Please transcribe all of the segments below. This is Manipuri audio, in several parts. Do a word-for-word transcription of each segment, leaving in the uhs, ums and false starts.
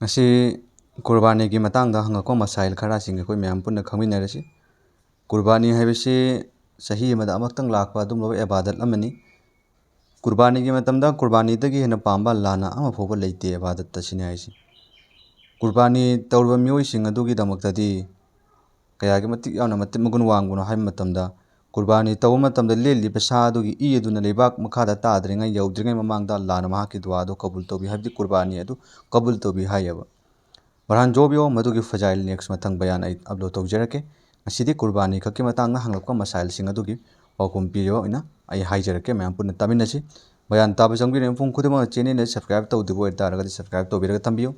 ꯉꯁꯤ ꯀꯨꯔꯕꯥꯅꯤꯒꯤ ꯃꯇꯥꯡꯗ ꯍꯪꯉꯛꯄ ꯃꯁꯥꯏꯜ ꯈꯔꯁꯤꯡ ꯑꯩꯈꯣꯏ ꯃꯌꯥꯝ ꯄꯨꯟꯅ ꯈꯪꯃꯤꯟꯅꯔꯁꯤ꯫ ꯀꯨꯔꯕꯥꯅꯤ ꯍꯥꯏꯕꯁꯤ ꯆꯍꯤ ꯑꯃꯗ ꯑꯃꯨꯛꯇꯪ ꯂꯥꯛꯄ ꯑꯗꯨꯒꯨꯝꯂꯕ ꯏꯕꯥꯗꯠ ꯑꯃꯅꯤ꯫ ꯀꯨꯔꯕꯥꯅꯤꯒꯤ ꯃꯇꯝꯗ ꯀꯨꯔꯕꯥꯅꯤꯗꯒꯤ ꯍꯦꯟꯅ ꯄꯥꯝꯕ ꯑꯜꯂꯥꯍꯅ ꯑꯃ ꯐꯥꯎꯕ ꯂꯩꯇꯦ ꯏꯕꯥꯗꯠꯇ ꯑꯁꯤꯅꯤ ꯍꯥꯏꯁꯤ꯫ ꯀꯨꯔꯕꯥꯅꯤ ꯇꯧꯔꯤꯕ ꯃꯤꯑꯣꯏꯁꯤꯡ ꯑꯗꯨꯒꯤꯗꯃꯛꯇꯗꯤ ꯀꯌꯥꯒꯤ ꯃꯇꯤꯛ ꯌꯥꯝꯅ ꯃꯇꯤꯛ ꯃꯒꯨꯟ ꯋꯥꯡꯕꯅꯣ ꯍꯥꯏꯕ ꯃꯇꯝꯗ, ꯀꯨꯔꯕꯥꯅꯤ ꯇꯧꯕ ꯃꯇꯝꯗ ꯂꯦꯜꯂꯤꯕ ꯁꯥ ꯑꯗꯨꯒꯤ ꯏ ꯑꯗꯨꯅ ꯂꯩꯕꯥꯛ ꯃꯈꯥꯗ ꯇꯥꯗ꯭ꯔꯤꯉꯩ, ꯌꯧꯗ꯭ꯔꯤꯉꯩ ꯃꯃꯥꯡꯗ ꯑꯜꯂꯥꯍꯅ ꯃꯍꯥꯛꯀꯤ ꯗꯨꯋꯥ ꯑꯗꯨ ꯀꯕꯨꯜ ꯇꯧꯕꯤ, ꯍꯥꯏꯕꯗꯤ ꯀꯨꯔꯕꯥꯅꯤ ꯑꯗꯨ ꯀꯕꯨꯜ ꯇꯧꯕꯤ ꯍꯥꯏꯌꯦꯕ꯫ ꯕꯔꯍꯥꯟ ꯖꯣꯕꯤꯌꯣ, ꯃꯗꯨꯒꯤ ꯐꯖꯥꯏꯜ ꯅꯦꯛꯁ ꯃꯊꯪ ꯕꯌꯥꯟ ꯑꯩ ꯑꯞꯂꯣꯗ ꯇꯧꯖꯔꯛꯀꯦ꯫ ꯉꯁꯤꯗꯤ ꯀꯨꯔꯕꯥꯅꯤ ꯈꯛꯀꯤ ꯃꯇꯥꯡꯗ ꯍꯪꯂꯛꯄ ꯃꯁꯥꯏꯜꯁꯤꯡ ꯑꯗꯨꯒꯤ ꯄꯥꯎꯈꯨꯝ ꯄꯤꯔꯤꯕ ꯑꯣꯏꯅ ꯑꯩ ꯍꯥꯏꯖꯔꯛꯀꯦ, ꯃꯌꯥꯝ ꯄꯨꯟꯅ ꯇꯥꯃꯤꯟꯅꯁꯤ꯫ ꯕꯌꯥꯟ ꯇꯥꯕ ꯆꯪꯕꯤꯔꯤꯕ ꯃꯤꯄꯨꯝ ꯈꯨꯗꯤꯡꯃꯛꯅ ꯆꯦꯅꯦꯜ ꯑꯁꯤ ꯁꯕꯁꯀ꯭ꯔꯥꯏꯕ ꯇꯧꯗ꯭ꯔꯤꯕ ꯑꯣꯏꯇꯥꯔꯒꯗꯤ ꯁꯕꯁꯀ꯭ꯔꯥꯏꯕ ꯇꯧꯕꯤꯔꯒ ꯊꯝꯕꯤꯌꯨ꯫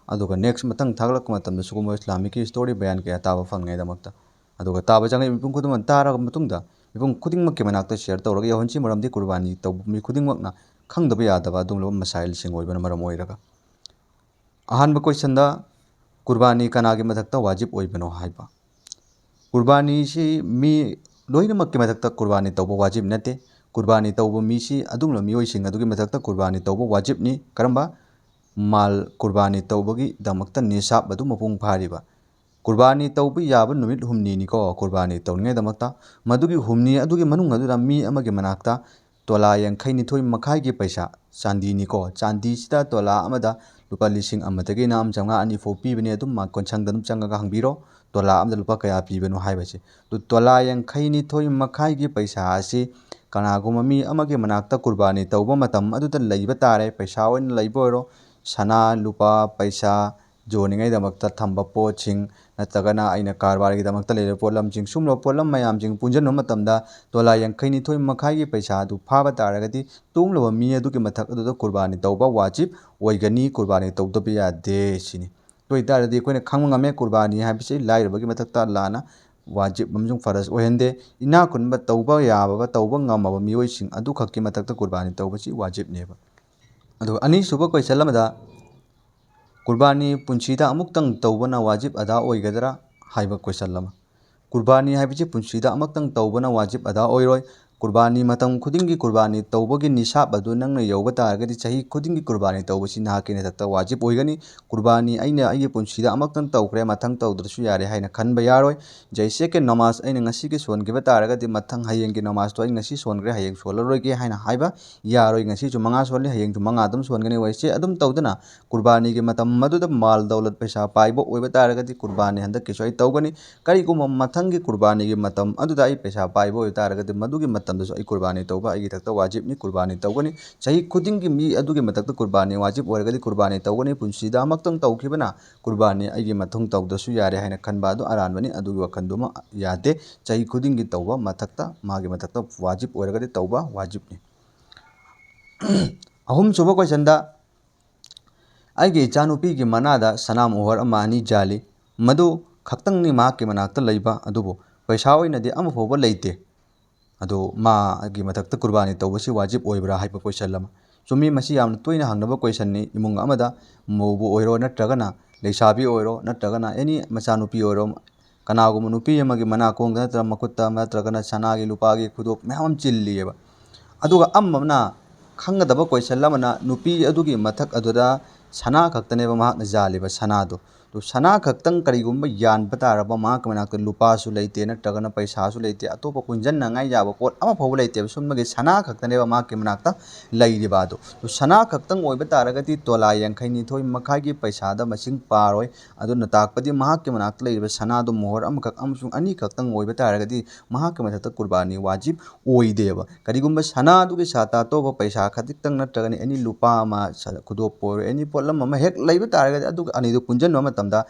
ꯑꯗꯨꯒ ꯅꯦꯛꯁ ꯃꯊꯪ ꯊꯥꯒꯠꯂꯛꯄ ꯃꯇꯝꯗ ꯁꯤꯒꯨꯝꯕ ꯏꯁꯂꯥꯃꯤꯛꯀꯤ ꯁ꯭ꯇꯣꯔꯤ ꯕꯌꯥꯟ ꯀꯌꯥ ꯇꯥꯕ ꯐꯪꯅꯉꯥꯏꯗꯃꯛꯇ꯫ ꯑꯗꯨꯒ ꯇꯥꯕ ꯆꯪꯉꯛꯏꯕ ꯃꯤꯄꯨꯝ ꯈꯨꯗꯤꯡꯃꯛ ꯇꯥꯔꯕ ꯃꯇꯨꯡꯗ ꯃꯤꯄꯨꯝ ꯈꯨꯗꯤꯡꯃꯛꯀꯤ ꯃꯅꯥꯛꯇ ꯁꯤꯌꯔ ꯇꯧꯔꯒ ꯌꯧꯍꯟꯁꯤ, ꯃꯔꯝꯗꯤ ꯀꯨꯔꯕꯥꯅꯤ ꯇꯧꯕ ꯃꯤ ꯈꯨꯗꯤꯡꯃꯛꯅ ꯈꯪꯗꯕ ꯌꯥꯗꯕ ꯑꯗꯨꯒꯨꯝꯂꯕ ꯃꯁꯥꯏꯜꯁꯤꯡ ꯑꯣꯏꯕꯅ ꯃꯔꯝ ꯑꯣꯏꯔꯒ꯫ ꯑꯍꯥꯟꯕ ꯀꯣꯏꯁꯟꯗ, ꯀꯨꯔꯕꯥꯅꯤ ꯀꯅꯥꯒꯤ ꯃꯊꯛꯇ ꯋꯥꯖꯤꯕ ꯑꯣꯏꯕꯅꯣ ꯍꯥꯏꯕ꯫ ꯀꯨꯔꯕꯥꯅꯤꯁꯤ ꯃꯤ ꯂꯣꯏꯅꯃꯛꯀꯤ ꯃꯊꯛꯇ ꯀꯨꯔꯕꯥꯅꯤ ꯇꯧꯕ ꯋꯥꯖꯤꯕ ꯅꯠꯇꯦ꯫ ꯀꯨꯔꯕꯥꯅꯤ ꯇꯧꯕ ꯃꯤꯁꯤ ꯑꯗꯨꯒꯨꯝꯂꯕ ꯃꯤꯑꯣꯏꯁꯤꯡ ꯑꯗꯨꯒꯤ ꯃꯊꯛꯇ ꯀꯨꯔꯕꯥꯅꯤ ꯇꯧꯕ ꯋꯥꯖꯤꯕꯅꯤ꯫ ꯀꯔꯝꯕ? ꯃꯥꯜ ꯀꯨꯔꯕꯥꯅꯤ ꯇꯧꯕꯒꯤꯗꯃꯛꯇ ꯅꯤꯁꯥꯕ ꯑꯗꯨ ꯃꯄꯨꯡ ꯐꯥꯔꯤꯕ꯫ ꯀꯨꯔꯕꯥꯅꯤ ꯇꯧꯕ ꯌꯥꯕ ꯅꯨꯃꯤꯠ ꯍꯨꯝꯅꯤꯅꯤꯀꯣ ꯀꯨꯔꯕꯥꯅꯤ ꯇꯧꯅꯤꯡꯉꯥꯏꯗꯃꯛꯇ꯫ ꯃꯗꯨꯒꯤ ꯍꯨꯝꯅꯤ ꯑꯗꯨꯒꯤ ꯃꯅꯨꯡ ꯑꯗꯨꯗ ꯃꯤ ꯑꯃꯒꯤ ꯃꯅꯥꯛꯇ ꯇꯣꯂꯥ ꯌꯥꯡꯈꯩ ꯅꯤꯊꯣꯏ ꯃꯈꯥꯏꯒꯤ ꯄꯩꯁꯥ, ꯆꯥꯟꯗꯤꯅꯤꯀꯣ, ꯆꯥꯟꯗꯤꯁꯤꯗ ꯇꯣꯂꯥ ꯑꯃꯗ ꯂꯨꯄꯥ ꯂꯤꯁꯤꯡ ꯑꯃꯗꯒꯤꯅ ꯑꯃ ꯆꯥꯝꯃꯉꯥ ꯑꯅꯤ ꯐꯥꯎ ꯄꯤꯕꯅꯦ꯫ ꯑꯗꯨꯝ ꯃꯥ ꯀꯣꯟꯁꯪꯗ ꯑꯗꯨꯝ ꯆꯪꯉꯒ ꯍꯪꯕꯤꯔꯣ, ꯇꯣꯂꯥ ꯑꯃꯗ ꯂꯨꯄꯥ ꯀꯌꯥ ꯄꯤꯕꯅꯣ ꯍꯥꯏꯕꯁꯦ꯫ ꯑꯗꯨ ꯇꯣꯂꯥ ꯌꯥꯡꯈꯩ ꯅꯤꯊꯣꯏ ꯃꯈꯥꯏꯒꯤ ꯄꯩꯁꯥ ꯑꯁꯤ ꯀꯅꯥꯒꯨꯝꯕ ꯃꯤ ꯑꯃꯒꯤ ꯃꯅꯥꯛꯇ ꯀꯨꯔꯕꯥꯅꯤ ꯇꯧꯕ ꯃꯇꯝ ꯑꯗꯨꯗ ꯂꯩꯕ ꯇꯥꯔꯦ, ꯄꯩꯁꯥ ꯑꯣꯏꯅ ꯂꯩꯕ ꯑꯣꯏꯔꯣ, ꯁꯅꯥ, ꯂꯨꯄꯥ, ꯄꯩꯁꯥ, ꯌꯣꯟꯅꯤꯡꯉꯥꯏꯗꯃꯛꯇ ꯊꯝꯕ ꯄꯣꯠꯁꯤꯡ, ꯅꯠꯇ꯭ꯔꯒꯅ ꯑꯩꯅ ꯀꯔꯕꯥꯔꯒꯤꯗꯃꯛꯇ ꯂꯩꯔꯤꯕ ꯄꯣꯠꯂꯝꯁꯤꯡ, ꯁꯨꯝꯂꯕ ꯄꯣꯠꯂꯝ ꯃꯌꯥꯝꯁꯤꯡ ꯄꯨꯟꯁꯤꯟꯕ ꯃꯇꯝꯗ ꯇꯣꯂꯥ ꯌꯥꯡꯈꯩ ꯅꯤꯊꯣꯏ ꯃꯈꯥꯏꯒꯤ ꯄꯩꯁꯥ ꯑꯗꯨ ꯐꯥꯕ ꯇꯥꯔꯒꯗꯤ ꯇꯣꯡꯂꯕ ꯃꯤ ꯑꯗꯨꯒꯤ ꯃꯊꯛ ꯑꯗꯨꯗ ꯀꯨꯔꯕꯥꯅꯤ ꯇꯧꯕ ꯋꯥꯖꯤꯕ ꯑꯣꯏꯒꯅꯤ, ꯀꯨꯔꯕꯥꯅꯤ ꯇꯧꯗꯕ ꯌꯥꯗꯦ ꯁꯤꯅꯤ꯫ ꯑꯗꯨ ꯑꯣꯏꯇꯥꯔꯗꯤ ꯑꯩꯈꯣꯏꯅ ꯈꯪꯕ ꯉꯝꯃꯦ, ꯀꯨꯔꯕꯥꯅꯤ ꯍꯥꯏꯕꯁꯤ ꯂꯥꯏꯔꯕꯒꯤ ꯃꯊꯛꯇ ꯑꯜꯂꯥꯍꯅ ꯋꯥꯖꯤꯕ ꯑꯃꯁꯨꯡ ꯐꯔꯖ ꯑꯣꯏꯍꯟꯗꯦ꯫ ꯏꯅꯥꯛ ꯈꯨꯟꯕ, ꯇꯧꯕ ꯌꯥꯕ, ꯇꯧꯕ ꯉꯝꯃꯕ ꯃꯤꯑꯣꯏꯁꯤꯡ ꯑꯗꯨꯈꯛꯀꯤ ꯃꯊꯛꯇ ꯀꯨꯔꯕꯥꯅꯤ ꯇꯧꯕꯁꯤ ꯋꯥꯖꯤꯕꯅꯦꯕ꯫ ꯑꯗꯨꯒ ꯑꯅꯤꯁꯨꯕ ꯀꯣꯏꯁꯟ ꯑꯃꯗ, ꯀꯨꯔꯕꯥꯅꯤ ꯄꯨꯟꯁꯤꯗ ꯑꯃꯨꯛꯇꯪ ꯇꯧꯕꯅ ꯋꯥꯖꯤꯕ ꯑꯗꯥ ꯑꯣꯏꯒꯗ꯭ꯔꯥ ꯍꯥꯏꯕ ꯀꯣꯏꯁꯟ ꯑꯃ꯫ ꯀꯨꯔꯕꯥꯅꯤ ꯍꯥꯏꯕꯁꯤ ꯄꯨꯟꯁꯤꯗ ꯑꯃꯨꯛꯇꯪ ꯇꯧꯕꯅ ꯋꯥꯖꯤꯕ ꯑꯗꯥ ꯑꯣꯏꯔꯣꯏ꯫ ꯀꯨꯔꯕꯥꯅꯤ ꯃꯇꯝ ꯈꯨꯗꯤꯡꯒꯤ ꯀꯨꯔꯕꯥꯅꯤ ꯇꯧꯕꯒꯤ ꯅꯤꯁꯥꯞ ꯑꯗꯨ ꯅꯪꯅ ꯌꯧꯕ ꯇꯥꯔꯒꯗꯤ, ꯆꯍꯤ ꯈꯨꯗꯤꯡꯒꯤ ꯀꯨꯔꯕꯥꯅꯤ ꯇꯧꯕꯁꯤ ꯅꯍꯥꯛꯀꯤ ꯅꯊꯛꯇ ꯋꯥꯖꯤꯕ ꯑꯣꯏꯒꯅꯤ꯫ ꯀꯨꯔꯕꯥꯅꯤ ꯑꯩꯅ ꯑꯩꯒꯤ ꯄꯨꯟꯁꯤꯗ ꯑꯃꯨꯛꯇꯪ ꯇꯧꯈ꯭ꯔꯦ, ꯃꯊꯪ ꯇꯧꯗ꯭ꯔꯁꯨ ꯌꯥꯔꯦ ꯍꯥꯏꯅ ꯈꯟꯕ ꯌꯥꯔꯣꯏ꯫ ꯖꯩꯁꯦ ꯀꯦ ꯅꯃꯥꯖ ꯑꯩꯅ ꯉꯁꯤꯒꯤ ꯁꯣꯟꯈꯤꯕ ꯇꯥꯔꯒꯗꯤ, ꯃꯊꯪ ꯍꯌꯦꯡꯒꯤ ꯅꯃꯥꯖꯇꯣ ꯑꯩ ꯉꯁꯤ ꯁꯣꯟꯈ꯭ꯔꯦ, ꯍꯌꯦꯡ ꯁꯣꯜꯂꯔꯣꯏꯒꯦ ꯍꯥꯏꯅ ꯍꯥꯏꯕ ꯌꯥꯔꯣꯏ꯫ ꯉꯁꯤꯁꯨ ꯃꯉꯥ ꯁꯣꯜꯂꯤ, ꯍꯌꯦꯡꯁꯨ ꯃꯉꯥ ꯑꯗꯨꯝ ꯁꯣꯟꯒꯅꯤ꯫ ꯋꯩꯁꯦ ꯑꯗꯨꯝ ꯇꯧꯗꯅ ꯀꯨꯔꯕꯥꯅꯤꯒꯤ ꯃꯇꯝ ꯑꯗꯨꯗ ꯃꯥꯜ ꯗꯧꯂꯠ, ꯄꯩꯁꯥ ꯄꯥꯏꯕ ꯑꯣꯏꯕ ꯇꯥꯔꯒꯗꯤ, ꯀꯨꯔꯕꯥꯅꯤ ꯍꯟꯗꯛꯀꯤꯁꯨ ꯑꯩ ꯇꯧꯒꯅꯤ꯫ ꯀꯔꯤꯒꯨꯝꯕ ꯃꯊꯪꯒꯤ ꯀꯨꯔꯕꯥꯅꯤꯒꯤ ꯃꯇꯝ ꯑꯗꯨꯗ ꯑꯩ ꯄꯩꯁꯥ ꯄꯥꯏꯕ ꯑꯣꯏꯕ ꯇꯥꯔꯒꯗꯤ, ꯃꯗꯨꯒꯤ ꯃꯇꯝꯗꯁꯨ ꯑꯩ ꯀꯨꯔꯕꯥꯅꯤ ꯇꯧꯕ ꯑꯩꯒꯤ ꯊꯛꯇ ꯋꯥꯖꯤꯕꯅꯤ, ꯀꯨꯔꯕꯥꯅꯤ ꯇꯧꯒꯅꯤ꯫ ꯆꯍꯤ ꯈꯨꯗꯤꯡꯒꯤ ꯃꯤ ꯑꯗꯨꯒꯤ ꯃꯊꯛꯇ ꯀꯨꯔꯕꯥꯅꯤ ꯋꯥꯖꯤꯕ ꯑꯣꯏꯔꯒꯗꯤ, ꯀꯨꯔꯕꯥꯅꯤ ꯇꯧꯒꯅꯤ꯫ ꯄꯨꯟꯁꯤꯗ ꯑꯃꯨꯛꯇꯪ ꯇꯧꯈꯤꯕꯅ ꯀꯨꯔꯕꯥꯅꯤ ꯑꯩꯒꯤ ꯃꯊꯪ ꯇꯧꯗ꯭ꯔꯁꯨ ꯌꯥꯔꯦ ꯍꯥꯏꯅ ꯈꯟꯕ ꯑꯗꯨ ꯑꯔꯥꯟꯕꯅꯤ꯫ ꯑꯗꯨꯒꯤ ꯋꯥꯈꯜꯗꯨꯃ ꯌꯥꯗꯦ꯫ ꯆꯍꯤ ꯈꯨꯗꯤꯡꯒꯤ ꯇꯧꯕ ꯃꯊꯛꯇ, ꯃꯥꯒꯤ ꯃꯊꯛꯇ ꯋꯥꯖꯤꯕ ꯑꯣꯏꯔꯒꯗꯤ ꯇꯧꯕ ꯋꯥꯖꯤꯕꯅꯤ꯫ ꯑꯍꯨꯝꯁꯨꯕ ꯀꯣꯏꯁꯟꯗ, ꯑꯩꯒꯤ ꯏꯆꯥꯅꯨꯄꯤꯒꯤ ꯃꯅꯥꯗ ꯁꯅꯥ ꯃꯣꯍꯣꯔ ꯑꯃ ꯑꯅꯤ ꯌꯥꯜꯂꯤ꯫ ꯃꯗꯨ ꯈꯛꯇꯪꯅꯤ ꯃꯍꯥꯛꯀꯤ ꯃꯅꯥꯛꯇ ꯂꯩꯕ, ꯑꯗꯨꯕꯨ ꯄꯩꯁꯥ ꯑꯣꯏꯅꯗꯤ ꯑꯃꯐꯥꯎꯕ ꯂꯩꯇꯦ꯫ ꯑꯗꯨ ꯃꯥꯒꯤ ꯃꯊꯛꯇ ꯀꯨꯔꯕꯥꯅꯤ ꯇꯧꯕꯁꯤ ꯋꯥꯖꯤꯕ ꯑꯣꯏꯕ꯭ꯔꯥ ꯍꯥꯏꯕ ꯀꯣꯏꯁꯟ ꯑꯃ꯫ ꯆꯨꯝꯃꯤ, ꯃꯁꯤ ꯌꯥꯝꯅ ꯇꯣꯏꯅ ꯍꯪꯅꯕ ꯀꯣꯏꯁꯟꯅꯤ꯫ ꯏꯃꯨꯡ ꯑꯃꯗ ꯃꯧꯕꯨ ꯑꯣꯏꯔꯣ, ꯅꯠꯇ꯭ꯔꯒꯅ ꯂꯩꯁꯥꯕꯤ ꯑꯣꯏꯔꯣ, ꯅꯠꯇ꯭ꯔꯒꯅ ꯑꯦꯅꯤ ꯃꯆꯥꯅꯨꯄꯤ ꯑꯣꯏꯔꯣ, ꯀꯅꯥꯒꯨꯝꯕ ꯅꯨꯄꯤ ꯑꯃꯒꯤ ꯃꯅꯥꯀꯣꯡꯗ ꯅꯠꯇ꯭ꯔꯒ ꯃꯈꯨꯠꯇ ꯑꯃ ꯅꯠꯇ꯭ꯔꯒꯅ ꯁꯅꯥꯒꯤ ꯂꯨꯄꯥꯒꯤ ꯈꯨꯗꯣꯞ ꯃꯌꯥꯝ ꯑꯃ ꯆꯤꯜꯂꯤꯑꯕ꯫ ꯑꯗꯨꯒ ꯑꯃ ꯑꯃꯅ ꯈꯪꯒꯗꯕ ꯀꯣꯏꯁꯟ ꯑꯃꯅ, ꯅꯨꯄꯤ ꯑꯗꯨꯒꯤ ꯃꯊꯛ ꯑꯗꯨꯗ ꯁꯅꯥ ꯈꯛꯇꯅꯦꯕ ꯃꯍꯥꯛꯅ ꯌꯥꯜꯂꯤꯕ ꯁꯅꯥꯗꯣ꯫ ꯑꯗꯨ ꯁꯅꯥ ꯈꯛꯇꯪ ꯀꯔꯤꯒꯨꯝꯕ ꯌꯥꯟꯕ ꯇꯥꯔꯕ, ꯃꯍꯥꯛꯀꯤ ꯃꯅꯥꯛꯇ ꯂꯨꯄꯥꯁꯨ ꯂꯩꯇꯦ, ꯅꯠꯇ꯭ꯔꯒꯅ ꯄꯩꯁꯥꯁꯨ ꯂꯩꯇꯦ, ꯑꯇꯣꯞꯄ ꯄꯨꯟꯁꯤꯟꯅꯉꯥꯏ ꯌꯥꯕ ꯄꯣꯠ ꯑꯃꯐꯥꯎꯕ ꯂꯩꯇꯦꯕ꯫ ꯁꯨꯝꯅꯒꯤ ꯁꯅꯥ ꯈꯛꯇꯅꯦꯕ ꯃꯍꯥꯛꯀꯤ ꯃꯅꯥꯛꯇ ꯂꯩꯔꯤꯕ ꯑꯗꯣ꯫ ꯑꯗꯨ ꯁꯅꯥ ꯈꯛꯇꯪ ꯑꯣꯏꯕ ꯇꯥꯔꯒꯗꯤ ꯇꯣꯂꯥ ꯌꯥꯡꯈꯩ ꯅꯤꯊꯣꯏ ꯃꯈꯥꯏꯒꯤ ꯄꯩꯁꯥꯗ ꯃꯁꯤꯡ ꯄꯥꯔꯣꯏ꯫ ꯑꯗꯨꯅ ꯇꯥꯛꯄꯗꯤ ꯃꯍꯥꯛꯀꯤ ꯃꯅꯥꯛꯇ ꯂꯩꯔꯤꯕ ꯁꯅꯥꯗꯨ ꯃꯣꯍꯣꯔ ꯑꯃꯈꯛ ꯑꯃꯁꯨꯡ ꯑꯅꯤꯈꯛꯇꯪ ꯑꯣꯏꯕ ꯇꯥꯔꯒꯗꯤ, ꯃꯍꯥꯛꯀꯤ ꯃꯊꯛꯇ ꯀꯨꯔꯕꯥꯅꯤ ꯋꯥꯖꯤꯕ ꯑꯣꯏꯗꯦꯕ꯫ ꯀꯔꯤꯒꯨꯝꯕ ꯁꯅꯥꯗꯨꯒꯤ ꯁꯥꯇ ꯑꯇꯣꯞꯄ ꯄꯩꯁꯥ ꯈꯖꯤꯛꯇꯪ ꯅꯠꯇ꯭ꯔꯒꯅ ꯑꯦꯅꯤ ꯂꯨꯄꯥ ꯑꯃ, ꯁ-, ꯈꯨꯗꯣꯞꯄꯨ ꯑꯣꯏꯔꯣ, ꯑꯦꯅꯤ ꯄꯣꯠꯂꯝ ꯑꯃ ꯍꯦꯛ ꯂꯩꯕ ꯇꯥꯔꯒꯗꯤ, ꯑꯗꯨꯒ ꯑꯅꯤꯗꯨ ꯄꯨꯟꯁꯤꯟꯕ ꯃꯇꯝꯗ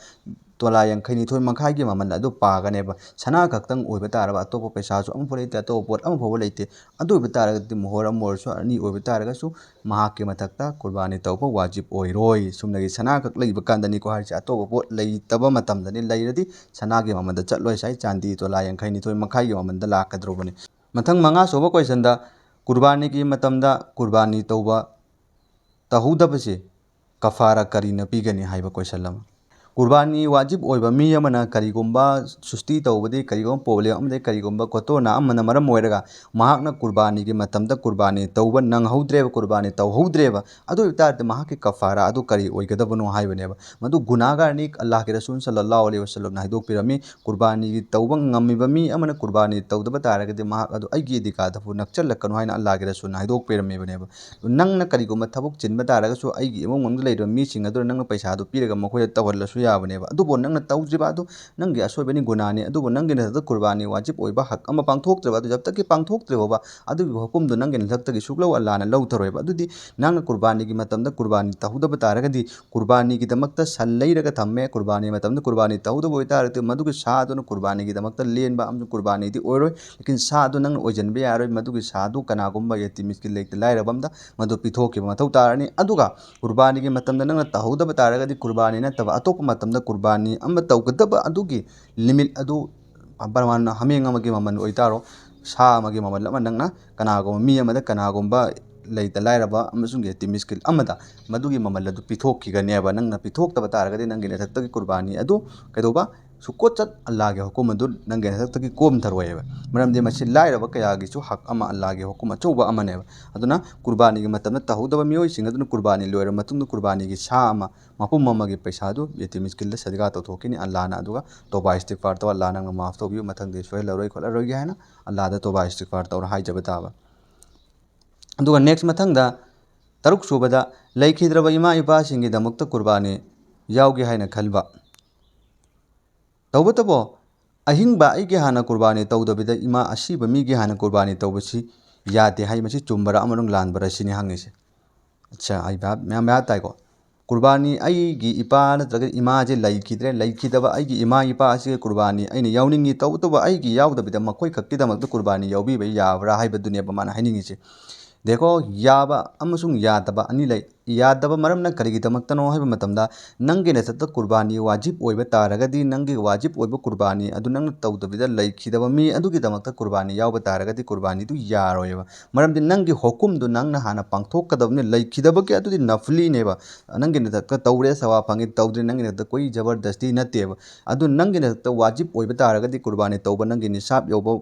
ꯇꯣꯂꯥ ꯌꯥꯡꯈꯩ ꯅꯤꯊꯣꯏ ꯃꯈꯥꯏꯒꯤ ꯃꯃꯜ ꯑꯗꯨ ꯄꯥꯒꯅꯦꯕ꯫ ꯁꯅꯥ ꯈꯛꯇꯪ ꯑꯣꯏꯕ ꯇꯥꯔꯕ, ꯑꯇꯣꯞꯄ ꯄꯩꯁꯥꯁꯨ ꯑꯃꯐꯥꯎ ꯂꯩꯇꯦ, ꯑꯇꯣꯞꯄ ꯄꯣꯠ ꯑꯃꯐꯥꯎꯕ ꯂꯩꯇꯦ, ꯑꯗꯨ ꯑꯣꯏꯕ ꯇꯥꯔꯒꯗꯤ ꯃꯣꯍꯣꯔ ꯑꯃ ꯑꯣꯏꯔꯁꯨ, ꯑꯅꯤ ꯑꯣꯏꯕ ꯇꯥꯔꯒꯁꯨ, ꯃꯍꯥꯛꯀꯤ ꯃꯊꯛꯇ ꯀꯨꯔꯕꯥꯅꯤ ꯇꯧꯕ ꯋꯥꯖꯤꯕ ꯑꯣꯏꯔꯣꯏ꯫ ꯁꯨꯝꯅꯒꯤ ꯁꯅꯥ ꯈꯛ ꯂꯩꯕ ꯀꯥꯟꯗꯅꯤꯀꯣ ꯍꯥꯏꯔꯤꯁꯦ꯫ ꯑꯇꯣꯞꯄ ꯄꯣꯠ ꯂꯩꯇꯕ ꯃꯇꯝꯗꯅꯤ꯫ ꯂꯩꯔꯗꯤ ꯁꯅꯥꯒꯤ ꯃꯃꯜꯗ ꯆꯠꯂꯣꯏ, ꯉꯁꯥꯏ ꯆꯥꯟꯗꯤ ꯇꯣꯂꯥ ꯌꯥꯡꯈꯩ ꯅꯤꯊꯣꯏ ꯃꯈꯥꯏꯒꯤ ꯃꯃꯜꯗ ꯂꯥꯛꯀꯗꯧꯕꯅꯤ꯫ ꯃꯊꯪ ꯃꯉꯥ ꯁꯨꯕ ꯀꯣꯏꯁꯟꯗ, ꯀꯨꯔꯕꯥꯅꯤꯒꯤ ꯃꯇꯝꯗ ꯀꯨꯔꯕꯥꯅꯤ ꯇꯧꯕ ꯇꯧꯍꯧꯗꯕꯁꯤ ꯀꯐꯥꯔꯥ ꯀꯔꯤꯅ ꯄꯤꯒꯅꯤ ꯍꯥꯏꯕ ꯀꯣꯏꯁꯟ ꯑꯃ꯫ ꯀꯨꯔꯕꯥꯅꯤ ꯋꯥꯖꯤꯕ ꯑꯣꯏꯕ ꯃꯤ ꯑꯃꯅ ꯀꯔꯤꯒꯨꯝꯕ ꯁꯨꯁꯇꯤ ꯇꯧꯕꯗꯒꯤ, ꯀꯔꯤꯒꯨꯝꯕ ꯄ꯭ꯔꯣꯕ꯭ꯂꯦꯝ ꯑꯃꯗꯒꯤ, ꯀꯔꯤꯒꯨꯝꯕ ꯈꯣꯇꯣꯅꯥ ꯑꯃꯅ ꯃꯔꯝ ꯑꯣꯏꯔꯒ ꯃꯍꯥꯛꯅ ꯀꯨꯔꯕꯥꯅꯤꯒꯤ ꯃꯇꯝꯗ ꯀꯨꯔꯕꯥꯅꯤ ꯇꯧꯕ ꯅꯪꯍꯧꯗ꯭ꯔꯦꯕ, ꯀꯨꯔꯕꯥꯅꯤ ꯇꯧꯍꯧꯗ꯭ꯔꯦꯕ, ꯑꯗꯨ ꯑꯣꯏꯕ ꯇꯥꯔꯗꯤ ꯃꯍꯥꯛꯀꯤ ꯀꯐꯥꯔꯥ ꯑꯗꯨ ꯀꯔꯤ ꯑꯣꯏꯒꯗꯕꯅꯣ ꯍꯥꯏꯕꯅꯦꯕ꯫ ꯃꯗꯨ ꯒꯨꯅꯥꯒꯥꯔꯅꯤ, ꯑꯜꯂꯥꯍꯒꯤ ꯔꯁꯨꯜ ꯁꯜꯂꯜꯂꯥꯍꯨ ꯑꯂꯩꯍꯤ ꯋꯁꯜꯂꯝꯅ ꯍꯥꯏꯗꯣꯛꯄꯤꯔꯝꯃꯤ, ꯀꯨꯔꯕꯥꯅꯤꯒꯤ ꯇꯧꯕ ꯉꯝꯃꯤꯕ ꯃꯤ ꯑꯃꯅ ꯀꯨꯔꯕꯥꯅꯤ ꯇꯧꯗꯕ ꯇꯥꯔꯒꯗꯤ ꯃꯍꯥꯛ ꯑꯗꯨ ꯑꯩꯒꯤ ꯏꯗꯤꯒꯥꯗꯕꯨ ꯅꯛꯁꯜꯂꯛꯀꯅꯨ ꯍꯥꯏꯅ ꯑꯜꯂꯥꯍꯒꯤ ꯔꯁꯨꯜꯅ ꯍꯥꯏꯗꯣꯛꯄꯤꯔꯝꯃꯤꯕꯅꯦꯕ꯫ ꯅꯪꯅ ꯀꯔꯤꯒꯨꯝꯕ ꯊꯕꯛ ꯆꯤꯟꯕ ꯇꯥꯔꯒꯁꯨ ꯑꯩꯒꯤ ꯏꯃꯨꯡ ꯃꯅꯨꯡꯗ ꯂꯩꯔꯤꯕ ꯃꯤꯁꯤꯡ ꯑꯗꯨꯅ ꯅꯪꯅ ꯄꯩꯁꯥꯗꯨ ꯄꯤꯔꯒ ꯃꯈꯣꯏꯗ ꯇꯧꯍꯜꯂꯁꯨ ꯌꯥꯕꯅꯦꯕ꯫ ꯑꯗꯨꯕꯨ ꯅꯪꯅ ꯇꯧꯗ꯭ꯔꯤꯕ ꯑꯗꯨ ꯅꯪꯒꯤ ꯑꯁꯣꯏꯕꯅꯤ, ꯒꯨꯅꯥꯅꯤ꯫ ꯑꯗꯨꯕꯨ ꯅꯪꯒꯤ ꯅꯊꯛꯇ ꯀꯨꯔꯕꯥꯅꯤ ꯋꯥꯖꯤꯕ ꯑꯣꯏꯕ ꯍꯛ ꯑꯃ ꯄꯥꯡꯊꯣꯛꯇ꯭ꯔꯤꯕ ꯑꯗꯨ ꯖꯕ ꯇꯛꯀꯤ ꯄꯥꯡꯊꯣꯛꯇ꯭ꯔꯤꯕ ꯑꯗꯨꯒꯤ ꯍꯨꯀꯨꯝꯗꯨ ꯅꯪꯒꯤ ꯅꯊꯛꯇꯒꯤ ꯁꯨꯛꯂꯧ ꯑꯜꯂꯥꯍꯅ ꯂꯧꯊꯔꯣꯏꯕ꯫ ꯑꯗꯨꯗꯤ ꯅꯪꯅ ꯀꯨꯔꯕꯥꯅꯤꯒꯤ ꯃꯇꯝꯗ ꯀꯨꯔꯕꯥꯅꯤ ꯇꯧꯍꯧꯗꯕ ꯇꯥꯔꯒꯗꯤ, ꯀꯨꯔꯕꯥꯅꯤꯒꯤꯗꯃꯛꯇ ꯁꯟ ꯂꯩꯔꯒ ꯊꯝꯃꯦ, ꯀꯨꯔꯕꯥꯅꯤ ꯃꯇꯝꯗ ꯀꯨꯔꯕꯥꯅꯤ ꯇꯧꯍꯧꯗꯕ ꯑꯣꯏꯇꯥꯔꯒꯗꯤ ꯃꯗꯨꯒꯤ ꯁꯥ ꯑꯗꯨꯅ ꯀꯨꯔꯕꯥꯅꯤꯒꯤꯗꯃꯛꯇ ꯂꯦꯟꯕ ꯑꯃꯁꯨꯡ ꯀꯨꯔꯕꯥꯅꯤꯗꯤ ꯑꯣꯏꯔꯣꯏ꯫ ꯂꯦꯀꯤꯟ ꯁꯥ ꯑꯗꯨ ꯅꯪꯅ ꯑꯣꯏꯁꯤꯟꯕ ꯌꯥꯔꯣꯏ꯫ ꯃꯗꯨꯒꯤ ꯁꯥ ꯑꯗꯨ ꯀꯅꯥꯒꯨꯝꯕ ꯌꯦꯇꯤꯝ ꯃꯤꯁꯀꯤꯟ ꯂꯩꯇ ꯂꯥꯏꯔꯕ ꯑꯃꯗ ꯃꯗꯨ ꯄꯤꯊꯣꯛꯈꯤꯕ ꯃꯊꯧ ꯇꯥꯔꯅꯤ꯫ ꯑꯗꯨꯒ ꯀꯨꯔꯕꯥꯅꯤꯒꯤ ꯃꯇꯝꯗ ꯅꯪꯅ ꯇꯧꯍꯧꯗꯕ ꯇꯥꯔꯒꯗꯤ ꯀꯨꯔꯕꯥꯅꯤ ꯅꯠꯇꯕ ꯑꯇꯣꯞꯄ ꯃꯇꯝꯗ ꯀꯨꯔꯕꯥꯅꯤ ꯑꯃ ꯇꯧꯒꯗꯕ ꯑꯗꯨꯒꯤ ꯂꯤꯃꯤꯠ ꯑꯗꯨ, ꯄꯔꯃꯥꯟ, ꯍꯥꯃꯦꯡ ꯑꯃꯒꯤ ꯃꯃꯜ ꯑꯣꯏꯇꯥꯔꯣ, ꯁꯥ ꯑꯃꯒꯤ ꯃꯃꯜ ꯑꯃ ꯅꯪꯅ ꯀꯅꯥꯒꯨꯝꯕ ꯃꯤ ꯑꯃꯗ, ꯀꯅꯥꯒꯨꯝꯕ ꯂꯩꯇ ꯂꯥꯏꯔꯕ ꯑꯃꯁꯨꯡ ꯌꯦꯇꯤꯝ ꯃꯤꯁꯀꯤꯟ ꯑꯃꯗ ꯃꯗꯨꯒꯤ ꯃꯃꯜ ꯑꯗꯨ ꯄꯤꯊꯣꯛꯈꯤꯒꯅꯦꯕ꯫ ꯅꯪꯅ ꯄꯤꯊꯣꯛꯇꯕ ꯇꯥꯔꯒꯗꯤ ꯅꯪꯒꯤ ꯅꯊꯛꯇꯒꯤ ꯀꯨꯔꯕꯥꯅꯤ ꯑꯗꯨ ꯀꯩꯗꯧꯕ? ꯁꯨꯛꯀꯣꯠꯆꯠ ꯑꯜꯂꯥꯍꯒꯤ ꯍꯨꯀꯨꯝ ꯑꯗꯨ ꯅꯪꯒꯤ ꯅꯊꯛꯇꯒꯤ ꯀꯣꯝꯊꯔꯣꯏꯕ꯫ ꯃꯔꯝꯗꯤ ꯃꯁꯤ ꯂꯥꯏꯔꯕ ꯀꯌꯥꯒꯤꯁꯨ ꯍꯛ ꯑꯃ, ꯑꯜꯂꯥꯍꯒꯤ ꯍꯨꯀꯨꯝ ꯑꯆꯧꯕ ꯑꯃꯅꯦꯕ꯫ ꯑꯗꯨꯅ ꯀꯨꯔꯕꯥꯅꯤꯒꯤ ꯃꯇꯝꯗ ꯇꯧꯍꯧꯗꯕ ꯃꯤꯑꯣꯏꯁꯤꯡ ꯑꯗꯨꯅ ꯀꯨꯔꯕꯥꯅꯤ ꯂꯣꯏꯔꯕ ꯃꯇꯨꯡꯗ ꯀꯨꯔꯕꯥꯅꯤꯒꯤ ꯁꯥ ꯑꯃ, ꯃꯄꯨꯝ ꯑꯃꯒꯤ ꯄꯩꯁꯥ ꯑꯗꯨ ꯌꯦꯇꯤꯝ ꯃꯤꯁꯀꯤꯟꯗ ꯁꯗꯒꯥ ꯇꯧꯊꯣꯛꯈꯤꯅꯤ ꯑꯜꯂꯥꯍꯅ꯫ ꯑꯗꯨꯒ ꯇꯣꯕꯥ ꯏꯁꯇꯤꯒꯐꯥꯔ ꯇꯧ, "ꯑꯜꯂꯥꯍ, ꯅꯪꯅ ꯃꯥꯐ ꯇꯧꯕꯤꯌꯨ, ꯃꯊꯪꯗꯤ ꯁꯣꯏꯍꯜꯂꯔꯣꯏ ꯈꯣꯠꯂꯔꯣꯏꯒꯦ" ꯍꯥꯏꯅ ꯑꯜꯂꯥꯍꯗ ꯇꯣꯕꯥ ꯏꯁꯇꯤꯒꯐꯥꯔ ꯇꯧꯔ ꯍꯥꯏꯖꯕ ꯇꯥꯕ꯫ ꯑꯗꯨꯒ ꯅꯦꯛꯁ ꯃꯊꯪꯗ ꯇꯔꯨꯛ ꯁꯨꯕꯗ, ꯂꯩꯈꯤꯗ꯭ꯔꯕ ꯏꯃꯥ ꯏꯄꯥꯁꯤꯡꯒꯤꯗꯃꯛꯇ ꯀꯨꯔꯕꯥꯅꯤ ꯌꯥꯎꯒꯦ ꯍꯥꯏꯅ ꯈꯟꯕ꯫ ꯇꯧꯕꯇꯕꯨ ꯑꯍꯤꯡꯕ ꯑꯩꯒꯤ ꯍꯥꯟꯅ ꯀꯨꯔꯕꯥꯅꯤ ꯇꯧꯗꯕꯤꯗ ꯏꯃꯥ ꯑꯁꯤꯕ ꯃꯤꯒꯤ ꯍꯥꯟꯅ ꯀꯨꯔꯕꯥꯅꯤ ꯇꯧꯕꯁꯤ ꯌꯥꯗꯦ ꯍꯥꯏ꯫ ꯃꯁꯤ ꯆꯨꯝꯕꯔꯥ ꯑꯃꯁꯨꯡ ꯂꯥꯟꯕꯔꯥ ꯁꯤꯅꯤ ꯍꯪꯉꯤꯁꯦ꯫ ꯑꯠꯆꯥ, ꯑꯩ ꯚꯥꯞ, ꯃꯌꯥꯝ ꯚꯥꯞ ꯇꯥꯏꯀꯣ? ꯀꯨꯔꯕꯥꯅꯤ ꯑꯩꯒꯤ ꯏꯄꯥ ꯅꯠꯇ꯭ꯔꯒ ꯏꯃꯥꯁꯦ ꯂꯩꯈꯤꯗ꯭ꯔꯦ, ꯂꯩꯈꯤꯗꯕ ꯑꯩꯒꯤ ꯏꯃꯥ ꯏꯄꯥ ꯑꯁꯤꯒꯤ ꯀꯨꯔꯕꯥꯅꯤ ꯑꯩꯅ ꯌꯥꯎꯅꯤꯡꯉꯤ, ꯇꯧꯕꯇꯕꯨ ꯑꯩꯒꯤ ꯌꯥꯎꯗꯕꯤꯗ ꯃꯈꯣꯏ ꯈꯛꯀꯤꯗꯃꯛꯇ ꯀꯨꯔꯕꯥꯅꯤ ꯌꯥꯎꯕꯤꯕ ꯌꯥꯕ꯭ꯔꯥ ꯍꯥꯏꯕꯗꯨꯅꯦꯕ ꯃꯥꯅ ꯍꯥꯏꯅꯤꯡꯉꯤꯁꯦ꯫ ꯗꯦꯈꯣ, ꯌꯥꯕ ꯑꯃꯁꯨꯡ ꯌꯥꯗꯕ ꯑꯅꯤ ꯂꯩ꯫ ꯌꯥꯗꯕ ꯃꯔꯝꯅ ꯀꯔꯤꯒꯤꯗꯃꯛꯇꯅꯣ ꯍꯥꯏꯕ ꯃꯇꯝꯗ, ꯅꯪꯒꯤ ꯅꯊꯛꯇ ꯀꯨꯔꯕꯥꯅꯤ ꯋꯥꯖꯤꯕ ꯑꯣꯏꯕ ꯇꯥꯔꯒꯗꯤ, ꯅꯪꯒꯤ ꯋꯥꯖꯤꯕ ꯑꯣꯏꯕ ꯀꯨꯔꯕꯥꯅꯤ ꯑꯗꯨ ꯅꯪꯅ ꯇꯧꯗꯕꯤꯗ ꯂꯩꯈꯤꯗꯕ ꯃꯤ ꯑꯗꯨꯒꯤꯗꯃꯛꯇ ꯀꯨꯔꯕꯥꯅꯤ ꯌꯥꯎꯕ ꯇꯥꯔꯒꯗꯤ, ꯀꯨꯔꯕꯥꯅꯤꯗꯨ ꯌꯥꯔꯣꯏꯕ꯫ ꯃꯔꯝꯗꯤ ꯅꯪꯒꯤ ꯍꯨꯀꯨꯝꯗꯨ ꯅꯪꯅ ꯍꯥꯟꯅ ꯄꯥꯡꯊꯣꯛꯀꯗꯕꯅꯤ, ꯂꯩꯈꯤꯗꯕꯒꯤ ꯑꯗꯨꯗꯤ ꯅꯐꯂꯤꯅꯦꯕ꯫ ꯅꯪꯒꯤ ꯅꯊꯛꯇ ꯇꯧꯔꯦ, ꯁꯋꯥꯕ ꯐꯪꯉꯤ, ꯇꯧꯗ꯭ꯔꯦ, ꯅꯪꯒꯤ ꯅꯊꯛꯇ ꯀꯣꯏ ꯖꯕꯔꯗꯁꯇꯤ ꯅꯠꯇꯦꯕ꯫ ꯑꯗꯨ ꯅꯪꯒꯤ ꯅꯊꯛꯇ ꯋꯥꯖꯤꯕ ꯑꯣꯏꯕ ꯇꯥꯔꯒꯗꯤ, ꯀꯨꯔꯕꯥꯅꯤ ꯇꯧꯕ ꯅꯪꯒꯤ ꯅꯤꯁꯥꯕ ꯌꯧꯕ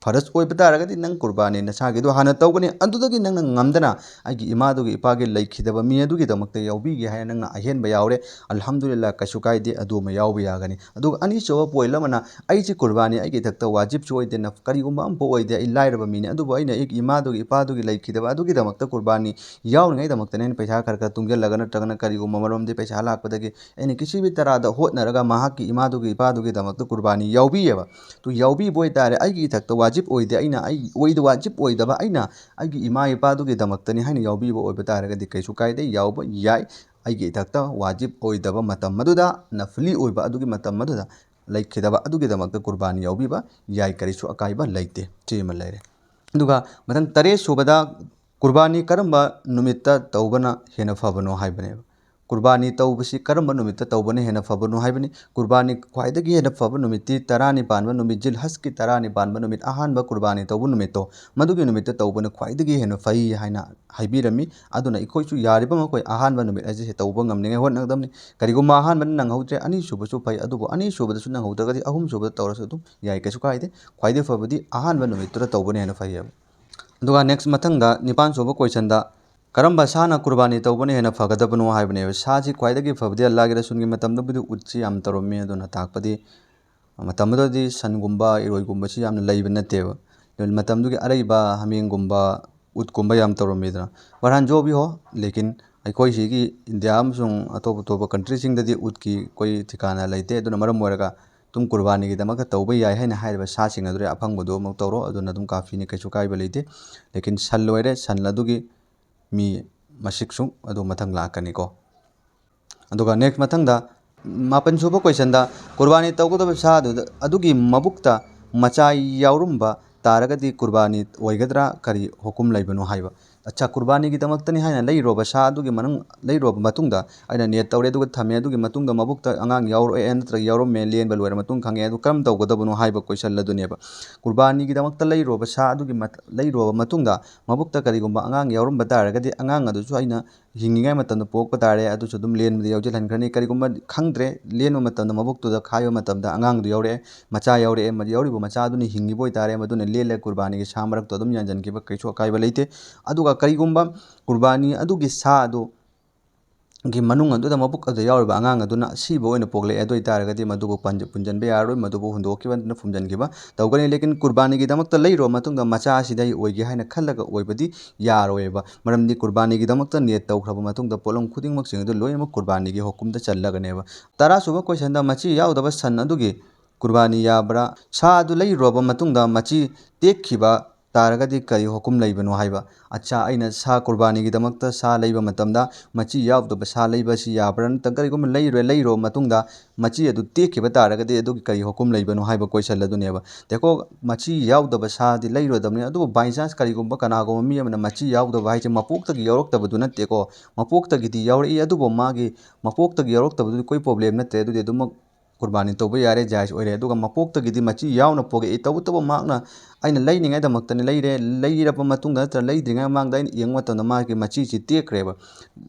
ꯐꯔꯖ ꯑꯣꯏꯕ ꯇꯥꯔꯒꯗꯤ, ꯅꯪ ꯀꯨꯔꯕꯥꯅꯤ ꯅꯁꯥꯒꯤꯗꯣ ꯍꯥꯟꯅ ꯇꯧꯒꯅꯤ, ꯑꯗꯨꯗꯒꯤ ꯅꯪꯅ ꯉꯝꯗꯅ ꯑꯩꯒꯤ ꯏꯃꯥꯗꯨꯒꯤ ꯏꯄꯥꯒꯤ ꯂꯩꯈꯤꯗꯕ ꯃꯤ ꯑꯗꯨꯒꯤꯗꯃꯛꯇ ꯌꯥꯎꯕꯤꯒꯦ ꯍꯥꯏꯅ ꯅꯪꯅ ꯑꯍꯦꯟꯕ ꯌꯥꯎꯔꯦ, ꯑꯜꯍꯝꯗꯨꯂꯤꯜꯂꯥ, ꯀꯩꯁꯨ ꯀꯥꯏꯗꯦ, ꯑꯗꯨ ꯑꯃ ꯌꯥꯎꯕ ꯌꯥꯒꯅꯤ꯫ ꯑꯗꯨꯒ ꯑꯅꯤꯁꯨꯕ ꯄꯣꯏꯟ ꯑꯃꯅ, ꯑꯩꯁꯤ ꯀꯨꯔꯕꯥꯅꯤ ꯑꯩꯒꯤ ꯏꯊꯛꯇ ꯋꯥꯖꯤꯕꯁꯨ ꯑꯣꯏꯗꯦ, ꯅꯐ-, ꯀꯔꯤꯒꯨꯝꯕ ꯑꯃꯐꯥꯎ ꯑꯣꯏꯗꯦ, ꯑꯩ ꯂꯥꯏꯔꯕ ꯃꯤꯅꯤ, ꯑꯗꯨꯕꯨ ꯑꯩꯅ ꯑꯩꯒꯤ ꯏꯃꯥꯗꯨꯒꯤ ꯏꯄꯥꯗꯨꯒꯤ ꯂꯩꯈꯤꯗꯕ ꯑꯗꯨꯒꯤꯗꯃꯛꯇ ꯀꯨꯔꯕꯥꯅꯤ ꯌꯥꯎꯔꯤꯉꯩꯗꯃꯛꯇꯅꯦ ꯑꯩꯅ ꯄꯩꯁꯥ ꯈꯔ ꯈꯔ ꯇꯨꯡꯁꯤꯜꯂꯒ ꯅꯠꯇ꯭ꯔꯒꯅ ꯀꯔꯤꯒꯨꯝꯕ ꯃꯔꯝꯗꯤ ꯄꯩꯁꯥ ꯂꯥꯛꯄꯗꯒꯤ ꯑꯩꯅ ꯀꯤꯁꯤ ꯕꯤ ꯇꯔꯥꯗ ꯍꯣꯠꯅꯔꯒ ꯃꯍꯥꯛꯀꯤ ꯏꯃꯥꯗꯨꯒꯤ ꯏꯄꯥꯗꯨꯒꯤꯗꯃꯛꯇ ꯀꯨꯔꯕꯥꯅꯤ ꯌꯥꯎꯕꯤꯌꯦꯕ꯫ ꯇꯨ ꯌꯥꯎꯕꯤꯕ ꯑꯣꯏꯇꯥꯔꯦ, ꯑꯩꯒꯤ ꯏꯊꯛꯇ ꯋꯥꯖꯤꯕ ꯑꯣꯏꯗꯦ, ꯑꯩꯅ ꯑꯩ ꯑꯣꯏꯗ ꯋꯥꯖꯤꯕ ꯑꯣꯏꯗꯕ ꯑꯩꯅ ꯑꯩꯒꯤ ꯏꯃꯥ ꯏꯄꯥꯗꯨꯒꯤꯗꯃꯛꯇꯅꯤ ꯍꯥꯏꯅ ꯌꯥꯎꯕꯤꯕ ꯑꯣꯏꯕ ꯇꯥꯔꯒꯗꯤ ꯀꯩꯁꯨ ꯀꯥꯏꯗꯦ, ꯌꯥꯎꯕ ꯌꯥꯏ꯫ ꯑꯩꯒꯤ ꯏꯊꯛꯇ ꯋꯥꯖꯤꯕ ꯑꯣꯏꯗꯕ ꯃꯇꯝ ꯑꯗꯨꯗ, ꯅꯐꯂꯤ ꯑꯣꯏꯕ ꯑꯗꯨꯒꯤ ꯃꯇꯝ ꯑꯗꯨꯗ ꯂꯩꯈꯤꯗꯕ ꯑꯗꯨꯒꯤꯗꯃꯛꯇ ꯀꯨꯔꯕꯥꯅꯤ ꯌꯥꯎꯕꯤꯕ ꯌꯥꯏ, ꯀꯔꯤꯁꯨ ꯑꯀꯥꯏꯕ ꯂꯩꯇꯦ꯫ ꯁꯤ ꯑꯃ ꯂꯩꯔꯦ꯫ ꯑꯗꯨꯒ ꯃꯊꯪ ꯇꯔꯦꯠ ꯁꯨꯕꯗ ꯀꯨꯔꯕꯥꯅꯤ ꯀꯔꯝꯕ ꯅꯨꯃꯤꯠꯇ ꯇꯧꯕꯅ ꯍꯦꯟꯅ ꯐꯕꯅꯣ ꯍꯥꯏꯕꯅꯦꯕ꯫ ꯀꯨꯔꯕꯥꯅꯤ ꯇꯧꯕꯁꯤ ꯀꯔꯝꯕ ꯅꯨꯃꯤꯠꯇ ꯇꯧꯕꯅ ꯍꯦꯟꯅ ꯐꯕꯅꯣ ꯍꯥꯏꯕꯅꯤ꯫ ꯀꯨꯔꯕꯥꯅꯤ ꯈ꯭ꯋꯥꯏꯗꯒꯤ ꯍꯦꯟꯅ ꯐꯕ ꯅꯨꯃꯤꯠꯇꯤ ꯇꯔꯥꯅꯤ ꯄꯥꯟꯕ ꯅꯨꯃꯤꯠ, ꯖꯤꯜ ꯍꯖꯀꯤ ꯇꯔꯥꯅꯤ ꯄꯥꯟꯕ ꯅꯨꯃꯤꯠ, ꯑꯍꯥꯟꯕ ꯀꯨꯔꯕꯥꯅꯤ ꯇꯧꯕ ꯅꯨꯃꯤꯠꯇꯣ, ꯃꯗꯨꯒꯤ ꯅꯨꯃꯤꯠꯇ ꯇꯧꯕꯅ ꯈ꯭ꯋꯥꯏꯗꯒꯤ ꯍꯦꯟꯅ ꯐꯩ ꯍꯥꯏꯅ ꯍꯥꯏꯕꯤꯔꯝꯃꯤ꯫ ꯑꯗꯨꯅ ꯑꯩꯈꯣꯏꯁꯨ ꯌꯥꯔꯤꯕ ꯃꯈꯩ ꯑꯍꯥꯟꯕ ꯅꯨꯃꯤꯠ ꯑꯁꯤꯁꯦ ꯇꯧꯕ ꯉꯝꯅꯤꯡꯉꯥꯏ ꯍꯣꯠꯅꯒꯗꯕꯅꯤ꯫ ꯀꯔꯤꯒꯨꯝꯕ ꯑꯍꯥꯟꯕꯅ ꯅꯪꯍꯧꯗ꯭ꯔꯦ, ꯑꯅꯤꯁꯨꯕꯁꯨ ꯐꯩ, ꯑꯗꯨꯕꯨ ꯑꯅꯤꯁꯨꯕꯗꯁꯨ ꯅꯪꯍꯧꯗ꯭ꯔꯒꯗꯤ ꯑꯍꯨꯝꯁꯨꯕꯗ ꯇꯧꯔꯁꯨ ꯑꯗꯨꯝ ꯌꯥꯏ, ꯀꯩꯁꯨ ꯀꯥꯏꯗꯦ꯫ ꯈ꯭ꯋꯥꯏꯗꯒꯤ ꯐꯕꯗꯤ ꯑꯍꯥꯟꯕ ꯅꯨꯃꯤꯠꯇꯨꯗ ꯇꯧꯕꯅ ꯍꯦꯟꯅ ꯐꯩꯌꯦꯕ꯫ ꯑꯗꯨꯒ ꯅꯦꯛꯁ ꯃꯊꯪꯗ ꯅꯤꯄꯥꯟ ꯁꯨꯕ ꯀꯣꯏꯁꯟꯗ, ꯀꯔꯝꯕ ꯁꯥꯅ ꯀꯨꯔꯕꯥꯅꯤ ꯇꯧꯕꯅ ꯍꯦꯟꯅ ꯐꯒꯗꯕꯅꯣ ꯍꯥꯏꯕꯅꯦꯕ꯫ ꯁꯥꯁꯤ ꯈ꯭ꯋꯥꯏꯗꯒꯤ ꯐꯕꯗꯤ ꯑꯜꯂꯥꯍꯒꯤ ꯔꯁꯨꯜꯒꯤ ꯃꯇꯝꯗꯕꯨꯗꯤ ꯎꯠꯁꯤ ꯌꯥꯝ ꯇꯧꯔꯝꯃꯤ, ꯑꯗꯨꯅ ꯇꯥꯛꯄꯗꯤ ꯃꯇꯝꯗꯨꯗꯗꯤ ꯁꯟꯒꯨꯝꯕ, ꯏꯔꯣꯏꯒꯨꯝꯕꯁꯤ ꯌꯥꯝꯅ ꯂꯩꯕ ꯅꯠꯇꯦꯕ꯫ ꯑꯗꯨꯅ ꯃꯇꯝꯗꯨꯒꯤ ꯑꯔꯩꯕ ꯍꯥꯃꯦꯡꯒꯨꯝꯕ, ꯎꯠꯀꯨꯝꯕ ꯌꯥꯝ ꯇꯧꯔꯝꯃꯤꯗꯅ꯫ ꯐꯔꯍꯥꯟ ꯖꯣ ꯚꯤ ꯍꯣ, ꯂꯦꯀꯤꯟ ꯑꯩꯈꯣꯏ ꯁꯤꯒꯤ ꯏꯟꯗꯤꯌꯥ ꯑꯃꯁꯨꯡ ꯑꯇꯣꯞ ꯑꯇꯣꯞꯄ ꯀꯟꯇ꯭ꯔꯤꯁꯤꯡꯗꯗꯤ ꯎꯠꯀꯤ ꯑꯩꯈꯣꯏ ꯊꯤꯀꯥꯅ ꯂꯩꯇꯦ꯫ ꯑꯗꯨꯅ ꯃꯔꯝ ꯑꯣꯏꯔꯒ ꯑꯗꯨꯝ ꯀꯨꯔꯕꯥꯅꯤꯒꯤꯗꯃꯛꯇ ꯇꯧꯕ ꯌꯥꯏ ꯍꯥꯏꯅ ꯍꯥꯏꯔꯤꯕ ꯁꯥꯁꯤꯡ ꯑꯗꯨꯗ ꯑꯐꯪꯕꯗꯣ ꯑꯃꯨꯛ ꯇꯧꯔꯣ, ꯑꯗꯨꯅ ꯑꯗꯨꯝ ꯀꯥꯐꯤꯅꯤ, ꯀꯩꯁꯨ ꯀꯥꯏꯕ ꯂꯩꯇꯦ꯫ ꯂꯦꯀꯤꯟ ꯁꯟ ꯂꯣꯏꯔꯦ, ꯁꯟ ꯑꯗꯨꯒꯤ ꯃꯤ ꯃꯁꯤꯡꯁꯨ ꯑꯗꯨ ꯃꯊꯪ ꯂꯥꯛꯀꯅꯤꯀꯣ꯫ ꯑꯗꯨꯒ ꯅꯦꯛꯁ ꯃꯊꯪꯗ ꯃꯥꯄꯟ ꯁꯨꯕ ꯀꯣꯏꯁꯟꯗ, ꯀꯨꯔꯕꯥꯅꯤ ꯇꯧꯒꯗꯕ ꯁꯥ ꯑꯗꯨꯗ, ꯑꯗꯨꯒꯤ ꯃꯕꯨꯛꯇ ꯃꯆꯥ ꯌꯥꯎꯔꯝꯕ ꯇꯥꯔꯒꯗꯤ ꯀꯨꯔꯕꯥꯅꯤ ꯑꯣꯏꯒꯗ꯭ꯔꯥ? ꯀꯔꯤ ꯍꯨꯀꯨꯝ ꯂꯩꯕꯅꯣ ꯍꯥꯏꯕ꯫ ꯑꯠꯆꯥ, ꯀꯨꯔꯕꯥꯅꯤꯒꯤꯗꯃꯛꯇꯅꯤ ꯍꯥꯏꯅ ꯂꯩꯔꯨꯔꯕ ꯁꯥ ꯑꯗꯨꯒꯤ ꯃꯅꯨꯡ, ꯂꯩꯔꯨꯔꯕ ꯃꯇꯨꯡꯗ ꯑꯩꯅ ꯅꯤꯌꯠ ꯇꯧꯔꯦ, ꯑꯗꯨꯒ ꯊꯝꯃꯦ, ꯑꯗꯨꯒꯤ ꯃꯇꯨꯡꯗ ꯃꯕꯨꯛꯇ ꯑꯉꯥꯡ ꯌꯥꯎꯔꯛꯑꯦ ꯅꯠꯇ꯭ꯔꯒ ꯌꯥꯎꯔꯝꯃꯦ, ꯂꯦꯟꯕ ꯂꯣꯏꯔ ꯃꯇꯨꯡ ꯈꯪꯉꯦ, ꯑꯗꯨ ꯀꯔꯝ ꯇꯧꯒꯗꯕꯅꯣ ꯍꯥꯏꯕ ꯀꯣꯏꯁꯟ ꯑꯗꯨꯅꯦꯕ꯫ ꯀꯨꯔꯕꯥꯅꯤꯒꯤꯗꯃꯛꯇ ꯂꯩꯔꯨꯔꯕ ꯁꯥ ꯑꯗꯨꯒꯤ ꯃꯠ-, ꯂꯩꯔꯨꯔꯕ ꯃꯇꯨꯡꯗ ꯃꯕꯨꯛꯇ ꯀꯔꯤꯒꯨꯝꯕ ꯑꯉꯥꯡ ꯌꯥꯎꯔꯝꯕ ꯇꯥꯔꯒꯗꯤ, ꯑꯉꯥꯡ ꯑꯗꯨꯁꯨ ꯑꯩꯅ ꯍꯤꯡꯉꯤꯉꯩ ꯃꯇꯝꯗ ꯄꯣꯛꯄ ꯇꯥꯔꯦ, ꯑꯗꯨꯁꯨ ꯑꯗꯨꯝ ꯂꯦꯟꯕꯗ ꯌꯥꯎꯁꯤꯜꯍꯟꯈ꯭ꯔꯅꯤ꯫ ꯀꯔꯤꯒꯨꯝꯕ ꯈꯪꯗ꯭ꯔꯦ, ꯂꯦꯟꯕ ꯃꯇꯝꯗ ꯃꯕꯨꯛꯇꯨꯗ ꯈꯥꯏꯕ ꯃꯇꯝꯗ ꯑꯉꯥꯡꯗꯨ ꯌꯥꯎꯔꯛꯑꯦ, ꯃꯆꯥ ꯌꯥꯎꯔꯛꯑꯦ, ꯃꯗꯨ ꯌꯥꯎꯔꯤꯕ ꯃꯆꯥꯗꯨꯅ ꯍꯤꯡꯉꯤꯕ ꯑꯣꯏꯇꯥꯔꯦ, ꯃꯗꯨꯅ ꯂꯦꯜꯂꯦ, ꯀꯨꯔꯕꯥꯅꯤꯒꯤ ꯁꯥ ꯃꯔꯛꯇ ꯑꯗꯨꯝ ꯌꯥꯟꯁꯤꯟꯈꯤꯕ ꯀꯩꯁꯨ ꯑꯀꯥꯏꯕ ꯂꯩꯇꯦ꯫ ꯑꯗꯨꯒ ꯀꯔꯤꯒꯨꯝꯕ ꯀꯨꯔꯕꯥꯅꯤ ꯑꯗꯨꯒꯤ ꯁꯥ ꯑꯗꯨ ꯒꯤ ꯃꯅꯨꯡ ꯑꯗꯨꯗ ꯃꯕꯨꯛ ꯑꯗꯨꯗ ꯌꯥꯎꯔꯤꯕ ꯑꯉꯥꯡ ꯑꯗꯨꯅ ꯑꯁꯤꯕ ꯑꯣꯏꯅ ꯄꯣꯛꯂꯛꯑꯦ, ꯑꯗꯨ ꯑꯣꯏꯇꯥꯔꯒꯗꯤ ꯃꯗꯨꯕꯨ ꯄꯟ-, ꯄꯨꯟꯁꯤꯟꯕ ꯌꯥꯔꯔꯣꯏ, ꯃꯗꯨꯕꯨ ꯍꯨꯟꯗꯣꯛꯈꯤꯕ ꯅꯠꯇꯅ ꯐꯨꯝꯖꯤꯟꯈꯤꯕ ꯇꯧꯒꯅꯤ꯫ ꯂꯦꯀꯤꯟ ꯀꯨꯔꯕꯥꯅꯤꯒꯤꯗꯃꯛꯇ ꯂꯩꯔꯨꯔꯕ ꯃꯇꯨꯡꯗ ꯃꯆꯥ ꯑꯁꯤꯗꯒꯤ ꯑꯣꯏꯒꯦ ꯍꯥꯏꯅ ꯈꯜꯂꯒ ꯑꯣꯏꯕꯗꯤ ꯌꯥꯔꯣꯏꯕ꯫ ꯃꯔꯝꯗꯤ ꯀꯨꯔꯕꯥꯅꯤꯒꯤꯗꯃꯛꯇ ꯅꯤꯌꯠ ꯇꯧꯈ꯭ꯔꯕ ꯃꯇꯨꯡꯗ ꯄꯣꯠꯂꯝ ꯈꯨꯗꯤꯡꯃꯛꯁꯤꯡ ꯑꯗꯨ ꯂꯣꯏꯅꯃꯛ ꯀꯨꯔꯕꯥꯅꯤꯒꯤ ꯍꯨꯀꯨꯝꯗ ꯆꯜꯂꯒꯅꯦꯕ꯫ ꯇꯔꯥꯁꯨꯕ ꯀꯣꯏꯁꯟꯗ ꯃꯆꯤ ꯌꯥꯎꯗꯕ ꯁꯟ ꯑꯗꯨꯒꯤ ꯀꯨꯔꯕꯥꯅꯤ ꯌꯥꯕ꯭ꯔꯥ? ꯁꯥ ꯑꯗꯨ ꯂꯩꯔꯨꯔꯕ ꯃꯇꯨꯡꯗ ꯃꯆꯤ ꯇꯦꯛꯈꯤꯕ ꯇꯥꯔꯒꯗꯤ ꯀꯔꯤ ꯍꯨꯀꯨꯝ ꯂꯩꯕꯅꯣ ꯍꯥꯏꯕ꯫ ꯑꯠꯆꯥ, ꯑꯩꯅ ꯁꯥ ꯀꯨꯔꯕꯥꯅꯤꯒꯤꯗꯃꯛꯇ ꯁꯥ ꯂꯩꯕ ꯃꯇꯝꯗ ꯃꯆꯤ ꯌꯥꯎꯗꯕ ꯁꯥ ꯂꯩꯕ ꯑꯁꯤ ꯌꯥꯕ꯭ꯔꯥ? ꯅꯠꯇ꯭ꯔꯒ ꯀꯔꯤꯒꯨꯝꯕ ꯂꯩꯔꯨꯔꯦ, ꯂꯩꯔꯨꯔꯕ ꯃꯇꯨꯡꯗ ꯃꯆꯤ ꯑꯗꯨ ꯇꯦꯛꯈꯤꯕ ꯇꯥꯔꯒꯗꯤ ꯑꯗꯨꯒꯤ ꯀꯔꯤ ꯍꯨꯀꯨꯝ ꯂꯩꯕꯅꯣ ꯍꯥꯏꯕ ꯀꯣꯏꯁꯟ ꯑꯗꯨꯅꯦꯕ꯫ ꯗꯦꯈꯣ, ꯃꯆꯤ ꯌꯥꯎꯗꯕ ꯁꯥꯗꯤ ꯂꯩꯔꯣꯏꯗꯕꯅꯤ, ꯑꯗꯨꯕꯨ by chance ꯀꯔꯤꯒꯨꯝꯕ ꯀꯅꯥꯒꯨꯝꯕ ꯃꯤ ꯑꯃꯅ ꯃꯆꯤ ꯌꯥꯎꯗꯕ ꯍꯥꯏꯁꯦ ꯃꯄꯣꯛꯇꯒꯤ ꯌꯥꯎꯔꯛꯇꯕꯗꯨ ꯅꯠꯇꯦꯀꯣ, ꯃꯄꯣꯛꯇꯒꯤꯗꯤ ꯌꯥꯎꯔꯛꯏ, ꯑꯗꯨꯕꯨ ꯃꯥꯒꯤ ꯃꯄꯣꯛꯇꯒꯤ ꯌꯥꯎꯔꯛꯇꯕꯗꯨꯗꯤ ꯀꯣꯏ problem ꯅꯠꯇꯦ, ꯑꯗꯨꯗꯤ ꯑꯗꯨꯃꯛ ꯀꯨꯔꯕꯥꯅꯤ ꯇꯧꯕ ꯌꯥꯔꯦ, ꯖꯥꯏꯖ ꯑꯣꯏꯔꯦ꯫ ꯑꯗꯨꯒ ꯃꯄꯣꯛꯇꯒꯤꯗꯤ ꯃꯆꯤ ꯌꯥꯎꯅ ꯄꯣꯛꯂꯛꯏ, ꯇꯧꯕꯇꯕꯨ ꯃꯍꯥꯛꯅ ꯑꯩꯅ ꯂꯩꯔꯤꯉꯩꯗꯃꯛꯇꯅꯤ ꯂꯩꯔꯦ, ꯂꯩꯔꯕ ꯃꯇꯨꯡꯗ ꯅꯠꯇ꯭ꯔꯒ ꯂꯩꯗ꯭ꯔꯤꯉꯩ ꯃꯃꯥꯡꯗ ꯑꯩꯅ ꯌꯦꯡꯕ ꯃꯇꯝꯗ ꯃꯥꯒꯤ ꯃꯆꯤꯁꯤ ꯇꯦꯛꯈ꯭ꯔꯦꯕ꯫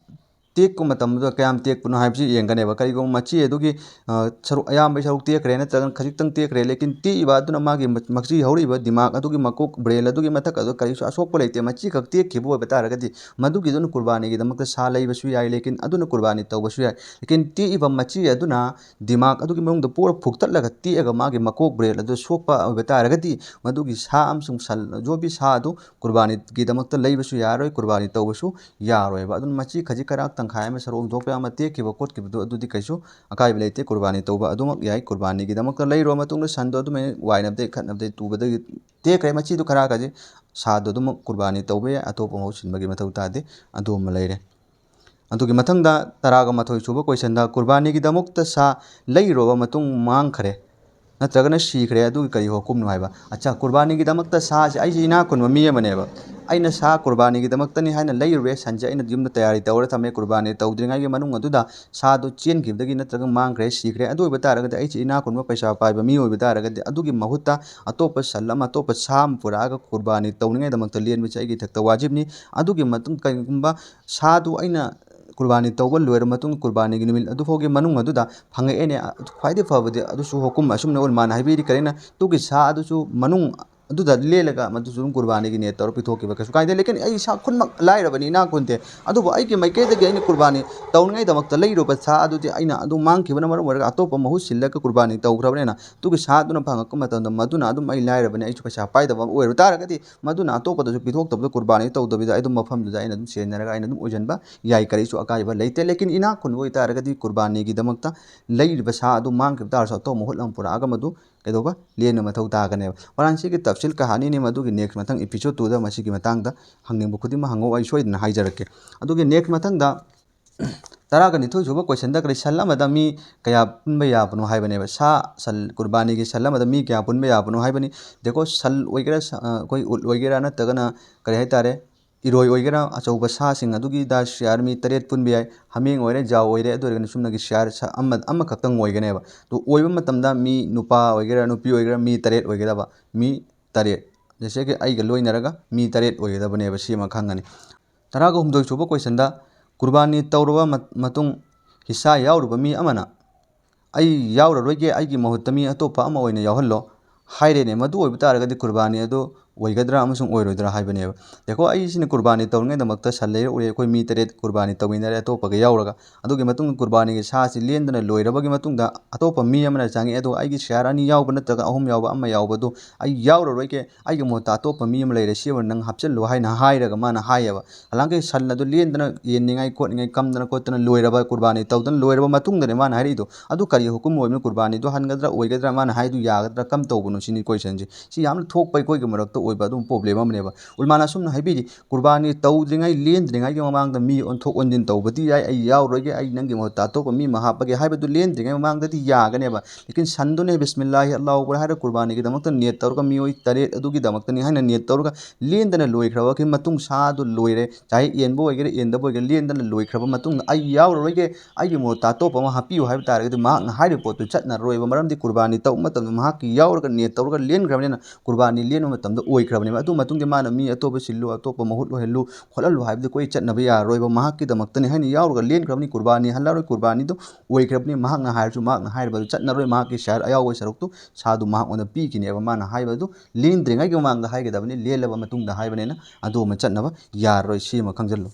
ꯇꯦꯛꯄ ꯃꯇꯝꯗꯨꯗ ꯀꯌꯥꯝ ꯇꯦꯛꯄꯅꯣ ꯍꯥꯏꯕꯁꯤ ꯌꯦꯡꯒꯅꯦꯕ꯫ ꯀꯔꯤꯒꯨꯝꯕ ꯃꯆꯤ ꯑꯗꯨꯒꯤ, ꯑ, ꯁꯔꯨꯛ, ꯑꯌꯥꯝꯕꯒꯤ ꯁꯔꯨꯛ ꯇꯦꯛꯈ꯭ꯔꯦ ꯅꯠꯇ꯭ꯔꯒꯅ ꯈꯖꯤꯛꯇꯪ ꯇꯦꯛꯈ꯭ꯔꯦ, ꯂꯦꯀꯤꯟ ꯇꯦꯛꯏꯕ ꯑꯗꯨꯅ ꯃꯥꯒꯤ ꯃ-, ꯃꯆꯤ ꯍꯧꯔꯛꯏꯕ ꯗꯤꯃꯥꯒ ꯑꯗꯨꯒꯤ ꯃꯀꯣꯛ, brain ꯑꯗꯨꯒꯤ ꯃꯊꯛ ꯑꯗꯨ ꯀꯔꯤꯁꯨ ꯑꯁꯣꯛꯄ ꯂꯩꯇꯦ, ꯃꯆꯤ ꯈꯛ ꯇꯦꯛꯈꯤꯕ ꯑꯣꯏꯕ ꯇꯥꯔꯒꯗꯤ ꯃꯗꯨꯒꯤꯗꯨꯅ ꯀꯨꯔꯕꯥꯅꯤꯒꯤꯗꯃꯛꯇ ꯁꯥ ꯂꯩꯕꯁꯨ ꯌꯥꯏ, ꯂꯦꯀꯤꯟ ꯑꯗꯨꯅ ꯀꯨꯔꯕꯥꯅꯤ ꯇꯧꯕꯁꯨ ꯌꯥꯏ꯫ ꯂꯦꯀꯤꯟ ꯇꯦꯛꯏꯕ ꯃꯆꯤ ꯑꯗꯨꯅ ꯗꯤꯃꯥꯒ ꯑꯗꯨꯒꯤ ꯃꯅꯨꯡꯗ ꯄꯣꯔ ꯐꯨꯛꯇꯠꯂꯒ ꯇꯦꯛꯑꯒ ꯃꯥꯒꯤ ꯃꯀꯣꯛ, brain ꯑꯗꯨ ꯁꯣꯛꯄ ꯑꯣꯏꯕ ꯇꯥꯔꯒꯗꯤ ꯃꯗꯨꯒꯤ ꯁꯥ ꯑꯃꯁꯨꯡ ꯁꯟ, ꯖꯣꯕꯤ ꯁꯥ ꯑꯗꯨ ꯀꯨꯔꯕꯥꯅꯤꯒꯤꯗꯃꯛꯇ ꯂꯩꯕꯁꯨ ꯌꯥꯔꯣꯏ, ꯀꯨꯔꯕꯥꯅꯤ ꯇꯧꯕꯁꯨ ꯌꯥꯔꯣꯏꯕ꯫ ꯑꯗꯨꯅ ꯃꯆꯤ ꯈꯖꯤꯛ ꯈꯔꯥꯛ ꯇꯪꯈꯥꯏ ꯑꯃ ꯁꯔꯨꯛ ꯍꯨꯟꯗꯣꯛꯄ ꯑꯃ ꯇꯦꯛꯈꯤꯕ ꯈꯣꯠꯈꯤꯕꯗꯨ ꯑꯗꯨꯗꯤ ꯀꯩꯁꯨ ꯑꯀꯥꯏꯕ ꯂꯩꯇꯦ꯫ ꯀꯨꯔꯕꯥꯅꯤ ꯇꯧꯕ ꯑꯗꯨꯃꯛ ꯌꯥꯏ꯫ ꯀꯨꯔꯕꯥꯅꯤꯒꯤꯗꯃꯛꯇ ꯂꯩꯔꯨꯔ ꯃꯇꯨꯡꯗ ꯁꯟꯗꯣ ꯑꯗꯨꯃꯥꯏꯅ ꯋꯥꯏꯅꯕꯗꯒꯤ ꯈꯠꯅꯕꯗꯒꯤ ꯇꯨꯕꯗꯒꯤ ꯇꯦꯛꯈ꯭ꯔꯦ, ꯃꯆꯤꯗꯨ ꯈꯔ ꯈꯖꯤꯛ ꯁꯥꯗꯣ ꯑꯗꯨꯃꯛ ꯀꯨꯔꯕꯥꯅꯤ ꯇꯧꯕ ꯌꯥꯏ, ꯑꯇꯣꯞꯄ ꯃꯍꯨꯠ ꯁꯤꯟꯕꯒꯤ ꯃꯊꯧ ꯇꯥꯗꯦ꯫ ꯑꯗꯨ ꯑꯃ ꯂꯩꯔꯦ꯫ ꯑꯗꯨꯒꯤ ꯃꯊꯪꯗ ꯇꯔꯥꯒ ꯃꯥꯊꯣꯏ ꯁꯨꯕ ꯀꯣꯏꯁꯟꯗ ꯀꯨꯔꯕꯥꯅꯤꯒꯤꯗꯃꯛꯇ ꯁꯥ ꯂꯩꯔꯨꯔꯕ ꯃꯇꯨꯡ ꯃꯥꯡꯈ꯭ꯔꯦ, ꯅꯠꯇ꯭ꯔꯒꯅ ꯁꯤꯈ꯭ꯔꯦ, ꯑꯗꯨꯒꯤ ꯀꯔꯤ ꯍꯨꯀꯨꯝꯅꯣ ꯍꯥꯏꯕ꯫ ꯑꯆꯥ, ꯀꯨꯔꯕꯥꯅꯤꯒꯤꯗꯃꯛꯇ ꯁꯥꯁꯦ, ꯑꯩꯁꯦ ꯏꯅꯥꯛ ꯈꯨꯟꯕ ꯃꯤ ꯑꯃꯅꯦꯕ, ꯑꯩꯅ ꯁꯥ ꯀꯨꯔꯕꯥꯅꯤꯒꯤꯗꯃꯛꯇꯅꯤ ꯍꯥꯏꯅ ꯂꯩꯔꯨꯔꯦ, ꯁꯟꯁꯦ ꯑꯩꯅ ꯌꯨꯝꯗ ꯇꯌꯥꯔꯤ ꯇꯧꯔ ꯊꯝꯃꯦ, ꯀꯨꯔꯕꯥꯅꯤ ꯇꯧꯗ꯭ꯔꯤꯉꯩꯒꯤ ꯃꯅꯨꯡ ꯑꯗꯨꯗ ꯁꯥꯗꯨ ꯆꯦꯟꯈꯤꯕꯗꯒꯤ ꯅꯠꯇ꯭ꯔꯒ ꯃꯥꯡꯈ꯭ꯔꯦ, ꯁꯤꯈ꯭ꯔꯦ, ꯑꯗꯨ ꯑꯣꯏꯕ ꯇꯥꯔꯒꯗꯤ ꯑꯩꯁꯦ ꯏꯅꯥꯛ ꯈꯨꯟꯕ ꯄꯩꯁꯥ ꯄꯥꯏꯕ ꯃꯤ ꯑꯣꯏꯕ ꯇꯥꯔꯒꯗꯤ ꯑꯗꯨꯒꯤ ꯃꯍꯨꯠꯇ ꯑꯇꯣꯞꯄ ꯁꯟ ꯑꯃ, ꯑꯇꯣꯞꯄ ꯁꯥ ꯑꯃ ꯄꯨꯔꯛꯑꯒ ꯀꯨꯔꯕꯥꯅꯤ ꯇꯧꯅꯤꯡꯉꯥꯏꯗꯃꯛꯇ ꯂꯦꯟꯕꯁꯦ ꯑꯩꯒꯤ ꯏꯊꯛꯇ ꯋꯥꯖꯤꯕꯅꯤ꯫ ꯑꯗꯨꯒꯤ ꯃꯇꯨꯡ ꯀꯔꯤꯒꯨꯝꯕ ꯁꯥꯗꯨ ꯑꯩꯅ ꯀꯨꯔꯕꯥꯅꯤ ꯇꯧꯕ ꯂꯣꯏꯔ ꯃꯇꯨꯡ ꯀꯨꯔꯕꯥꯅꯤꯒꯤ ꯅꯨꯃꯤꯠ ꯑꯗꯨꯐꯥꯎꯒꯤ ꯃꯅꯨꯡ ꯑꯗꯨꯗ ꯐꯪꯉꯛꯑꯦꯅꯦ, ꯈ꯭ꯋꯥꯏꯗꯒꯤ ꯐꯕꯗꯤ ꯑꯗꯨꯁꯨ ꯍꯨꯀꯨꯝ ꯑꯁꯨꯝꯅ ꯎꯂꯃꯥꯅ ꯍꯥꯏꯕꯤꯔꯤ꯫ ꯀꯔꯤꯅ ꯇꯨꯒꯤ ꯁꯥ ꯑꯗꯨꯁꯨ ꯃꯅꯨꯡ ꯑꯗꯨꯗ ꯂꯦꯜꯂꯒ ꯃꯗꯨꯁꯨ ꯑꯗꯨꯝ ꯀꯨꯔꯕꯥꯅꯤꯒꯤ ꯅꯤꯌꯠ ꯇꯧꯔ ꯄꯤꯊꯣꯛꯈꯤꯕ ꯀꯩꯁꯨ ꯀꯥꯏꯗꯦ꯫ ꯂꯦꯀꯤꯟ ꯑꯩ ꯏꯁꯥ ꯈꯨꯟꯃꯛ ꯂꯥꯏꯔꯕꯅꯤ, ꯏꯅꯥꯛ ꯈꯨꯟꯗꯦ, ꯑꯗꯨꯕꯨ ꯑꯩꯒꯤ ꯃꯥꯏꯀꯩꯗꯒꯤ ꯑꯩꯅ ꯀꯨꯔꯕꯥꯅꯤ ꯇꯧꯅꯤꯡꯉꯥꯏꯗꯃꯛꯇ ꯂꯩꯔꯨꯕ ꯁꯥ ꯑꯗꯨꯗꯤ ꯑꯩꯅ ꯑꯗꯨ ꯃꯥꯡꯈꯤꯕꯅ ꯃꯔꯝ ꯑꯣꯏꯔꯒ ꯑꯇꯣꯞꯄ ꯃꯍꯨꯠ ꯁꯤꯜꯂꯒ ꯀꯨꯔꯕꯥꯅꯤ ꯇꯧꯈ꯭ꯔꯕꯅꯤꯅ ꯇꯨꯒꯤ ꯁꯥ ꯑꯗꯨꯅ ꯐꯪꯉꯛꯄ ꯃꯇꯝꯗ ꯃꯗꯨꯅ ꯑꯗꯨꯝ ꯑꯩ ꯂꯥꯏꯔꯕꯅꯤ, ꯑꯩꯁꯨ ꯄꯩꯁꯥ ꯄꯥꯏꯗꯕ ꯑꯃ ꯑꯣꯏꯔꯨ ꯇꯥꯔꯒꯗꯤ ꯃꯗꯨꯅ ꯑꯇꯣꯞꯄꯗꯁꯨ ꯄꯤꯊꯣꯛꯇꯕꯗ ꯀꯨꯔꯕꯥꯅꯤ ꯇꯧꯗꯕꯤꯗ ꯑꯩ ꯑꯗꯨꯝ ꯃꯐꯝꯗꯨꯗ ꯑꯩꯅ ꯑꯗꯨꯝ ꯁꯦꯟꯅꯔꯒ ꯑꯩꯅ ꯑꯗꯨꯝ ꯑꯣꯏꯁꯤꯟꯕ ꯌꯥꯏ, ꯀꯔꯤꯁꯨ ꯑꯀꯥꯏꯕ ꯂꯩꯇꯦ꯫ ꯂꯦꯀꯤꯟ ꯏꯅꯥꯛ ꯈꯨꯟꯕ ꯑꯣꯏꯇꯥꯔꯒꯗꯤ ꯀꯨꯔꯕꯥꯅꯤꯒꯤꯗꯃꯛꯇ ꯂꯩꯔꯤꯕ ꯁꯥ ꯑꯗꯨ ꯃꯥꯡꯈꯤꯕ ꯇꯥꯔꯁꯨ ꯑꯇꯣꯞꯄ ꯃꯍꯨꯠ ꯑꯃ ꯄꯨꯔꯛꯑꯒ ꯃꯗꯨ ꯀꯩꯗꯧꯕ ꯂꯦꯟꯕ ꯃꯊꯧ ꯇꯥꯒꯅꯦꯕ꯫ ꯃꯔꯥꯟꯁꯤꯒꯤ ꯇꯞꯁꯤꯜ ꯀꯍꯥꯅꯤꯅꯤ, ꯃꯗꯨꯒꯤ ꯅꯦꯛꯁ ꯃꯊꯪ ꯏꯄꯤꯁꯣꯗ ꯇꯨꯗ ꯃꯁꯤꯒꯤ ꯃꯇꯥꯡꯗ ꯍꯪꯅꯤꯡꯕ ꯈꯨꯗꯤꯡꯃꯛ ꯍꯪꯉꯛꯑꯣ, ꯑꯩ ꯁꯣꯏꯗꯅ ꯍꯥꯏꯖꯔꯛꯀꯦ꯫ ꯑꯗꯨꯒꯤ ꯅꯦꯛꯁ ꯃꯊꯪꯗ ꯇꯔꯥꯒ ꯅꯤꯊꯣꯏ ꯁꯨꯕ ꯀꯣꯏꯁꯟꯗ ꯀꯔꯤ ꯁꯟ ꯑꯃꯗ ꯃꯤ ꯀꯌꯥ ꯄꯨꯟꯕ ꯌꯥꯕꯅꯣ ꯍꯥꯏꯕꯅꯦꯕ꯫ ꯁꯥ ꯁꯟ ꯀꯨꯔꯕꯥꯅꯤꯒꯤ ꯁꯟ ꯑꯃꯗ ꯃꯤ ꯀꯌꯥ ꯄꯨꯟꯕ ꯌꯥꯕꯅꯣ ꯍꯥꯏꯕꯅꯤ꯫ ꯗꯦꯀꯣ ꯁꯟ ꯑꯣꯏꯒꯦꯔꯥ, ꯁ-, ꯑ, ꯑꯩꯈꯣꯏ ꯎꯠ ꯑꯣꯏꯒꯦꯔꯥ ꯅꯠꯇ꯭ꯔꯒꯅ ꯀꯔꯤ ꯍꯥꯏꯇꯥꯔꯦ, ꯏꯔꯣꯏ ꯑꯣꯏꯒꯦꯔꯥ ꯑꯆꯧꯕ ꯁꯥꯁꯤꯡ ꯑꯗꯨꯒꯤꯗ ꯁꯤꯌꯥꯔ ꯃꯤ ꯇꯔꯦꯠ ꯄꯨꯟꯕ ꯌꯥꯏ꯫ ꯍꯥꯃꯦꯡ ꯑꯣꯏꯔꯦ, ꯖꯥꯎ ꯑꯣꯏꯔꯦ, ꯑꯗꯨ ꯑꯣꯏꯔꯒꯅ ꯆꯨꯝꯅꯒꯤ ꯁꯤꯌꯥꯔ ꯁ-, ꯑꯃ, ꯑꯃꯈꯛꯇꯪ ꯑꯣꯏꯒꯅꯦꯕ꯫ ꯑꯗꯨ ꯑꯣꯏꯕ ꯃꯇꯝꯗ ꯃꯤ ꯅꯨꯄꯥ ꯑꯣꯏꯒꯦꯔꯥ ꯅꯨꯄꯤ ꯑꯣꯏꯒꯦꯔꯥ ꯃꯤ ꯇꯔꯦꯠ ꯑꯣꯏꯒꯗꯕ, ꯃꯤ ꯇꯔꯦꯠ, ꯖꯩꯁꯦ ꯀꯤ ꯑꯩꯒ ꯂꯣꯏꯅꯔꯒ ꯃꯤ ꯇꯔꯦꯠ ꯑꯣꯏꯒꯗꯕꯅꯦꯕ, ꯁꯤ ꯑꯃ ꯈꯪꯒꯅꯤ꯫ ꯇꯔꯥꯒ ꯍꯨꯝꯗꯣꯏ ꯁꯨꯕ ꯀꯣꯏꯁꯟꯗ ꯀꯨꯔꯕꯥꯅꯤ ꯇꯧꯔꯕ ꯃꯠ-, ꯃꯇꯨꯡ ꯍꯤꯁꯥ ꯌꯥꯎꯔꯨꯕ ꯃꯤ ꯑꯃꯅ "ꯑꯩ ꯌꯥꯎꯔꯔꯣꯏꯒꯦ, ꯑꯩꯒꯤ ꯃꯍꯨꯠꯇ ꯃꯤ ꯑꯇꯣꯞꯄ ꯑꯃ ꯑꯣꯏꯅ ꯌꯥꯎꯍꯜꯂꯣ" ꯍꯥꯏꯔꯦꯅꯦ꯫ ꯃꯗꯨ ꯑꯣꯏꯕ ꯇꯥꯔꯒꯗꯤ ꯀꯨꯔꯕꯥꯅꯤ ꯑꯗꯨ ꯑꯣꯏꯒꯗ꯭ꯔꯥ ꯑꯃꯁꯨꯡ ꯑꯣꯏꯔꯣꯏꯗ꯭ꯔꯥ ꯍꯥꯏꯕꯅꯦꯕ꯫ ꯗꯦꯀꯣ ꯑꯩꯁꯤꯅ ꯀꯨꯔꯕꯥꯅꯤ ꯇꯧꯔꯤꯉꯩꯗꯃꯛꯇ ꯁꯟ ꯂꯩꯔꯛꯎꯔꯦ, ꯑꯩꯈꯣꯏ ꯃꯤ ꯇꯔꯦꯠ ꯀꯨꯔꯕꯥꯅꯤ ꯇꯧꯃꯤꯟꯅꯔꯦ ꯑꯇꯣꯞꯄꯒ ꯌꯥꯎꯔꯒ꯫ ꯑꯗꯨꯒꯤ ꯃꯇꯨꯡꯗ ꯀꯨꯔꯕꯥꯅꯤꯒꯤ ꯁꯥꯁꯤ ꯂꯦꯟꯗꯨꯅ ꯂꯣꯏꯔꯕꯒꯤ ꯃꯇꯨꯡꯗ ꯑꯇꯣꯞꯄ ꯃꯤ ꯑꯃꯅ ꯆꯪꯉꯛꯑꯦ, ꯑꯗꯨꯒ "ꯑꯩꯒꯤ ꯁꯤꯌꯥꯔ ꯑꯅꯤ ꯌꯥꯎꯕ ꯅꯠꯇ꯭ꯔꯒ ꯑꯍꯨꯝ ꯌꯥꯎꯕ ꯑꯃ ꯌꯥꯎꯕꯗꯨ ꯑꯩ ꯌꯥꯎꯔꯔꯣꯏꯒꯦ, ꯑꯩꯒꯤ ꯃꯍꯨꯠꯇ ꯑꯇꯣꯞꯄ ꯃꯤ ꯑꯃ ꯂꯩꯔꯦ, ꯁꯤ ꯑꯣꯏꯅ ꯅꯪ ꯍꯥꯞꯆꯤꯜꯂꯨ" ꯍꯥꯏꯅ ꯍꯥꯏꯔꯒ ꯃꯥꯅ ꯍꯥꯏꯌꯦꯕ꯫ ꯍꯂꯥꯡꯀꯤ ꯁꯟ ꯑꯗꯨ ꯂꯦꯟꯗꯅ ꯌꯦꯟꯅꯤꯡꯉꯥꯏ ꯈꯣꯠꯅꯤꯡꯉꯥꯏ ꯀꯝꯗꯅ ꯈꯣꯠꯇꯅ ꯂꯣꯏꯔꯕ, ꯀꯨꯔꯕꯥꯅꯤ ꯇꯧꯗꯅ ꯂꯣꯏꯔꯕ ꯃꯇꯨꯡꯗꯅꯦ ꯃꯥꯅ ꯍꯥꯏꯔꯛꯏꯗꯣ꯫ ꯑꯗꯨ ꯀꯔꯤ ꯍꯨꯀꯨꯝ ꯑꯣꯏꯕꯅꯣ? ꯀꯨꯔꯕꯥꯅꯤꯗꯣ ꯍꯟꯒꯗ꯭ꯔꯥ ꯑꯣꯏꯒꯗ꯭ꯔꯥ? ꯃꯥꯅ ꯍꯥꯏꯗꯨ ꯌꯥꯒꯗ꯭ꯔꯥ? ꯀꯝ ꯇꯧꯕꯅꯣ? ꯁꯤꯅꯤ ꯀꯣꯏꯁꯟꯁꯦ꯫ ꯁꯤ ꯌꯥꯝꯅ ꯊꯣꯛꯄ ꯑꯩꯈꯣꯏꯒꯤ ꯃꯔꯛꯇ ꯑꯣꯏꯕ ꯑꯗꯨꯝ ꯄ꯭ꯔꯣꯕ꯭ꯂꯦꯝ ꯑꯃꯅꯦꯕ꯫ ꯎꯂꯃꯥꯅ ꯑꯁꯨꯝꯅ ꯍꯥꯏꯕꯤꯔꯤ, ꯀꯨꯔꯕꯥꯅꯤ ꯇꯧꯗ꯭ꯔꯤꯉꯩ, ꯂꯦꯟꯗ꯭ꯔꯤꯉꯩꯒꯤ ꯃꯃꯥꯡꯗ ꯃꯤ ꯑꯣꯟꯊꯣꯛ ꯑꯣꯟꯁꯤꯟ ꯇꯧꯕꯗꯤ ꯌꯥꯏ, ꯑꯩ ꯌꯥꯎꯔꯣꯏꯒꯦ, ꯑꯩ ꯅꯪꯒꯤ ꯃꯍꯨꯠꯇ ꯑꯇꯣꯞꯄ ꯃꯤ ꯑꯃ ꯍꯥꯞꯄꯒꯦ ꯍꯥꯏꯕꯗꯨ ꯂꯦꯟꯗ꯭ꯔꯤꯉꯩ ꯃꯃꯥꯡꯗꯗꯤ ꯌꯥꯒꯅꯦꯕ꯫ ꯂꯦꯀꯤꯟ ꯁꯟꯗꯨꯅ ꯕꯤꯁꯃꯤꯜꯂꯥꯍꯤ ꯑꯜꯂꯥꯍꯨ ꯑꯛꯕꯔ ꯍꯥꯏꯔ ꯀꯨꯔꯕꯥꯅꯤꯒꯤꯗꯃꯛꯇ ꯅꯤꯌꯠ ꯇꯧꯔꯒ ꯃꯤꯑꯣꯏ ꯇꯔꯦꯠ ꯑꯗꯨꯒꯤꯗꯃꯛꯇꯅꯤ ꯍꯥꯏꯅ ꯅꯤꯌꯠ ꯇꯧꯔꯒ ꯂꯦꯟꯗꯅ ꯂꯣꯏꯈ꯭ꯔꯕꯒꯤ ꯃꯇꯨꯡ ꯁꯥꯗꯨ ꯂꯣꯏꯔꯦ, ꯆꯥꯍꯦ ꯌꯦꯟꯕ ꯑꯣꯏꯒꯦꯔꯥ ꯌꯦꯟꯗꯕ ꯑꯣꯏꯒꯦꯔꯥ, ꯂꯦꯟꯗꯅ ꯂꯣꯏꯈ꯭ꯔꯕ ꯃꯇꯨꯡꯗ ꯑꯩ ꯌꯥꯎꯔꯔꯣꯏꯒꯦ, ꯑꯩꯒꯤ ꯃꯍꯨꯠꯇ ꯑꯇꯣꯞꯄ ꯑꯃ ꯍꯥꯞꯄꯤꯌꯨ ꯍꯥꯏꯕ ꯇꯥꯔꯒꯗꯤ ꯃꯍꯥꯛꯅ ꯍꯥꯏꯔꯤꯕ ꯄꯣꯠꯇꯨ ꯆꯠꯅꯔꯣꯏꯕ꯫ ꯃꯔꯝꯗꯤ ꯀꯨꯔꯕꯥꯅꯤ ꯇꯧꯕ ꯃꯇꯝꯗ ꯃꯍꯥꯛꯀꯤ ꯌꯥꯎꯔꯒ ꯅꯤꯌꯠ ꯇꯧꯔꯒ ꯂꯦꯟꯈ꯭ꯔꯕꯅꯤꯅ ꯀꯨꯔꯕꯥꯅꯤ ꯂꯦꯟꯕ ꯃꯇꯝꯗ ꯑꯣꯏꯈ꯭ꯔꯕꯅꯦꯕ꯫ ꯑꯗꯨ ꯃꯇꯨꯡꯗ ꯃꯥꯅ ꯃꯤ ꯑꯇꯣꯞꯄ ꯁꯤꯜꯂꯨ, ꯑꯇꯣꯞꯄ ꯃꯍꯨꯠ ꯑꯣꯏꯍꯜꯂꯨ, ꯈꯣꯠꯍꯜꯂꯨ ꯍꯥꯏꯕꯗꯨ ꯑꯩꯈꯣꯏ ꯆꯠꯅꯕ ꯌꯥꯔꯔꯣꯏꯕ꯫ ꯃꯍꯥꯛꯀꯤꯗꯃꯛꯇꯅꯤ ꯍꯥꯏꯅ ꯌꯥꯎꯔꯒ ꯂꯦꯟꯈ꯭ꯔꯕꯅꯤ, ꯀꯨꯔꯕꯥꯅꯤ ꯍꯜꯂꯔꯣꯏ, ꯀꯨꯔꯕꯥꯅꯤꯗꯨ ꯑꯣꯏꯈ꯭ꯔꯕꯅꯤ꯫ ꯃꯍꯥꯛꯅ ꯍꯥꯏꯔꯁꯨ, ꯃꯍꯥꯛꯅ ꯍꯥꯏꯔꯤꯕꯗꯨ ꯆꯠꯅꯔꯣꯏ, ꯃꯍꯥꯛꯀꯤ ꯁꯤꯌꯥꯔ ꯑꯌꯥꯎꯕ ꯁꯔꯨꯛꯇꯨ ꯁꯥꯗꯨ ꯃꯍꯥꯛꯉꯣꯟꯗ ꯄꯤꯈꯤꯅꯦꯕ꯫ ꯃꯥꯅ ꯍꯥꯏꯕꯗꯨ ꯂꯦꯟꯗ꯭ꯔꯤꯉꯩꯒꯤ ꯃꯃꯥꯡꯗ ꯍꯥꯏꯒꯗꯕꯅꯤ, ꯂꯦꯜꯂꯕ ꯃꯇꯨꯡꯗ ꯍꯥꯏꯕꯅꯤꯅ ꯑꯗꯨ ꯑꯃ ꯆꯠꯅꯕ ꯌꯥꯔꯔꯣꯏ꯫ ꯁꯤꯃ ꯈꯪꯖꯤꯜꯂꯨ꯫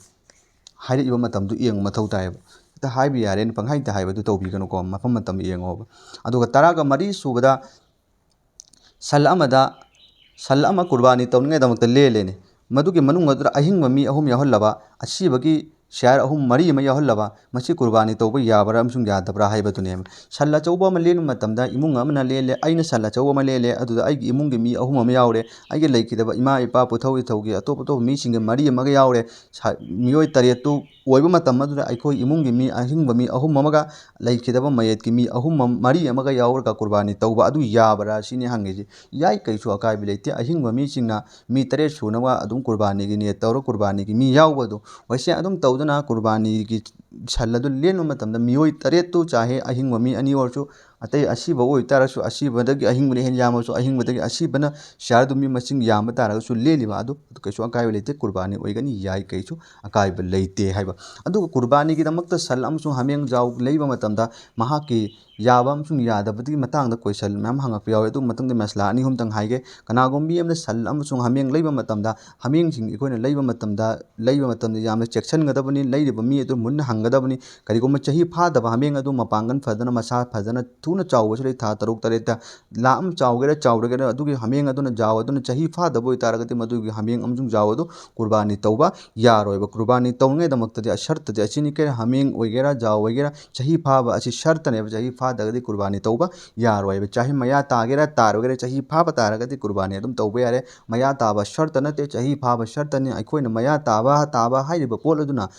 ꯍꯥꯏꯔꯛꯏꯕ ꯃꯇꯝꯗꯨ ꯌꯦꯡꯕ ꯃꯊꯧ ꯇꯥꯏꯌꯦꯕ꯫ ꯍꯦꯛꯇ ꯍꯥꯏꯕ ꯌꯥꯔꯦꯅ ꯄꯪꯍꯥꯏꯗ ꯍꯥꯏꯕꯗꯨ ꯇꯧꯕꯤꯒꯅꯨꯀꯣ, ꯃꯐꯝ ꯃꯇꯝ ꯌꯦꯡꯉꯣꯕ꯫ ꯑꯗꯨꯒ ꯇꯔꯥꯒ ꯃꯔꯤ ꯁꯨꯕꯗ ꯁꯟ ꯑꯃꯗ, ꯁꯟ ꯑꯃ ꯀꯨꯔꯕꯥꯅꯤ ꯇꯧꯅꯤꯡꯉꯥꯏꯗꯃꯛꯇ ꯂꯦꯜꯂꯦꯅꯦ꯫ ꯃꯗꯨꯒꯤ ꯃꯅꯨꯡ ꯑꯗꯨꯗ ꯑꯍꯤꯡꯕ ꯃꯤ ꯑꯍꯨꯝ ꯌꯥꯎꯍꯜꯂꯕ, ꯑꯁꯤꯕꯒꯤ ꯁꯤꯌꯥꯔ ꯑꯍꯨꯝ, ꯃꯔꯤ ꯑꯃ ꯌꯥꯎꯍꯜꯂꯕ, ꯃꯁꯤ ꯀꯨꯔꯕꯥꯅꯤ ꯇꯧꯕ ꯌꯥꯕ꯭ꯔꯥ ꯑꯃꯁꯨꯡ ꯌꯥꯗꯕ꯭ꯔꯥ ꯍꯥꯏꯕꯗꯨꯅꯦꯕ꯫ ꯁꯟ ꯑꯆꯧꯕ ꯑꯃ ꯂꯦꯟꯕ ꯃꯇꯝꯗ ꯏꯃꯨꯡ ꯑꯃꯅ ꯂꯦꯜꯂꯦ, ꯑꯩꯅ ꯁꯟ ꯑꯆꯧꯕ ꯑꯃ ꯂꯦꯜꯂꯦ, ꯑꯗꯨꯗ ꯑꯩꯒꯤ ꯏꯃꯨꯡꯒꯤ ꯃꯤ ꯑꯍꯨꯝ ꯑꯃ ꯌꯥꯎꯔꯦ, ꯑꯩꯒꯤ ꯂꯩꯈꯤꯗꯕ ꯏꯃꯥ, ꯏꯄꯥ, ꯄꯨꯊꯧ ꯏꯊꯧꯒꯤ ꯑꯇꯣꯞ ꯑꯇꯣꯞꯄ ꯃꯤꯁꯤꯡꯒꯤ ꯃꯔꯤ ꯑꯃꯒ ꯌꯥꯎꯔꯦ, ꯁꯥ-, ꯃꯤꯑꯣꯏ ꯇꯔꯦꯠꯇꯨ ꯑꯣꯏꯕ ꯃꯇꯝ ꯑꯗꯨꯗ ꯑꯩꯈꯣꯏ ꯏꯃꯨꯡꯒꯤ ꯃꯤ ꯑꯍꯤꯡꯕ ꯃꯤ ꯑꯍꯨꯝ ꯑꯃꯒ ꯂꯩꯈꯤꯗꯕ ꯃꯌꯦꯠꯀꯤ ꯃꯤ ꯑꯍꯨꯝ ꯑꯃ, ꯃꯔꯤ ꯑꯃꯒ ꯌꯥꯎꯔꯒ ꯀꯨꯔꯕꯥꯅꯤ ꯇꯧꯕ ꯑꯗꯨ ꯌꯥꯕ꯭ꯔꯥ ꯁꯤꯅꯤ ꯍꯪꯉꯤꯁꯤ꯫ ꯌꯥꯏ, ꯀꯩꯁꯨ ꯑꯀꯥꯏꯕ ꯂꯩꯇꯦ꯫ ꯑꯍꯤꯡꯕ ꯃꯤꯁꯤꯡꯅ ꯃꯤ ꯇꯔꯦꯠ ꯁꯨꯅꯕ ꯑꯗꯨꯝ ꯀꯨꯔꯕꯥꯅꯤꯒꯤ ꯅꯤꯌꯠ ꯇꯧꯔ ꯀꯨꯔꯕꯥꯅꯤꯒꯤ ꯃꯤ ꯌꯥꯎꯕ ꯑꯗꯨ, ꯃꯁꯤ ꯑꯗꯨꯝ ꯇꯧꯗꯨꯅ ꯀꯨꯔꯕꯥꯅꯤꯒꯤ ꯁꯟ ꯑꯗꯨ ꯂꯦꯟꯕ ꯃꯇꯝꯗ ꯃꯤꯑꯣꯏ ꯇꯔꯦꯠꯇꯨ, ꯆꯥꯍꯦ ꯑꯍꯤꯡꯕ ꯃꯤ ꯑꯅꯤ ꯑꯣꯏꯔꯁꯨ, ꯑꯇꯩ ꯑꯁꯤꯕ ꯑꯣꯏꯇꯥꯔꯁꯨ, ꯑꯁꯤꯕꯗꯒꯤ ꯑꯍꯤꯡꯕꯅ ꯍꯦꯟꯅ ꯌꯥꯝꯃꯁꯨ, ꯑꯍꯤꯡꯕꯗꯒꯤ ꯑꯁꯤꯕꯅ ꯁꯤꯌꯥꯔꯗꯨ ꯃꯤ ꯃꯁꯤꯡ ꯌꯥꯝꯕ ꯇꯥꯔꯒꯁꯨ ꯂꯦꯜꯂꯤꯕ ꯑꯗꯨ, ꯑꯗꯨ ꯀꯩꯁꯨ ꯑꯀꯥꯏꯕ ꯂꯩꯇꯦ, ꯀꯨꯔꯕꯥꯅꯤ ꯑꯣꯏꯒꯅꯤ, ꯌꯥꯏ, ꯀꯩꯁꯨ ꯑꯀꯥꯏꯕ ꯂꯩꯇꯦ ꯍꯥꯏꯕ꯫ ꯑꯗꯨꯒ ꯀꯨꯔꯕꯥꯅꯤꯒꯤꯗꯃꯛꯇ ꯁꯟ ꯑꯃꯁꯨꯡ ꯍꯥꯃꯦꯡ ꯖꯥꯎ ꯂꯩꯕ ꯃꯇꯝꯗ ꯃꯍꯥꯛꯀꯤ ꯌꯥꯕ ꯑꯃꯁꯨꯡ ꯌꯥꯗꯕꯗꯨꯒꯤ ꯃꯇꯥꯡꯗ ꯀꯣꯏꯁꯟ ꯃꯌꯥꯝ ꯍꯪꯉꯛꯄ ꯌꯥꯎꯋꯤ꯫ ꯑꯗꯨ ꯃꯇꯨꯡꯗ ꯃꯁꯂꯥ ꯑꯅꯤ ꯑꯍꯨꯝꯇꯪ ꯍꯥꯏꯒꯦ꯫ ꯀꯅꯥꯒꯨꯝꯕ ꯃꯤ ꯑꯃꯅ ꯁꯟ ꯑꯃꯁꯨꯡ ꯍꯥꯃꯦꯡ ꯂꯩꯕ ꯃꯇꯝꯗ, ꯍꯥꯃꯦꯡꯁꯤꯡ ꯑꯩꯈꯣꯏꯅ ꯂꯩꯕ ꯃꯇꯝꯗ, ꯂꯩꯕ ꯃꯇꯝꯗ ꯌꯥꯝꯅ ꯆꯦꯛꯁꯤꯟꯒꯗꯕꯅꯤ꯫ ꯂꯩꯔꯤꯕ ꯃꯤ ꯑꯗꯨ ꯃꯨꯟꯅ ꯍꯪ-, ꯁꯟꯒꯗꯕꯅꯤ꯫ ꯀꯔꯤꯒꯨꯝꯕ ꯆꯍꯤ ꯐꯥꯗꯕ ꯍꯥꯃꯦꯡ ꯑꯗꯨ ꯃꯄꯥꯡꯒꯜ ꯐꯗꯅ, ꯃꯁꯥ ꯐꯖꯅ ꯊꯨꯅ ꯆꯥꯎꯕꯁꯨ ꯂꯩ, ꯊꯥ ꯇꯔꯨꯛ ꯇꯔꯦꯠꯇ ꯂꯥ ꯑꯃ ꯆꯥꯎꯒꯦꯔꯥ ꯆꯥꯎꯔꯒꯦꯔꯥ, ꯑꯗꯨꯒꯤ ꯍꯥꯃꯦꯡ ꯑꯗꯨꯅ ꯖꯥꯎ ꯑꯗꯨꯅ ꯆꯍꯤ ꯐꯥꯗꯕ ꯑꯣꯏꯇꯥꯔꯒꯗꯤ, ꯃꯗꯨꯒꯤ ꯍꯥꯃꯦꯡ ꯑꯃꯁꯨꯡ ꯖꯥꯎ ꯑꯗꯨ ꯀꯨꯔꯕꯥꯅꯤ ꯇꯧꯕ ꯌꯥꯔꯣꯏꯕ꯫ ꯀꯨꯔꯕꯥꯅꯤ ꯇꯧꯅꯉꯥꯏꯗꯃꯛꯇꯗꯤ ꯑꯁꯔꯇꯗꯤ ꯑꯁꯤꯅꯤ, ꯀꯔꯤ ꯍꯥꯃꯦꯡ ꯑꯣꯏꯒꯦꯔꯥ ꯖꯥꯎ ꯑꯣꯏꯒꯦꯔꯥ ꯆꯍꯤ ꯐꯥꯕ ꯑꯁꯤ ꯁꯔꯇꯅꯦꯕ꯫ ꯆꯍꯤ ꯐꯥꯗ꯭ꯔꯒꯗꯤ ꯀꯨꯔꯕꯥꯅꯤ ꯇꯧꯕ ꯌꯥꯔꯣꯏꯕ꯫ ꯆꯍꯤ ꯃꯌꯥ ꯇꯥꯒꯦꯔꯥ ꯇꯥꯔꯣꯏꯒꯦꯔꯥ ꯆꯍꯤ ꯐꯥꯕ ꯇꯥꯔꯒꯗꯤ ꯀꯨꯔꯕꯥꯅꯤ ꯑꯗꯨꯝ ꯇꯧꯕ ꯌꯥꯔꯦ꯫ ꯃꯌꯥ ꯇꯥꯕ ꯁꯔꯇ ꯅꯠꯇꯦ, ꯆꯍꯤ ꯐꯥꯕ ꯁꯔꯇꯅꯤ꯫ ꯑꯩꯈꯣꯏꯅ ꯃꯌꯥ ꯇꯥꯕ, ꯇꯥꯕ ꯍꯥꯏꯔꯤꯕ ꯄꯣꯠ ꯑꯗꯨꯅ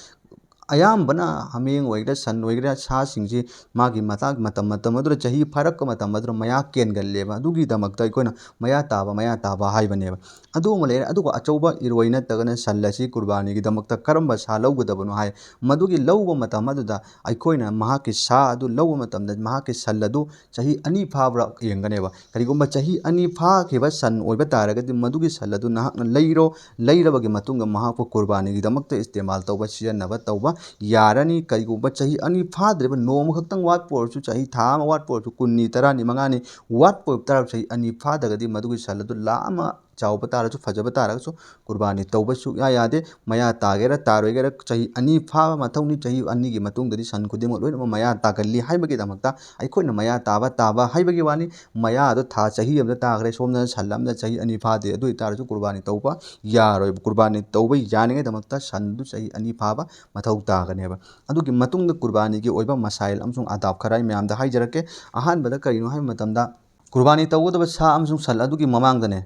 ꯑꯌꯥꯝꯕꯅ ꯍꯥꯃꯦꯡ ꯑꯣꯏꯒꯦꯔꯥ ꯁꯟ ꯑꯣꯏꯒꯦꯔꯥ ꯁꯥꯁꯤꯡꯁꯤ ꯃꯥꯒꯤ ꯃꯇꯥꯡ, ꯃꯇꯝ, ꯃꯇꯝ ꯑꯗꯨꯗ, ꯆꯍꯤ ꯐꯥꯔꯛꯄ ꯃꯇꯝ ꯑꯗꯨꯗ ꯃꯌꯥ ꯀꯦꯟꯒꯜꯂꯦꯕ꯫ ꯑꯗꯨꯒꯤꯗꯃꯛꯇ ꯑꯩꯈꯣꯏꯅ ꯃꯌꯥ ꯇꯥꯕ, ꯃꯌꯥ ꯇꯥꯕ ꯍꯥꯏꯕꯅꯦꯕ꯫ ꯑꯗꯨ ꯑꯃ ꯂꯩꯔꯦ꯫ ꯑꯗꯨꯒ ꯑꯆꯧꯕ ꯏꯔꯣꯏ ꯅꯠꯇ꯭ꯔꯒꯅ ꯁꯟ ꯑꯁꯤ ꯀꯨꯔꯕꯥꯅꯤꯒꯤꯗꯃꯛꯇ ꯀꯔꯝꯕ ꯁꯥ ꯂꯧꯒꯗꯕꯅꯣ ꯍꯥꯏ, ꯃꯗꯨꯒꯤ ꯂꯧꯕ ꯃꯇꯝ ꯑꯗꯨꯗ ꯑꯩꯈꯣꯏꯅ ꯃꯍꯥꯛꯀꯤ ꯁꯥ ꯑꯗꯨ ꯂꯧꯕ ꯃꯇꯝꯗ ꯃꯍꯥꯛꯀꯤ ꯁꯟ ꯑꯗꯨ ꯆꯍꯤ ꯑꯅꯤ ꯐꯥꯕ꯭ꯔꯥ ꯌꯦꯡꯒꯅꯦꯕ꯫ ꯀꯔꯤꯒꯨꯝꯕ ꯆꯍꯤ ꯑꯅꯤ ꯐꯥꯈꯤꯕ ꯁꯟ ꯑꯣꯏꯕ ꯇꯥꯔꯒꯗꯤ, ꯃꯗꯨꯒꯤ ꯁꯟ ꯑꯗꯨ ꯅꯍꯥꯛꯅ ꯂꯩꯔꯣ, ꯂꯩꯔꯕꯒꯤ ꯃꯇꯨꯡꯗ ꯃꯍꯥꯛꯄꯨ ꯀꯨꯔꯕꯥꯅꯤꯒꯤꯗꯃꯛꯇ ꯏꯁꯇꯦꯃꯥꯜ ꯇꯧꯕ, ꯁꯤꯖꯤꯟꯅꯕ ꯇꯧꯕ ꯌꯥꯔꯅꯤ꯫ ꯀꯔꯤꯒꯨꯝꯕ ꯆꯍꯤ ꯑꯅꯤ ꯐꯥꯗ꯭ꯔꯤꯕ, ꯅꯣꯡꯃ ꯈꯛꯇꯪ ꯋꯥꯠꯄ ꯑꯣꯏꯔꯁꯨ, ꯆꯍꯤ ꯊꯥ ꯑꯃ ꯋꯥꯠꯄ ꯑꯣꯏꯔꯁꯨ, ꯀꯨꯟꯅꯤ, ꯇꯔꯥꯅꯤ, ꯃꯉꯥꯅꯤ ꯋꯥꯠꯄ ꯑꯣꯏꯕ ꯇꯥꯔꯁꯨ, ꯆꯍꯤ ꯑꯅꯤ ꯐꯥꯗ꯭ꯔꯒꯗꯤ ꯃꯗꯨꯒꯤ ꯁꯟ ꯑꯗꯨ ꯂꯥ ꯑꯃ ꯆꯥꯎꯕ ꯇꯥꯔꯁꯨ, ꯐꯖꯕ ꯇꯥꯔꯒꯁꯨ, ꯀꯨꯔꯕꯥꯅꯤ ꯇꯧꯕ ꯁꯨꯛꯌꯥ ꯌꯥꯗꯦ꯫ ꯃꯌꯥ ꯇꯥꯒꯦꯔꯥ ꯇꯥꯔꯣꯏꯒꯦꯔꯥ, ꯆꯍꯤ ꯑꯅꯤ ꯐꯥꯕ ꯃꯊꯧꯅꯤ꯫ ꯆꯍꯤ ꯑꯅꯤꯒꯤ ꯃꯇꯨꯡꯗꯗꯤ ꯁꯟ ꯈꯨꯗꯤꯡꯃꯛ ꯂꯣꯏꯅꯃꯛ ꯃꯌꯥ ꯇꯥꯒꯜꯂꯤ ꯍꯥꯏꯕꯒꯤꯗꯃꯛꯇ ꯑꯩꯈꯣꯏꯅ ꯃꯌꯥ ꯇꯥꯕ, ꯇꯥꯕ ꯍꯥꯏꯕꯒꯤ ꯋꯥꯅꯤ꯫ ꯃꯌꯥꯗꯣ ꯊꯥ ꯆꯍꯤ ꯑꯃꯗ ꯇꯥꯈ꯭ꯔꯦ, ꯁꯣꯝꯗꯅ ꯁꯟ ꯑꯃꯗ ꯆꯍꯤ ꯑꯅꯤ ꯐꯥꯗꯦ, ꯑꯗꯨ ꯑꯣꯏꯇꯥꯔꯁꯨ ꯀꯨꯔꯕꯥꯅꯤ ꯇꯧꯕ ꯌꯥꯔꯣꯏꯕ꯫ ꯀꯨꯔꯕꯥꯅꯤ ꯇꯧꯕ ꯌꯥꯅꯤꯡꯉꯥꯏꯗꯃꯛꯇ ꯁꯟꯗꯨ ꯆꯍꯤ ꯑꯅꯤ ꯐꯥꯕ ꯃꯊꯧ ꯇꯥꯒꯅꯦꯕ꯫ ꯑꯗꯨꯒꯤ ꯃꯇꯨꯡꯗ ꯀꯨꯔꯕꯥꯅꯤꯒꯤ ꯑꯣꯏꯕ ꯃꯁꯥꯏꯜ ꯑꯃꯁꯨꯡ ꯑꯗꯥꯕ ꯈꯔ ꯑꯩ ꯃꯌꯥꯝꯗ ꯍꯥꯏꯖꯔꯛꯀꯦ꯫ ꯑꯍꯥꯟꯕꯗ ꯀꯔꯤꯅꯣ ꯍꯥꯏꯕ ꯃꯇꯝꯗ, ꯀꯨꯔꯕꯥꯅꯤ ꯇꯧꯒꯗꯕ ꯁꯥ ꯑꯃꯁꯨꯡ ꯁꯟ ꯑꯗꯨꯒꯤ ꯃꯃꯥꯡꯗꯅꯦ,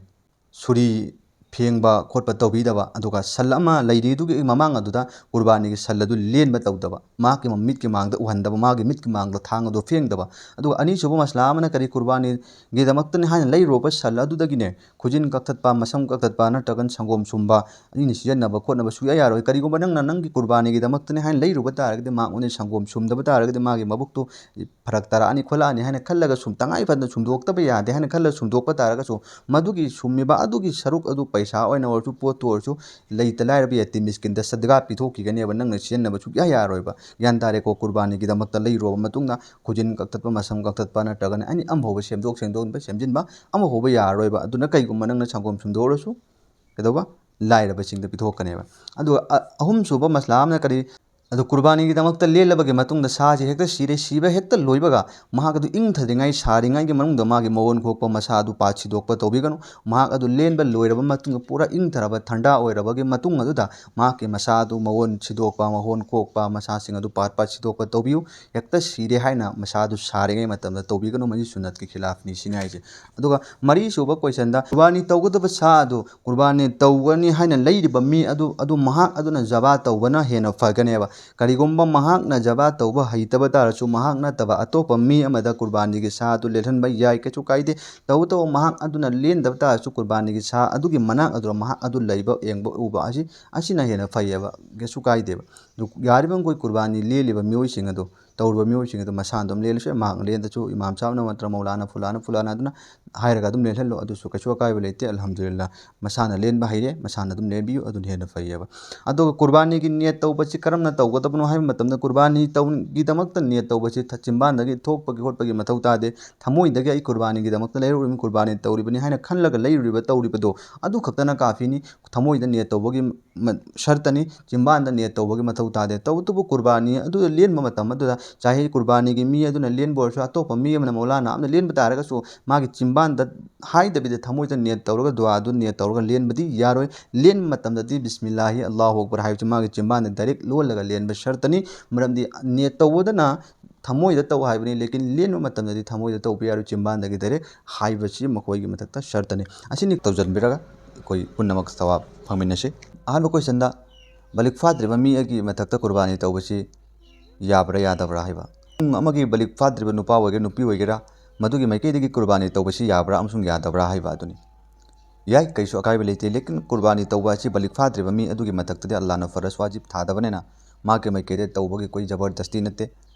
ꯁꯨꯔꯤ ꯐꯦꯡꯕ ꯈꯣꯠꯄ ꯇꯧꯕꯤꯗꯕ, ꯑꯗꯨꯒ ꯁꯟ ꯑꯃ ꯂꯩꯔꯤꯗꯨꯒꯤ ꯃꯃꯥꯡ ꯑꯗꯨꯗ ꯀꯨꯔꯕꯥꯅꯤꯒꯤ ꯁꯟ ꯑꯗꯨ ꯂꯦꯟꯕ ꯇꯧꯗꯕ, ꯃꯍꯥꯛꯀꯤ ꯃꯤꯠꯀꯤ ꯃꯥꯡꯗ ꯎꯍꯟꯗꯕ, ꯃꯥꯒꯤ ꯃꯤꯠꯀꯤ ꯃꯥꯡꯗ ꯊꯥꯡ ꯑꯗꯨ ꯐꯦꯡꯗꯕ꯫ ꯑꯗꯨꯒ ꯑꯅꯤꯁꯨꯕ ꯃꯁꯂꯥ ꯑꯃꯅ ꯀꯔꯤ, ꯀꯨꯔꯕꯥꯅꯤꯒꯤꯗꯃꯛꯇꯅꯤ ꯍꯥꯏꯅ ꯂꯩꯔꯨꯔꯕ ꯁꯟ ꯑꯗꯨꯗꯒꯤꯅꯦ ꯈꯨꯖꯤꯟ ꯀꯛꯊꯠꯄ, ꯃꯁꯝ ꯀꯛꯊꯠꯄ ꯅꯠꯇ꯭ꯔꯒꯅ ꯁꯪꯒꯣꯝ ꯁꯨꯝꯕ ꯑꯅꯤꯅ ꯁꯤꯖꯤꯟꯅꯕ ꯈꯣꯠꯅꯕ ꯁꯨꯛꯌꯥ ꯌꯥꯔꯣꯏ꯫ ꯀꯔꯤꯒꯨꯝꯕ ꯅꯪꯅ ꯅꯪꯒꯤ ꯀꯨꯔꯕꯥꯅꯤꯒꯤꯗꯃꯛꯇꯅꯤ ꯍꯥꯏꯅ ꯂꯩꯔꯨꯕ ꯇꯥꯔꯒꯗꯤ, ꯃꯉꯣꯟꯗ ꯁꯪꯒꯣꯝ ꯁꯨꯝꯗꯕ ꯇꯥꯔꯒꯗꯤ ꯃꯥꯒꯤ ꯃꯕꯨꯛꯇꯨ ꯐꯔꯛ ꯇꯥꯔꯛꯑꯅꯤ ꯈꯣꯠꯂꯛꯑꯅꯤ ꯍꯥꯏꯅ ꯈꯜꯂꯒ ꯁꯨꯝ, ꯇꯉꯥꯏ ꯐꯗꯅ ꯁꯨꯝꯗꯣꯛꯇꯕ ꯌꯥꯗꯦ ꯍꯥꯏꯅ ꯈꯜꯂꯒ ꯁꯨꯝꯗꯣꯛꯄ ꯇꯥꯔꯒꯁꯨ, ꯃꯗꯨꯒꯤ ꯁꯨꯝꯃꯤꯕ ꯑꯗꯨꯒꯤ ꯁꯔꯨꯛ ꯑꯗꯨ ꯄꯩꯁꯥ ꯑꯣꯏꯅ ꯑꯣꯏꯔꯁꯨ, ꯄꯣꯠꯇꯨ ꯑꯣꯏꯔꯁꯨ, ꯂꯩꯇ ꯂꯥꯏꯔꯕ ꯌꯦꯇꯤꯝ ꯃꯤꯁꯀꯤꯟꯗ ꯁꯗꯒꯥ ꯄꯤꯊꯣꯛꯈꯤꯒꯅꯦꯕ, ꯅꯪꯅ ꯁꯤꯖꯤꯟꯅꯕ ꯁꯨꯛꯌꯥ ꯌꯥꯔꯣꯏꯕ꯫ ꯒ꯭ꯌꯥꯟ ꯇꯥꯔꯦꯀꯣ? ꯀꯨꯔꯕꯥꯅꯤꯒꯤꯗꯃꯛꯇ ꯂꯩꯔꯨꯔꯕ ꯃꯇꯨꯡꯗ ꯈꯨꯖꯤꯟ ꯀꯛꯊꯠꯄ, ꯃꯁꯝ ꯀꯛꯊꯠꯄ ꯅꯠꯇ꯭ꯔꯒꯅ ꯑꯦꯅꯤ ꯑꯃꯐꯥꯎꯕ ꯁꯦꯝꯗꯣꯛ ꯁꯦꯝꯗꯣꯛꯄ, ꯁꯦꯝꯖꯤꯟꯕ ꯑꯃꯐꯥꯎꯕ ꯌꯥꯔꯔꯣꯏꯕ꯫ ꯑꯗꯨꯅ ꯀꯩꯒꯨꯝꯕ ꯅꯪꯅ ꯁꯪꯒꯣꯝ ꯁꯨꯝꯗꯣꯛꯎꯔꯁꯨ, ꯀꯩꯗꯧꯕ? ꯂꯥꯏꯔꯕꯁꯤꯡꯗ ꯄꯤꯊꯣꯛꯀꯅꯦꯕ꯫ ꯑꯗꯨꯒ ꯑ-, ꯑꯍꯨꯝꯁꯨꯕ ꯃꯁꯂꯥ ꯑꯃꯅ ꯀꯔꯤ? ꯑꯗꯨ ꯀꯨꯔꯕꯥꯅꯤꯒꯤꯗꯃꯛꯇ ꯂꯦꯜꯂꯕꯒꯤ ꯃꯇꯨꯡꯗ ꯁꯥꯁꯤ ꯍꯦꯛꯇ ꯁꯤꯔꯦ, ꯁꯤꯕ ꯍꯦꯛꯇ ꯂꯣꯏꯕꯒ ꯃꯍꯥꯛ ꯑꯗꯨ ꯏꯪꯊꯗ꯭ꯔꯤꯉꯩ, ꯁꯥꯔꯤꯉꯩꯒꯤ ꯃꯅꯨꯡꯗ ꯃꯥꯒꯤ ꯃꯑꯣꯟ ꯈꯣꯛꯄ, ꯃꯁꯥ ꯑꯗꯨ ꯄꯥꯠ ꯁꯤꯗꯣꯛꯄ ꯇꯧꯕꯤꯒꯅꯨ꯫ ꯃꯍꯥꯛ ꯑꯗꯨ ꯂꯦꯟꯕ ꯂꯣꯏꯔꯕ ꯃꯇꯨꯡꯗ, ꯄꯨꯔꯥ ꯏꯪꯊꯔꯕ, ꯊꯟꯗꯥ ꯑꯣꯏꯔꯕꯒꯤ ꯃꯇꯨꯡ ꯑꯗꯨꯗ ꯃꯍꯥꯛꯀꯤ ꯃꯁꯥ ꯑꯗꯨ ꯃꯑꯣꯟ ꯁꯤꯗꯣꯛꯄ, ꯃꯑꯣꯟ ꯈꯣꯛꯄ, ꯃꯁꯥꯁꯤꯡ ꯑꯗꯨ ꯄꯥꯠ ꯄꯥꯠ ꯁꯤꯗꯣꯛꯄ ꯇꯧꯕꯤꯌꯨ꯫ ꯍꯦꯛꯇ ꯁꯤꯔꯦ ꯍꯥꯏꯅ ꯃꯁꯥ ꯑꯗꯨ ꯁꯥꯔꯤꯉꯩ ꯃꯇꯝꯗ ꯇꯧꯕꯤꯒꯅꯨ, ꯃꯁꯤ ꯁꯨꯟꯅꯠꯀꯤ ꯈꯤꯂꯥꯐꯅꯤ ꯁꯤꯅꯤ ꯍꯥꯏꯁꯦ꯫ ꯑꯗꯨꯒ ꯃꯔꯤꯁꯨꯕ ꯀꯣꯏꯁꯟꯗ, ꯀꯨꯔꯕꯥꯅꯤ ꯇꯧꯒꯗꯕ ꯁꯥ ꯑꯗꯨ ꯀꯨꯔꯕꯥꯅꯤ ꯇꯧꯒꯅꯤ ꯍꯥꯏꯅ ꯂꯩꯔꯤꯕ ꯃꯤ ꯑꯗꯨ, ꯑꯗꯨ ꯃꯍꯥꯛ ꯑꯗꯨꯅ ꯖꯕꯥ ꯇꯧꯕꯅ ꯍꯦꯟꯅ ꯐꯒꯅꯦꯕ꯫ ꯀꯔꯤꯒꯨꯝꯕ ꯃꯍꯥꯛꯅ ꯖꯕꯥ ꯇꯧꯕ ꯍꯩꯇꯕ ꯇꯥꯔꯁꯨ, ꯃꯍꯥꯛ ꯅꯠꯇꯕ ꯑꯇꯣꯞꯄ ꯃꯤ ꯑꯃꯗ ꯀꯨꯔꯕꯥꯅꯤꯒꯤ ꯁꯥ ꯑꯗꯨ ꯂꯦꯜꯍꯟꯕ ꯌꯥꯏ, ꯀꯩꯁꯨ ꯀꯥꯏꯗꯦ꯫ ꯇꯧꯕꯇꯕꯨ ꯃꯍꯥꯛ ꯑꯗꯨꯅ ꯂꯦꯟꯗꯕ ꯇꯥꯔꯁꯨ, ꯀꯨꯔꯕꯥꯅꯤꯒꯤ ꯁꯥ ꯑꯗꯨꯒꯤ ꯃꯅꯥꯛ ꯑꯗꯨꯗ ꯃꯍꯥꯛ ꯑꯗꯨ ꯂꯩꯕ, ꯌꯦꯡꯕ, ꯎꯕ ꯑꯁꯤ, ꯑꯁꯤꯅ ꯍꯦꯟꯅ ꯐꯩꯌꯦꯕ, ꯀꯩꯁꯨ ꯀꯥꯏꯗꯦꯕ꯫ ꯑꯗꯨ ꯌꯥꯔꯤꯕꯃꯈꯩ ꯀꯨꯔꯕꯥꯅꯤ ꯂꯦꯜꯂꯤꯕ ꯃꯤꯑꯣꯏꯁꯤꯡ ꯑꯗꯨ, ꯇꯧꯔꯤꯕ ꯃꯤꯑꯣꯏꯁꯤꯡ ꯑꯗꯨ ꯃꯁꯥꯅ ꯑꯗꯨꯝ ꯂꯦꯜꯂꯁꯨ ꯌꯥꯏ, ꯃꯍꯥꯛꯅ ꯂꯦꯟꯗꯁꯨ, ꯏꯃꯥꯝ ꯁꯥꯍꯕꯅ ꯅꯠꯇ꯭ꯔ ꯃꯧꯂꯥꯅ ꯐꯨꯂꯥꯅ ꯐꯨꯂꯥꯅ ꯑꯗꯨꯅ ꯍꯥꯏꯔꯒ ꯑꯗꯨꯝ ꯂꯦꯜꯍꯜꯂꯣ, ꯑꯗꯨꯁꯨ ꯀꯩꯁꯨ ꯑꯀꯥꯏꯕ ꯂꯩꯇꯦ꯫ ꯑꯜꯍꯝꯗꯨꯂꯤꯜꯂꯥ, ꯃꯁꯥꯅ ꯂꯦꯟꯕ ꯍꯩꯔꯦ, ꯃꯁꯥꯅ ꯑꯗꯨꯝ ꯂꯦꯟꯕꯤꯌꯨ, ꯑꯗꯨꯅ ꯍꯦꯟꯅ ꯐꯩꯌꯦꯕ꯫ ꯑꯗꯨꯒ ꯀꯨꯔꯕꯥꯅꯤꯒꯤ ꯅꯤꯌꯠ ꯇꯧꯕꯁꯤ ꯀꯔꯝꯅ ꯇꯧꯒꯗꯕꯅꯣ ꯍꯥꯏꯕ ꯃꯇꯝꯗ, ꯀꯨꯔꯕꯥꯅꯤ ꯇꯧ-, ꯒꯤꯗꯃꯛꯇ ꯅꯤꯌꯠ ꯇꯧꯕꯁꯤ ꯊ-, ꯆꯤꯟꯕꯥꯟꯗꯒꯤ ꯊꯣꯛꯄꯒꯤ ꯈꯣꯠꯄꯒꯤ ꯃꯊꯧ ꯇꯥꯗꯦ꯫ ꯊꯃꯣꯏꯗꯒꯤ ꯑꯩ ꯀꯨꯔꯕꯥꯅꯤꯒꯤꯗꯃꯛꯇ ꯂꯩꯔꯨꯔꯤꯕꯅꯤ, ꯀꯨꯔꯕꯥꯅꯤ ꯇꯧꯔꯤꯕꯅꯤ ꯍꯥꯏꯅ ꯈꯜꯂꯒ ꯂꯩꯔꯨꯔꯤꯕ, ꯇꯧꯔꯤꯕꯗꯣ ꯑꯗꯨ ꯈꯛꯇꯅ ꯀꯥꯐꯤꯅꯤ꯫ ꯊꯃꯣꯏꯗ ꯅꯤꯌꯠ ꯇꯧꯕꯒꯤ ꯃ-, ꯁꯔꯇꯅꯤ, ꯆꯤꯟꯕꯥꯟꯗ ꯅꯤꯌꯠ ꯇꯧꯕꯒꯤ ꯃꯊꯧ ꯇꯥꯗꯦ꯫ ꯇꯧꯕꯇꯕꯨ ꯀꯨꯔꯕꯥꯅꯤ ꯑꯗꯨꯗ ꯂꯦꯟꯕ ꯃꯇꯝ ꯑꯗꯨꯗ, ꯆꯥꯍꯦ ꯀꯨꯔꯕꯥꯅꯤꯒꯤ ꯃꯤ ꯑꯗꯨꯅ ꯂꯦꯟꯕ ꯑꯣꯏꯔꯁꯨ, ꯑꯇꯣꯞꯄ ꯃꯤ ꯑꯃꯅ, ꯃꯧꯂꯥꯅ ꯑꯃꯅ ꯂꯦꯟꯕ ꯇꯥꯔꯒꯁꯨ, ꯃꯥꯒꯤ ꯆꯤꯟꯕꯥꯟꯗ ꯍꯥꯏꯗꯕꯤꯗ ꯊꯃꯣꯏꯗ ꯅꯤꯌꯠ ꯇꯧꯔꯒ ꯗꯨꯋꯥ ꯑꯗꯨ ꯅꯤꯌꯠ ꯇꯧꯔꯒ ꯂꯦꯟꯕꯗꯤ ꯌꯥꯔꯣꯏ꯫ ꯂꯦꯟꯕ ꯃꯇꯝꯗꯗꯤ ꯕꯤꯁꯃꯤꯜꯂꯥꯍꯤ ꯑꯜꯂꯥꯍꯨ ꯑꯛꯕꯔ ꯍꯥꯏꯕꯁꯤ ꯃꯥꯒꯤ ꯆꯤꯟꯕꯥꯟꯗ ꯗꯥꯏꯔꯦꯛ ꯂꯣꯜꯂꯒ ꯂꯦꯟꯕ ꯁꯔꯇꯅꯤ꯫ ꯃꯔꯝꯗꯤ ꯅꯤꯌꯠ ꯇꯧꯕꯗꯅ ꯊꯃꯣꯏꯗ ꯇꯧ ꯍꯥꯏꯕꯅꯤ, ꯂꯦꯀꯤꯟ ꯂꯦꯟꯕ ꯃꯇꯝꯗꯗꯤ ꯊꯃꯣꯏꯗ ꯇꯧꯕ ꯌꯥꯔꯣꯏ, ꯆꯤꯟꯕꯥꯟꯗꯒꯤ ꯗꯥꯏꯔꯦꯛ ꯍꯥꯏꯕꯁꯤ ꯃꯈꯣꯏꯒꯤ ꯃꯊꯛꯇ ꯁꯔꯇꯅꯤ꯫ ꯑꯁꯤꯅꯤ ꯇꯧꯁꯤꯟꯕꯤꯔꯒ ꯑꯩꯈꯣꯏ ꯄꯨꯝꯅꯃꯛ ꯁꯋꯥꯕ ꯐꯪꯃꯤꯟꯅꯁꯤ꯫ ꯑꯍꯥꯟꯕ ꯀꯣꯏꯁꯟꯗ, ꯕꯥꯂꯤꯒ ꯐꯥꯗ꯭ꯔꯤꯕ ꯃꯤ ꯑꯃꯒꯤ ꯃꯊꯛꯇ ꯀꯨꯔꯕꯥꯅꯤ ꯇꯧꯕꯁꯤ ꯌꯥꯕ꯭ꯔꯥ ꯌꯥꯗꯕ꯭ꯔꯥ ꯍꯥꯏꯕ꯫ ꯏꯃꯨꯡ ꯑꯃꯒꯤ ꯕꯥꯂꯤꯒ ꯐꯥꯗ꯭ꯔꯤꯕ ꯅꯨꯄꯥ ꯑꯣꯏꯒꯦꯔꯥ ꯅꯨꯄꯤ ꯑꯣꯏꯒꯦꯔꯥ, ꯃꯗꯨꯒꯤ ꯃꯥꯏꯀꯩꯗꯒꯤ ꯀꯨꯔꯕꯥꯅꯤ ꯇꯧꯕꯁꯤ ꯌꯥꯕ꯭ꯔꯥ ꯑꯃꯁꯨꯡ ꯌꯥꯗꯕ꯭ꯔꯥ ꯍꯥꯏꯕ ꯑꯗꯨꯅꯤ꯫ ꯌꯥꯏ, ꯀꯩꯁꯨ ꯑꯀꯥꯏꯕ ꯂꯩꯇꯦ, ꯂꯦꯀꯤꯟ ꯀꯨꯔꯕꯥꯅꯤ ꯇꯧꯕ ꯑꯁꯤ ꯕꯥꯂꯤꯒ ꯐꯥꯗ꯭ꯔꯤꯕ ꯃꯤ ꯑꯗꯨꯒꯤ ꯃꯊꯛꯇꯗꯤ ꯑꯜꯂꯥꯍꯅ ꯐꯔꯖ ꯋꯥꯖꯤꯕ ꯊꯥꯗꯕꯅꯤꯅ, ꯃꯥꯒꯤ ꯃꯥꯏꯀꯩꯗ ꯇꯧꯕꯒꯤ ꯀꯣꯏ ꯖꯕꯔꯗꯁꯇꯤ ꯅꯠꯇꯦ꯫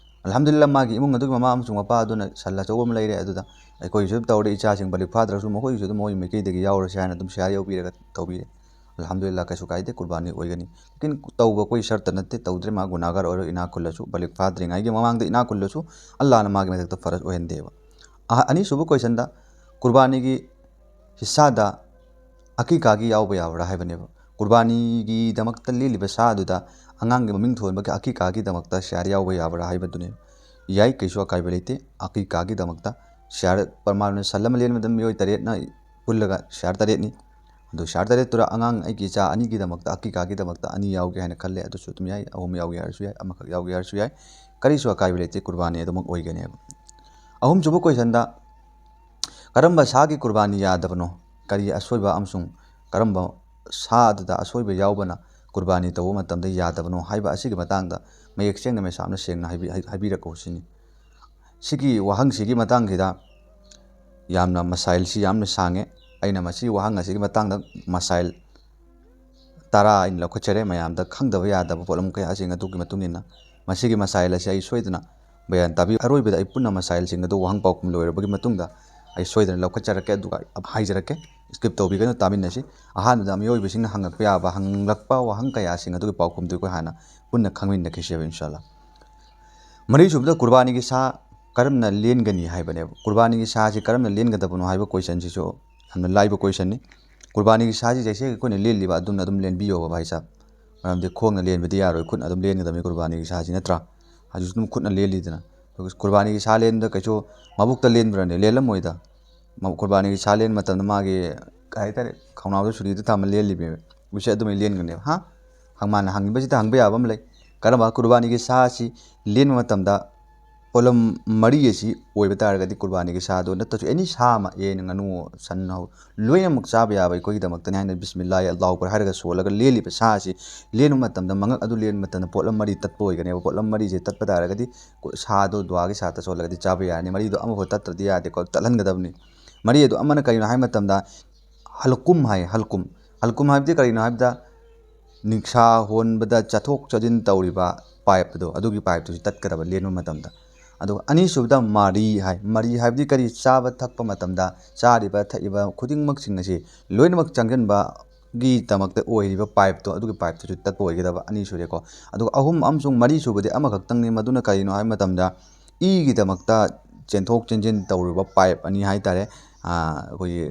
ꯑꯜꯍꯝꯗꯨꯂꯤꯜꯂꯥ, ꯃꯥꯒꯤ ꯏꯃꯨꯡ ꯑꯗꯨꯒꯤ ꯃꯃꯥ ꯑꯃꯁꯨꯡ ꯃꯄꯥ ꯑꯗꯨꯅ ꯁꯟ ꯑꯆꯧꯕ ꯑꯃ ꯂꯩꯔꯦ, ꯑꯗꯨꯗ ꯑꯩꯈꯣꯏꯒꯤꯁꯨ ꯑꯗꯨꯝ ꯇꯧꯔꯦ, ꯏꯆꯥꯁꯤꯡ ꯕꯥꯂꯤꯒ ꯐꯥꯗ꯭ꯔꯁꯨ ꯃꯈꯣꯏꯒꯤꯁꯨ ꯑꯗꯨꯝ ꯃꯣꯏꯒꯤ ꯃꯥꯏꯀꯩꯗꯒꯤ ꯌꯥꯎꯔꯁꯤ ꯍꯥꯏꯅ ꯑꯗꯨꯝ ꯁꯤꯌꯥꯔ ꯌꯧꯕꯤꯔꯒ ꯇꯧꯕꯤꯔꯦ꯫ ꯑꯜꯍꯝꯗꯨꯂꯤꯜꯂꯥ, ꯀꯩꯁꯨ ꯀꯥꯏꯗꯦ, ꯀꯨꯔꯕꯥꯅꯤ ꯑꯣꯏꯒꯅꯤ꯫ ꯂꯦꯀꯤꯟ ꯇꯧꯕ ꯑꯩꯈꯣꯏ ꯁꯔꯇ ꯅꯠꯇꯦ, ꯇꯧꯗ꯭ꯔꯦ, ꯃꯥ ꯒꯨꯅꯥꯒꯥꯔ ꯑꯣꯏꯔꯣ, ꯏꯅꯥꯛ ꯈꯨꯜꯂꯁꯨ, ꯕꯥꯂꯤꯒ ꯐꯥꯗ꯭ꯔꯤꯉꯩꯒꯤ ꯃꯃꯥꯡꯗ ꯏꯅꯥꯛ ꯈꯨꯜꯂꯁꯨ, ꯑꯜꯂꯥꯍꯅ ꯃꯥꯒꯤ ꯃꯊꯛꯇ ꯐꯔꯖ ꯑꯣꯏꯍꯟꯗꯦꯕ꯫ ꯑꯍ-, ꯑꯅꯤꯁꯨꯕ ꯀꯣꯏꯁꯟꯗ, ꯀꯨꯔꯕꯥꯅꯤꯒꯤ ꯍꯤꯁꯥꯗ ꯑꯀꯤꯀꯥꯒꯤ ꯌꯥꯎꯕ ꯌꯥꯕ꯭ꯔꯥ ꯍꯥꯏꯕꯅꯦꯕ꯫ ꯀꯨꯔꯕꯥꯅꯤꯒꯤꯗꯃꯛꯇ ꯂꯦꯜꯂꯤꯕ ꯁꯥ ꯑꯗꯨꯗ ꯑꯉꯥꯡꯒꯤ ꯃꯃꯤꯡ ꯊꯣꯟꯕꯒꯤ ꯑꯀꯤꯀꯥꯒꯤꯗꯃꯛꯇ ꯁꯤꯌꯥꯔ ꯌꯥꯎꯕ ꯌꯥꯕ꯭ꯔꯥ ꯍꯥꯏꯕꯗꯨꯅꯤ꯫ ꯌꯥꯏ, ꯀꯩꯁꯨ ꯑꯀꯥꯏꯕ ꯂꯩꯇꯦ꯫ ꯑꯀꯤꯀꯥꯒꯤꯗꯃꯛꯇ ꯁꯤꯌꯥꯔ, ꯄ꯭ꯔꯃꯥꯟ ꯑꯣꯏꯅ ꯁꯟ ꯑꯃ ꯂꯦꯟꯕꯗ ꯃꯤꯑꯣꯏ ꯇꯔꯦꯠꯅ ꯄꯨꯜꯂꯒ ꯁꯤꯌꯥꯔ ꯇꯔꯦꯠꯅꯤ꯫ ꯑꯗꯨ ꯁꯤꯌꯥꯔ ꯇꯔꯦꯠꯇꯨꯗ ꯑꯉꯥꯡ ꯑꯩꯒꯤ ꯏꯆꯥ ꯑꯅꯤꯒꯤꯗꯃꯛꯇ, ꯑꯀꯤꯀꯥꯒꯤꯗꯃꯛꯇ ꯑꯅꯤ ꯌꯥꯎꯒꯦ ꯍꯥꯏꯅ ꯈꯜꯂꯦ꯫ ꯑꯗꯨꯁꯨ ꯑꯗꯨꯝ ꯌꯥꯏ, ꯑꯍꯨꯝ ꯌꯥꯎꯒꯦ ꯍꯥꯏꯔꯁꯨ ꯌꯥꯏ, ꯑꯃꯈꯛ ꯌꯥꯎꯒꯦ ꯍꯥꯏꯔꯁꯨ ꯌꯥꯏ꯫ ꯀꯔꯤꯁꯨ ꯑꯀꯥꯏꯕ ꯂꯩꯇꯦ, ꯀꯨꯔꯕꯥꯅꯤ ꯑꯗꯨꯃꯛ ꯑꯣꯏꯒꯅꯦꯕ꯫ ꯑꯍꯨꯝꯁꯨꯕ ꯀꯣꯏꯁꯟꯗ, ꯀꯔꯝꯕ ꯁꯥꯒꯤ ꯀꯨꯔꯕꯥꯅꯤ ꯌꯥꯗꯕꯅꯣ? ꯀꯔꯤ ꯑꯁꯣꯏꯕ ꯑꯃꯁꯨꯡ ꯀꯔꯝꯕ ꯁꯥ ꯑꯗꯨꯗ ꯑꯁꯣꯏꯕ ꯌꯥꯎꯕꯅ ꯀꯨꯔꯕꯥꯅꯤ ꯇꯧꯕ ꯃꯇꯝꯗ ꯌꯥꯗꯕꯅꯣ ꯍꯥꯏꯕ ꯑꯁꯤꯒꯤ ꯃꯇꯥꯡꯗ ꯃꯌꯦꯛ ꯁꯦꯡꯅ ꯃꯦꯁꯥꯞꯅ ꯁꯦꯡꯅ ꯍꯥꯏꯕꯤ-, ꯍꯥꯏ-, ꯍꯥꯏꯕꯤꯔꯛꯎ ꯁꯤꯅꯤ꯫ ꯁꯤꯒꯤ ꯋꯥꯍꯪꯁꯤꯒꯤ ꯃꯇꯥꯡꯁꯤꯗ ꯌꯥꯝꯅ ꯃꯁꯥꯏꯜꯁꯤ ꯌꯥꯝꯅ ꯁꯥꯡꯉꯦ꯫ ꯑꯩꯅ ꯃꯁꯤ ꯋꯥꯍꯪ ꯑꯁꯤꯒꯤ ꯃꯇꯥꯡꯗ ꯃꯁꯥꯏꯜ ꯇꯔꯥ ꯑꯩꯅ ꯂꯧꯈꯠꯆꯔꯦ꯫ ꯃꯌꯥꯝꯗ ꯈꯪꯗꯕ ꯌꯥꯗꯕ ꯄꯣꯠꯂꯝ ꯀꯌꯥꯁꯤꯡ ꯑꯗꯨꯒꯤ ꯃꯇꯨꯡ ꯏꯟꯅ ꯃꯁꯤꯒꯤ ꯃꯁꯥꯏꯜ ꯑꯁꯤ ꯑꯩ ꯁꯣꯏꯗꯅ ꯕꯌꯥꯟ ꯇꯥꯕꯤꯌꯨ꯫ ꯑꯔꯣꯏꯕꯗ ꯑꯩ ꯄꯨꯟꯅ ꯃꯁꯥꯏꯜꯁꯤꯡ ꯑꯗꯨ ꯋꯥꯍꯪ ꯄꯥꯎꯈꯨꯝ ꯂꯣꯏꯔꯕꯒꯤ ꯃꯇꯨꯡꯗ ꯑꯩ ꯁꯣꯏꯗꯅ ꯂꯧꯈꯠꯆꯔꯛꯀꯦ, ꯑꯗꯨꯒ ꯍꯥꯏꯖꯔꯛꯀꯦ꯫ Skip ꯇꯧꯕꯤꯒꯅꯨ, ꯇꯥꯃꯤꯟꯅꯁꯤ꯫ ꯑꯍꯥꯟꯕꯗ ꯃꯤꯑꯣꯏꯕꯁꯤꯡꯅ ꯍꯪꯂꯛꯄ ꯌꯥꯕ, ꯍꯪꯂꯛꯄ ꯋꯥꯍꯪ ꯀꯌꯥꯁꯤꯡ ꯑꯗꯨꯒꯤ ꯄꯥꯎꯈꯨꯝꯗꯨ ꯑꯩꯈꯣꯏ ꯍꯥꯟꯅ ꯄꯨꯟꯅ ꯈꯪꯃꯤꯟꯅꯈꯤꯁꯦꯕ, ꯏꯟꯁꯥꯜꯂꯥ꯫ ꯃꯔꯤꯁꯨꯕꯗ ꯀꯨꯔꯕꯥꯅꯤꯒꯤ ꯁꯥ ꯀꯔꯝꯅ ꯂꯦꯟꯒꯅꯤ ꯍꯥꯏꯕꯅꯦꯕ꯫ ꯀꯨꯔꯕꯥꯅꯤꯒꯤ ꯁꯥꯁꯤ ꯀꯔꯝꯅ ꯂꯦꯟꯒꯗꯕꯅꯣ ꯍꯥꯏꯕ ꯀꯣꯏꯁꯟꯁꯤꯁꯨ ꯌꯥꯝꯅ ꯂꯥꯏꯕ ꯀꯣꯏꯁꯟꯅꯤ꯫ ꯀꯨꯔꯕꯥꯅꯤꯒꯤ ꯁꯥꯁꯤ ꯖꯩꯁꯦ ꯑꯩꯈꯣꯏꯅ ꯂꯦꯜꯂꯤꯕ ꯑꯗꯨꯝꯅ ꯑꯗꯨꯝ ꯂꯦꯟꯕꯤꯌꯣꯕ, ꯚꯥꯏ ꯁꯥꯍꯕ꯫ ꯃꯔꯝꯗꯤ ꯈꯣꯡꯅ ꯂꯦꯟꯕꯗꯤ ꯌꯥꯔꯣꯏ, ꯈꯨꯠꯅ ꯑꯗꯨꯝ ꯂꯦꯟꯒꯗꯕꯅꯤ ꯀꯨꯔꯕꯥꯅꯤꯒꯤ ꯁꯥꯁꯤ, ꯅꯠꯇ꯭ꯔꯥ? ꯍꯧꯖꯤꯛꯁꯨ ꯑꯗꯨꯝ ꯈꯨꯠꯅ ꯂꯦꯜꯂꯤꯗꯅ꯫ ꯑꯗꯨꯒ ꯀꯨꯔꯕꯥꯅꯤꯒꯤ ꯁꯥ ꯂꯦꯟꯕꯗ ꯀꯩꯁꯨ ꯃꯕꯨꯛꯇ ꯂꯦꯟꯕ꯭ꯔꯅꯦ? ꯂꯦꯜꯂꯝꯃꯣꯏꯗ꯫ ꯃ-, ꯀꯨꯔꯕꯥꯅꯤꯒꯤ ꯁꯥ ꯂꯦꯟꯕ ꯃꯇꯝꯗ ꯃꯥꯒꯤ, ꯀꯩ ꯍꯥꯏꯇꯥꯔꯦ, ꯈꯧꯅꯥꯎꯗ ꯁꯨꯔꯤꯗ ꯊꯝꯃ ꯂꯦꯜꯂꯤꯕꯅꯦꯕ꯫ ꯃꯁꯤ ꯑꯗꯨꯃꯥꯏꯅ ꯂꯦꯟꯒꯅꯦꯕ꯫ ꯍꯥ? ꯍꯪ-, ꯃꯥꯅ ꯍꯪꯉꯤꯕꯁꯤꯗ ꯍꯪꯕ ꯌꯥꯕ ꯑꯃ ꯂꯩ꯫ ꯀꯔꯝꯕ ꯀꯨꯔꯕꯥꯅꯤꯒꯤ ꯁꯥ ꯑꯁꯤ ꯂꯦꯟꯕ ꯃꯇꯝꯗ ꯄꯣꯠꯂꯝ ꯃꯔꯤ ꯑꯁꯤ ꯑꯣꯏꯕ ꯇꯥꯔꯒꯗꯤ ꯀꯨꯔꯕꯥꯅꯤꯒꯤ ꯁꯥꯗꯣ ꯅꯠꯇ꯭ꯔꯁꯨ ꯑꯦꯅꯤ ꯁꯥ ꯑꯃ, ꯌꯦꯟ, ꯉꯥꯅꯨ, ꯁꯟ, ꯍꯧ-, ꯂꯣꯏꯅꯃꯛ ꯆꯥꯕ ꯌꯥꯕ ꯑꯩꯈꯣꯏꯒꯤꯗꯃꯛꯇꯅꯤ ꯍꯥꯏꯅ ꯕꯤꯁꯃꯤꯜꯂꯥꯍꯤ ꯑꯜꯂꯥꯍꯨ ꯑꯛꯕꯔ ꯍꯥꯏꯔꯒ ꯁꯣꯜꯂꯒ ꯂꯦꯜꯂꯤꯕ ꯁꯥ ꯑꯁꯤ ꯂꯦꯟꯕ ꯃꯇꯝꯗ ꯃꯉꯛ ꯑꯗꯨ ꯂꯦꯟꯕ ꯃꯇꯝꯗ ꯄꯣꯠꯂꯝ ꯃꯔꯤ ꯇꯠꯄ ꯑꯣꯏꯒꯅꯦꯕ꯫ ꯄꯣꯠꯂꯝ ꯃꯔꯤꯁꯦ ꯇꯠꯄ ꯇꯥꯔꯒꯗꯤ ꯀꯨ-, ꯁꯥꯗꯣ ꯗꯨꯋꯥꯒꯤ ꯁꯥ ꯇꯠꯁꯣꯜꯂꯒꯗꯤ ꯆꯥꯕ ꯌꯥꯔꯅꯤ꯫ ꯃꯔꯤꯗꯣ ꯑꯃꯐꯥꯎ ꯇꯠꯇ꯭ꯔꯗꯤ ꯌꯥꯗꯦꯀꯣ, ꯇꯠꯍꯟꯒꯗꯕꯅꯤ꯫ ꯃꯔꯤ ꯑꯗꯨ ꯑꯃꯅ ꯀꯔꯤꯅꯣ ꯍꯥꯏꯕ ꯃꯇꯝꯗ ꯍꯜꯀꯨꯝ ꯍꯥꯏ, ꯍꯜꯀꯨꯝ꯫ ꯍꯜꯀꯨꯝ ꯍꯥꯏꯕꯗꯤ ꯀꯔꯤꯅꯣ ꯍꯥꯏꯕꯗ ꯅꯤꯡꯁꯥ ꯍꯣꯟꯕꯗ ꯆꯠꯊꯣꯛ ꯆꯠꯁꯤꯟ ꯇꯧꯔꯤꯕ ꯄꯥꯏꯞ ꯑꯗꯣ, ꯑꯗꯨꯒꯤ ꯄꯥꯏꯞꯇꯨꯁꯨ ꯇꯠꯀꯗꯕ ꯂꯦꯟꯕ ꯃꯇꯝꯗ꯫ ꯑꯗꯨꯒ ꯑꯅꯤꯁꯨꯕꯗ ꯃꯔꯤ ꯍꯥꯏ꯫ ꯃꯔꯤ ꯍꯥꯏꯕꯗꯤ ꯀꯔꯤ? ꯆꯥꯕ ꯊꯛꯄ ꯃꯇꯝꯗ ꯆꯥꯔꯤꯕ ꯊꯛꯏꯕ ꯈꯨꯗꯤꯡꯃꯛꯁꯤꯡ ꯑꯁꯤ ꯂꯣꯏꯅꯃꯛ ꯆꯪꯁꯤꯟꯕꯒꯤꯗꯃꯛꯇ ꯑꯣꯏꯔꯤꯕ ꯄꯥꯏꯞꯇꯣ, ꯑꯗꯨꯒꯤ ꯄꯥꯏꯞꯇꯨꯁꯨ ꯇꯠꯄ ꯑꯣꯏꯒꯗꯕ, ꯑꯅꯤ ꯁꯨꯔꯦꯀꯣ꯫ ꯑꯗꯨꯒ ꯑꯍꯨꯝ ꯑꯃꯁꯨꯡ ꯃꯔꯤ ꯁꯨꯕꯗꯤ ꯑꯃꯈꯛꯇꯪꯅꯤ꯫ ꯃꯗꯨꯅ ꯀꯔꯤꯅꯣ ꯍꯥꯏꯕ ꯃꯇꯝꯗ ꯏꯒꯤꯗꯃꯛꯇ ꯆꯦꯟꯊꯣꯛ ꯆꯦꯟꯁꯤꯟ ꯇꯧꯔꯤꯕ ꯄꯥꯏꯞ ꯑꯅꯤ ꯍꯥꯏ ꯇꯥꯔꯦ꯫ ꯑꯩꯈꯣꯏꯒꯤ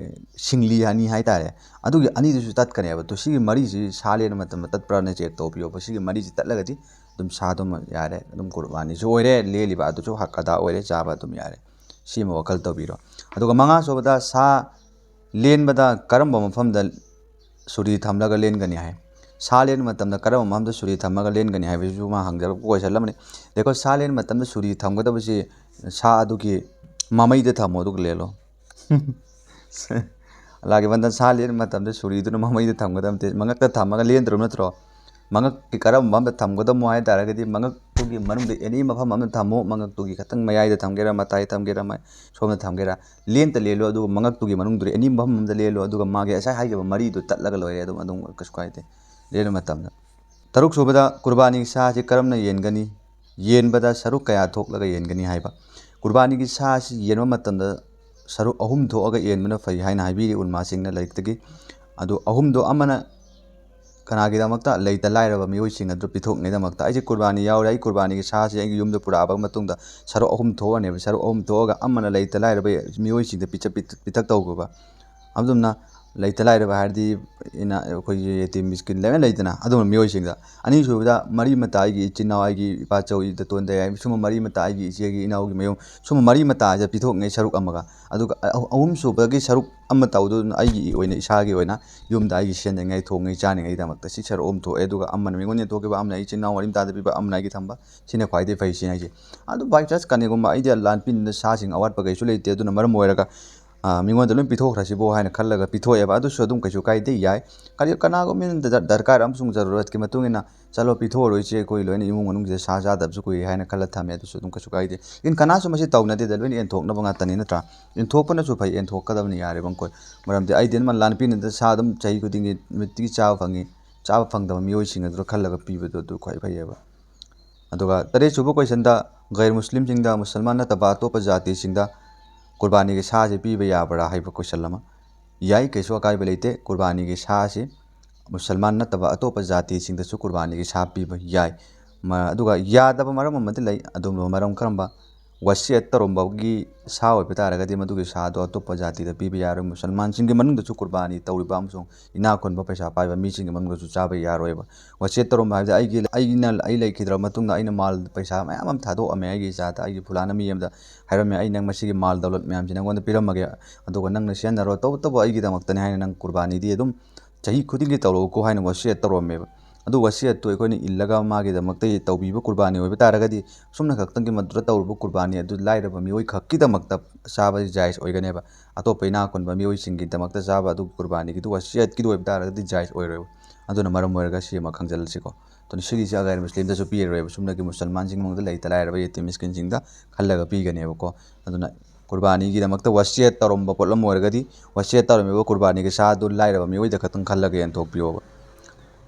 ꯁꯤꯡꯂꯤ ꯑꯅꯤ ꯍꯥꯏꯇꯥꯔꯦ, ꯑꯗꯨꯒꯤ ꯑꯅꯤꯗꯨꯁꯨ ꯇꯠꯀꯅꯦꯕ꯫ ꯑꯗꯣ ꯁꯤꯒꯤ ꯃꯔꯤꯁꯤ ꯁꯥ ꯂꯦꯟꯕ ꯃꯇꯝꯗ ꯇꯠꯄ꯭ꯔꯥꯅ ꯆꯦꯛ ꯇꯧꯕꯤꯌꯣꯕ꯫ ꯁꯤꯒꯤ ꯃꯔꯤꯁꯤ ꯇꯠꯂꯒꯗꯤ ꯑꯗꯨꯝ ꯁꯥꯗꯨꯃ ꯌꯥꯔꯦ, ꯑꯗꯨꯝ ꯀꯨꯔꯕꯥꯅꯤꯁꯨ ꯑꯣꯏꯔꯦ, ꯂꯦꯜꯂꯤꯕ ꯑꯗꯨꯁꯨ ꯍꯛ ꯑꯗꯥ ꯑꯣꯏꯔꯦ, ꯆꯥꯕ ꯑꯗꯨꯝ ꯌꯥꯔꯦ꯫ ꯁꯤꯃ ꯋꯥꯈꯜ ꯇꯧꯕꯤꯔꯣ꯫ ꯑꯗꯨꯒ ꯃꯉꯥ ꯁꯨꯕꯗ ꯁꯥ ꯂꯦꯟꯕꯗ ꯀꯔꯝꯕ ꯃꯐꯝꯗ ꯁꯨꯔꯤ ꯊꯝꯂꯒ ꯂꯦꯟꯒꯅꯤ ꯍꯥꯏ꯫ ꯁꯥ ꯂꯦꯟꯕ ꯃꯇꯝꯗ ꯀꯔꯝꯕ ꯃꯐꯝꯗ ꯁꯨꯔꯤ ꯊꯝꯃꯒ ꯂꯦꯟꯒꯅꯤ ꯍꯥꯏꯕꯁꯤꯁꯨ ꯃꯥ ꯍꯪꯖꯔꯛꯄ ꯀꯣꯏꯁꯟ ꯑꯃꯅꯤ꯫ ꯗꯦꯈꯣ, ꯁꯥ ꯂꯦꯟꯕ ꯃꯇꯝꯗ ꯁꯨꯔꯤ ꯊꯝꯒꯗꯕꯁꯤ ꯁꯥ ꯑꯗꯨꯒꯤ ꯃꯃꯩꯗ ꯊꯝꯃꯣ, ꯑꯗꯨꯒ ꯂꯦꯜꯂꯣ꯫ ꯑꯂꯥꯒꯤ ꯕꯟꯗꯟ, ꯁꯥ ꯂꯦꯟꯕ ꯃꯇꯝꯗ ꯁꯨꯔꯤꯗꯨꯅ ꯃꯃꯩꯗ ꯊꯝꯒꯗꯕ ꯅꯠꯇꯦ, ꯃꯉꯛꯇ ꯊꯝꯃꯒ ꯂꯦꯟꯗ꯭ꯔꯕ ꯅꯠꯇ꯭ꯔꯣ? ꯃꯉꯛꯀꯤ ꯀꯔꯝꯕ ꯑꯃꯗ ꯊꯝꯒꯗꯕꯅꯣ ꯍꯥꯏ ꯇꯥꯔꯒꯗꯤ, ꯃꯉꯛꯇꯨꯒꯤ ꯃꯅꯨꯡꯗ ꯑꯦꯅꯤ ꯃꯐꯝ ꯑꯃꯗ ꯊꯝꯃꯣ꯫ ꯃꯉꯛꯇꯨꯒꯤ ꯈꯇꯪ ꯃꯌꯥꯏꯗ ꯊꯝꯒꯦꯔꯥ, ꯃꯇꯥꯏ ꯊꯝꯒꯦꯔꯥ, ꯃ-, ꯁꯣꯝꯗ ꯊꯝꯒꯦꯔꯥ, ꯂꯦꯟꯇ ꯂꯦꯜꯂꯣ꯫ ꯑꯗꯨꯒ ꯃꯉꯛꯇꯨꯒꯤ ꯃꯅꯨꯡꯗꯨꯗ ꯑꯦꯅꯤ ꯃꯐꯝ ꯑꯃꯗ ꯂꯦꯜꯂꯣ꯫ ꯑꯗꯨꯒ ꯃꯥꯒꯤ ꯉꯁꯥꯏ ꯍꯥꯏꯈꯤꯕ ꯃꯔꯤꯗꯨ ꯇꯠꯂꯒ ꯂꯣꯏꯔꯦ꯫ ꯑꯗꯨꯝ, ꯑꯗꯨꯝ ꯀꯩꯁꯨ ꯀꯥꯏꯗꯦ ꯂꯦꯟꯕ ꯃꯇꯝꯗ꯫ ꯇꯔꯨꯛ ꯁꯨꯕꯗ, ꯀꯨꯔꯕꯥꯅꯤ ꯁꯥꯁꯤ ꯀꯔꯝꯅ ꯌꯦꯟꯒꯅꯤ? ꯌꯦꯟꯕꯗ ꯁꯔꯨꯛ ꯀꯌꯥ ꯊꯣꯛꯂꯒ ꯌꯦꯟꯒꯅꯤ ꯍꯥꯏꯕ꯫ ꯀꯨꯔꯕꯥꯅꯤꯒꯤ ꯁꯥꯁꯤ ꯌꯦꯟꯕ ꯃꯇꯝꯗ ꯁꯔꯨꯛ ꯑꯍꯨꯝ ꯊꯣꯛꯑꯒ ꯌꯦꯟꯕꯅ ꯐꯩ ꯍꯥꯏꯅ ꯍꯥꯏꯕꯤꯔꯤ ꯎꯂꯃꯥꯁꯤꯡꯅ ꯂꯥꯏꯔꯤꯛꯇꯒꯤ꯫ ꯑꯗꯨ ꯑꯍꯨꯝꯗꯣ ꯑꯃꯅ ꯀꯅꯥꯒꯤꯗꯃꯛꯇ? ꯂꯩꯇ ꯂꯥꯏꯔꯕ ꯃꯤꯑꯣꯏꯁꯤꯡ ꯑꯗꯨ ꯄꯤꯊꯣꯛꯅꯉꯥꯏꯗꯃꯛꯇ꯫ ꯑꯩꯁꯦ ꯀꯨꯔꯕꯥꯅꯤ ꯌꯥꯎꯔꯦ, ꯑꯩ ꯀꯨꯔꯕꯥꯅꯤꯒꯤ ꯁꯥꯁꯦ ꯑꯩꯒꯤ ꯌꯨꯝꯗ ꯄꯨꯔꯛꯑꯕ ꯃꯇꯨꯡꯗ ꯁꯔꯨꯛ ꯑꯍꯨꯝ ꯊꯣꯛꯑꯅꯦꯕ꯫ ꯁꯔꯨꯛ ꯑꯍꯨꯝ ꯊꯣꯛꯑꯒ ꯑꯃꯅ ꯂꯩꯇ ꯂꯥꯏꯔꯕ ꯃꯤꯑꯣꯏꯁꯤꯡꯗ ꯄꯤꯊꯛ-, ꯄꯤꯊꯛ ꯇꯧꯕ꯫ ꯑꯗꯨꯝꯅ ꯂꯩꯇ ꯂꯥꯏꯔꯕ ꯍꯥꯏꯔꯗꯤ ꯏꯅꯥ-, ꯑꯩꯈꯣꯏꯒꯤ ꯌꯦꯇꯤꯝ ꯃꯤꯁꯀꯤꯟ ꯂꯣꯏꯅ ꯂꯩꯗꯅ, ꯑꯗꯨꯝꯕ ꯃꯤꯑꯣꯏꯁꯤꯡꯗ꯫ ꯑꯅꯤꯁꯨꯕꯗ, ꯃꯔꯤ ꯃꯇꯥ, ꯑꯩꯒꯤ ꯏꯆꯤꯟ ꯏꯅꯥꯎ, ꯑꯩꯒꯤ ꯏꯄꯥꯆꯧ, ꯏꯇꯣꯟꯗ ꯌꯥꯏ, ꯁꯨꯝꯕ ꯃꯔꯤ ꯃꯇꯥ, ꯑꯩꯒꯤ ꯏꯆꯦꯒꯤ ꯏꯅꯥꯎꯒꯤ ꯃꯌꯨꯝ, ꯁꯨꯝꯕ ꯃꯔꯤ ꯃꯇꯥꯁꯤꯗ ꯄꯤꯊꯣꯛꯅꯉꯥꯏ ꯁꯔꯨꯛ ꯑꯃꯒ꯫ ꯑꯗꯨꯒ ꯑꯍꯨ-, ꯑꯍꯨꯝꯁꯨꯕꯒꯤ ꯁꯔꯨꯛ ꯑꯃ ꯇꯧꯗꯨꯅ ꯑꯩꯒꯤ ꯑꯣꯏꯅ, ꯏꯁꯥꯒꯤ ꯑꯣꯏꯅ ꯌꯨꯝꯗ ꯑꯩꯒꯤ ꯁꯦꯟꯗꯅꯉꯥꯏ, ꯊꯣꯡꯉꯤ ꯆꯥꯅꯤꯡꯉꯥꯏꯗꯃꯛꯇ ꯁꯤ ꯁꯔꯨꯛ ꯑꯍꯨꯝ ꯊꯣꯛꯑꯦ꯫ ꯑꯗꯨꯒ ꯑꯃꯅ ꯃꯤꯉꯣꯟꯗ ꯌꯦꯟꯊꯣꯛꯈꯤꯕ, ꯑꯃꯅ ꯑꯩ ꯏꯆꯤꯟ ꯏꯅꯥꯎ ꯃꯔꯤ ꯃꯇꯥꯗ ꯄꯤꯕ, ꯑꯃꯅ ꯑꯩꯒꯤ ꯊꯝꯕ, ꯁꯤꯅ ꯈ꯭ꯋꯥꯏꯗꯒꯤ ꯐꯩ ꯁꯤꯅꯤ ꯍꯥꯏꯁꯦ꯫ ꯑꯗꯨ by chance ꯀꯔꯤꯒꯨꯝꯕ ꯑꯩꯗꯤ ꯂꯥꯟ ꯄꯤꯅꯕꯗ ꯁꯥꯁꯤꯡ ꯑꯋꯥꯠꯄ ꯀꯩꯁꯨ ꯂꯩꯇꯦ, ꯑꯗꯨꯅ ꯃꯔꯝ ꯑꯣꯏꯔꯒ, ꯑ, ꯃꯤꯉꯣꯟꯗ ꯂꯣꯏ ꯄꯤꯊꯣꯛꯈ꯭ꯔꯁꯤꯕꯣ ꯍꯥꯏꯅ ꯈꯜꯂꯒ ꯄꯤꯊꯣꯛꯑꯦꯕ꯫ ꯑꯗꯨꯁꯨ ꯑꯗꯨꯝ ꯀꯩꯁꯨ ꯀꯥꯏꯗꯦ, ꯌꯥꯏ꯫ ꯀꯔꯤ-, ꯀꯅꯥꯒꯨꯝꯕ ꯃꯤꯅ ꯗꯔ-, ꯗꯔꯀꯥꯔ ꯑꯃꯁꯨꯡ ꯖꯔꯨꯔꯠꯀꯤ ꯃꯇꯨꯡ ꯏꯟꯅ, "ꯆꯠꯂꯣ, ꯄꯤꯊꯣꯛꯑꯔꯣꯏꯁꯦ, ꯑꯩꯈꯣꯏ ꯂꯣꯏꯅ ꯏꯃꯨꯡ ꯃꯅꯨꯡꯁꯤꯗ ꯁꯥ ꯆꯥꯗꯕꯁꯨ ꯀꯨꯏꯔꯦ" ꯍꯥꯏꯅ ꯈꯜꯂ ꯊꯝꯃꯦ, ꯑꯗꯨꯁꯨ ꯑꯗꯨꯝ ꯀꯩꯁꯨ ꯀꯥꯏꯗꯦ꯫ ꯏꯟ ꯀꯅꯥꯁꯨ ꯃꯁꯤ ꯇꯧꯅꯗꯦꯗ, ꯂꯣꯏꯅ ꯌꯦꯟꯊꯣꯛꯅꯕ ꯉꯥꯛꯇꯅꯤ, ꯅꯠꯇ꯭ꯔꯥ? ꯌꯦꯟꯊꯣꯛꯄꯅꯁꯨ ꯐꯩ, ꯌꯦꯟꯊꯣꯛꯀꯗꯕꯅꯤ ꯌꯥꯔꯤꯕ ꯃꯈꯩ꯫ ꯃꯔꯝꯗꯤ ꯑꯩꯗꯤ ꯑꯃ ꯂꯥꯟ ꯄꯤꯅꯕꯗ ꯁꯥ ꯑꯗꯨꯝ ꯆꯍꯤ ꯈꯨꯗꯤꯡꯒꯤ ꯅꯨꯃꯤꯠꯇꯤꯒꯤ ꯆꯥꯕ ꯐꯪꯉꯤ, ꯆꯥꯕ ꯐꯪꯗꯕ ꯃꯤꯑꯣꯏꯁꯤꯡ ꯑꯗꯨꯗ ꯈꯜꯂꯒ ꯄꯤꯕꯗꯣ ꯑꯗꯨ ꯈ꯭ꯋꯥꯏ ꯐꯩꯌꯦꯕ꯫ ꯑꯗꯨꯒ ꯇꯔꯦꯠꯁꯨꯕ ꯀꯣꯏꯁꯟꯗ, ꯒꯩꯔ ꯃꯨꯁꯂꯤꯝꯁꯤꯡꯗ, ꯃꯨꯁꯜꯃꯥꯟ ꯅꯠꯇꯕ ꯑꯇꯣꯞꯄ ꯖꯥꯇꯤꯁꯤꯡꯗ ꯀꯨꯔꯕꯥꯅꯤꯒꯤ ꯁꯥꯁꯤ ꯄꯤꯕ ꯌꯥꯕ꯭ꯔꯥ ꯍꯥꯏꯕ ꯀꯣꯏꯁꯟ ꯑꯃ꯫ ꯌꯥꯏ, ꯀꯩꯁꯨ ꯑꯀꯥꯏꯕ ꯂꯩꯇꯦ꯫ ꯀꯨꯔꯕꯥꯅꯤꯒꯤ ꯁꯥꯁꯤ ꯃꯨꯁꯜꯃꯥꯟ ꯅꯠꯇꯕ ꯑꯇꯣꯞꯄ ꯖꯥꯇꯤꯁꯤꯡꯗꯁꯨ ꯀꯨꯔꯕꯥꯅꯤꯒꯤ ꯁꯥ ꯄꯤꯕ ꯌꯥꯏ꯫ ꯃ-, ꯑꯗꯨꯒ ꯌꯥꯗꯕ ꯃꯔꯝ ꯑꯃꯗꯤ ꯂꯩ꯫ ꯑꯗꯨꯒꯨꯝꯂꯕ ꯃꯔꯝ ꯀꯔꯝꯕ? ꯋꯁꯤꯌꯠ ꯇꯧꯔꯝꯕꯒꯤ ꯁꯥ ꯑꯣꯏꯕ ꯇꯥꯔꯒꯗꯤ, ꯃꯗꯨꯒꯤ ꯁꯥꯗꯣ ꯑꯇꯣꯞꯄ ꯖꯥꯇꯤꯗ ꯄꯤꯕ ꯌꯥꯔꯣꯏ꯫ ꯃꯨꯁꯜꯃꯥꯟꯁꯤꯡꯒꯤ ꯃꯅꯨꯡꯗꯁꯨ ꯀꯨꯔꯕꯥꯅꯤ ꯇꯧꯔꯤꯕ ꯑꯃꯁꯨꯡ ꯏꯅꯥꯛ ꯈꯨꯟꯕ, ꯄꯩꯁꯥ ꯄꯥꯏꯕ ꯃꯤꯁꯤꯡꯒꯤ ꯃꯅꯨꯡꯗꯁꯨ ꯆꯥꯕ ꯌꯥꯔꯣꯏꯕ꯫ ꯋꯁꯤꯌꯠ ꯇꯧꯔꯝꯕ ꯍꯥꯏꯕꯗꯤ, ꯑꯩꯒꯤ, ꯑꯩꯅ, ꯑꯩ ꯂꯩꯈꯤꯗ꯭ꯔꯕ ꯃꯇꯨꯡꯗ ꯑꯩꯅ ꯃꯥꯜ ꯄꯩꯁꯥ ꯃꯌꯥꯝ ꯑꯃ ꯊꯥꯗꯣꯛꯑꯝꯃꯦ ꯑꯩꯒꯤ ꯏꯆꯥꯗ, ꯑꯩꯒꯤ ꯐꯨꯂꯥꯅ ꯃꯤ ꯑꯃꯗ ꯍꯥꯏꯔꯝꯃꯦ, "ꯑꯩ ꯅꯪ ꯃꯁꯤꯒꯤ ꯃꯥꯜ ꯗꯧꯂꯠ ꯃꯌꯥꯝꯁꯤ ꯅꯪꯉꯣꯟꯗ ꯄꯤꯔꯝꯃꯒꯦ, ꯑꯗꯨꯒ ꯅꯪꯅ ꯁꯤꯖꯤꯟꯅꯔꯣ, ꯇꯧꯕꯇꯕꯨ ꯑꯩꯒꯤꯗꯃꯛꯇꯅꯤ" ꯍꯥꯏꯅ ꯅꯪ ꯀꯨꯔꯕꯥꯅꯤꯗꯤ ꯑꯗꯨꯝ ꯆꯍꯤ ꯈꯨꯗꯤꯡꯒꯤ ꯇꯧꯔꯛꯎꯀꯣ ꯍꯥꯏꯅ ꯋꯁꯤꯌꯠ ꯇꯧꯔꯝꯃꯦꯕ꯫ ꯑꯗꯨ ꯋꯁꯤꯌꯠꯇꯨ ꯑꯩꯈꯣꯏꯅ ꯏꯜꯂꯒ ꯃꯥꯒꯤꯗꯃꯛꯇ ꯇꯧꯕꯤꯕ ꯀꯨꯔꯕꯥꯅꯤ ꯑꯣꯏꯕ ꯇꯥꯔꯒꯗꯤ, ꯁꯨꯝꯅ ꯈꯛꯇꯪꯒꯤ ꯃꯗꯨꯗ ꯇꯧꯔꯨꯕ ꯀꯨꯔꯕꯥꯅꯤ ꯑꯗꯨ ꯂꯥꯏꯔꯕ ꯃꯤꯑꯣꯏ ꯈꯛꯀꯤꯗꯃꯛꯇ ꯆꯥꯕꯗꯤ ꯖꯥꯏꯖ ꯑꯣꯏꯒꯅꯦꯕ꯫ ꯑꯇꯣꯞꯄ ꯏꯅꯥꯛ ꯈꯨꯟꯕ ꯃꯤꯑꯣꯏꯁꯤꯡꯒꯤꯗꯃꯛꯇ ꯆꯥꯕ ꯑꯗꯨ ꯀꯨꯔꯕꯥꯅꯤꯒꯤꯗꯨ ꯋꯁꯤꯌꯠꯀꯤꯗꯨ ꯑꯣꯏꯕ ꯇꯥꯔꯒꯗꯤ ꯖꯥꯏꯖ ꯑꯣꯏꯔꯣꯏꯕ꯫ ꯑꯗꯨꯅ ꯃꯔꯝ ꯑꯣꯏꯔꯒ ꯁꯤ ꯑꯃ ꯈꯪꯖꯤꯜꯂꯁꯤꯀꯣ꯫ ꯑꯗꯨꯅ ꯁꯤꯒꯤꯁꯤ ꯑꯒꯩꯔ ꯃꯨꯁꯂꯤꯝꯗꯁꯨ ꯄꯤꯔꯔꯣꯏꯕ, ꯁꯨꯝꯅꯒꯤ ꯃꯨꯁꯜꯃꯥꯟꯁꯤꯡ ꯃꯅꯨꯡꯗ ꯂꯩꯇ ꯂꯥꯏꯔꯕ ꯌꯦꯇꯤꯝ ꯃꯤꯁꯀꯤꯟꯁꯤꯡꯗ ꯈꯜꯂꯒ ꯄꯤꯒꯅꯦꯕꯀꯣ꯫ ꯑꯗꯨꯅ ꯀꯨꯔꯕꯥꯅꯤꯒꯤꯗꯃꯛꯇ ꯋꯁꯤꯌꯠ ꯇꯧꯔꯝꯕ ꯄꯣꯠꯂꯝ ꯑꯣꯏꯔꯒꯗꯤ, ꯋꯁꯤꯌꯠ ꯇꯧꯔꯝꯃꯤꯕ ꯀꯨꯔꯕꯥꯅꯤꯒꯤ ꯁꯥ ꯑꯗꯨ ꯂꯥꯏꯔꯕ ꯃꯤꯑꯣꯏꯗ ꯈꯛꯇꯪ ꯈꯜꯂꯒ ꯌꯦꯟꯊꯣꯛꯄꯤꯌꯣꯕ꯫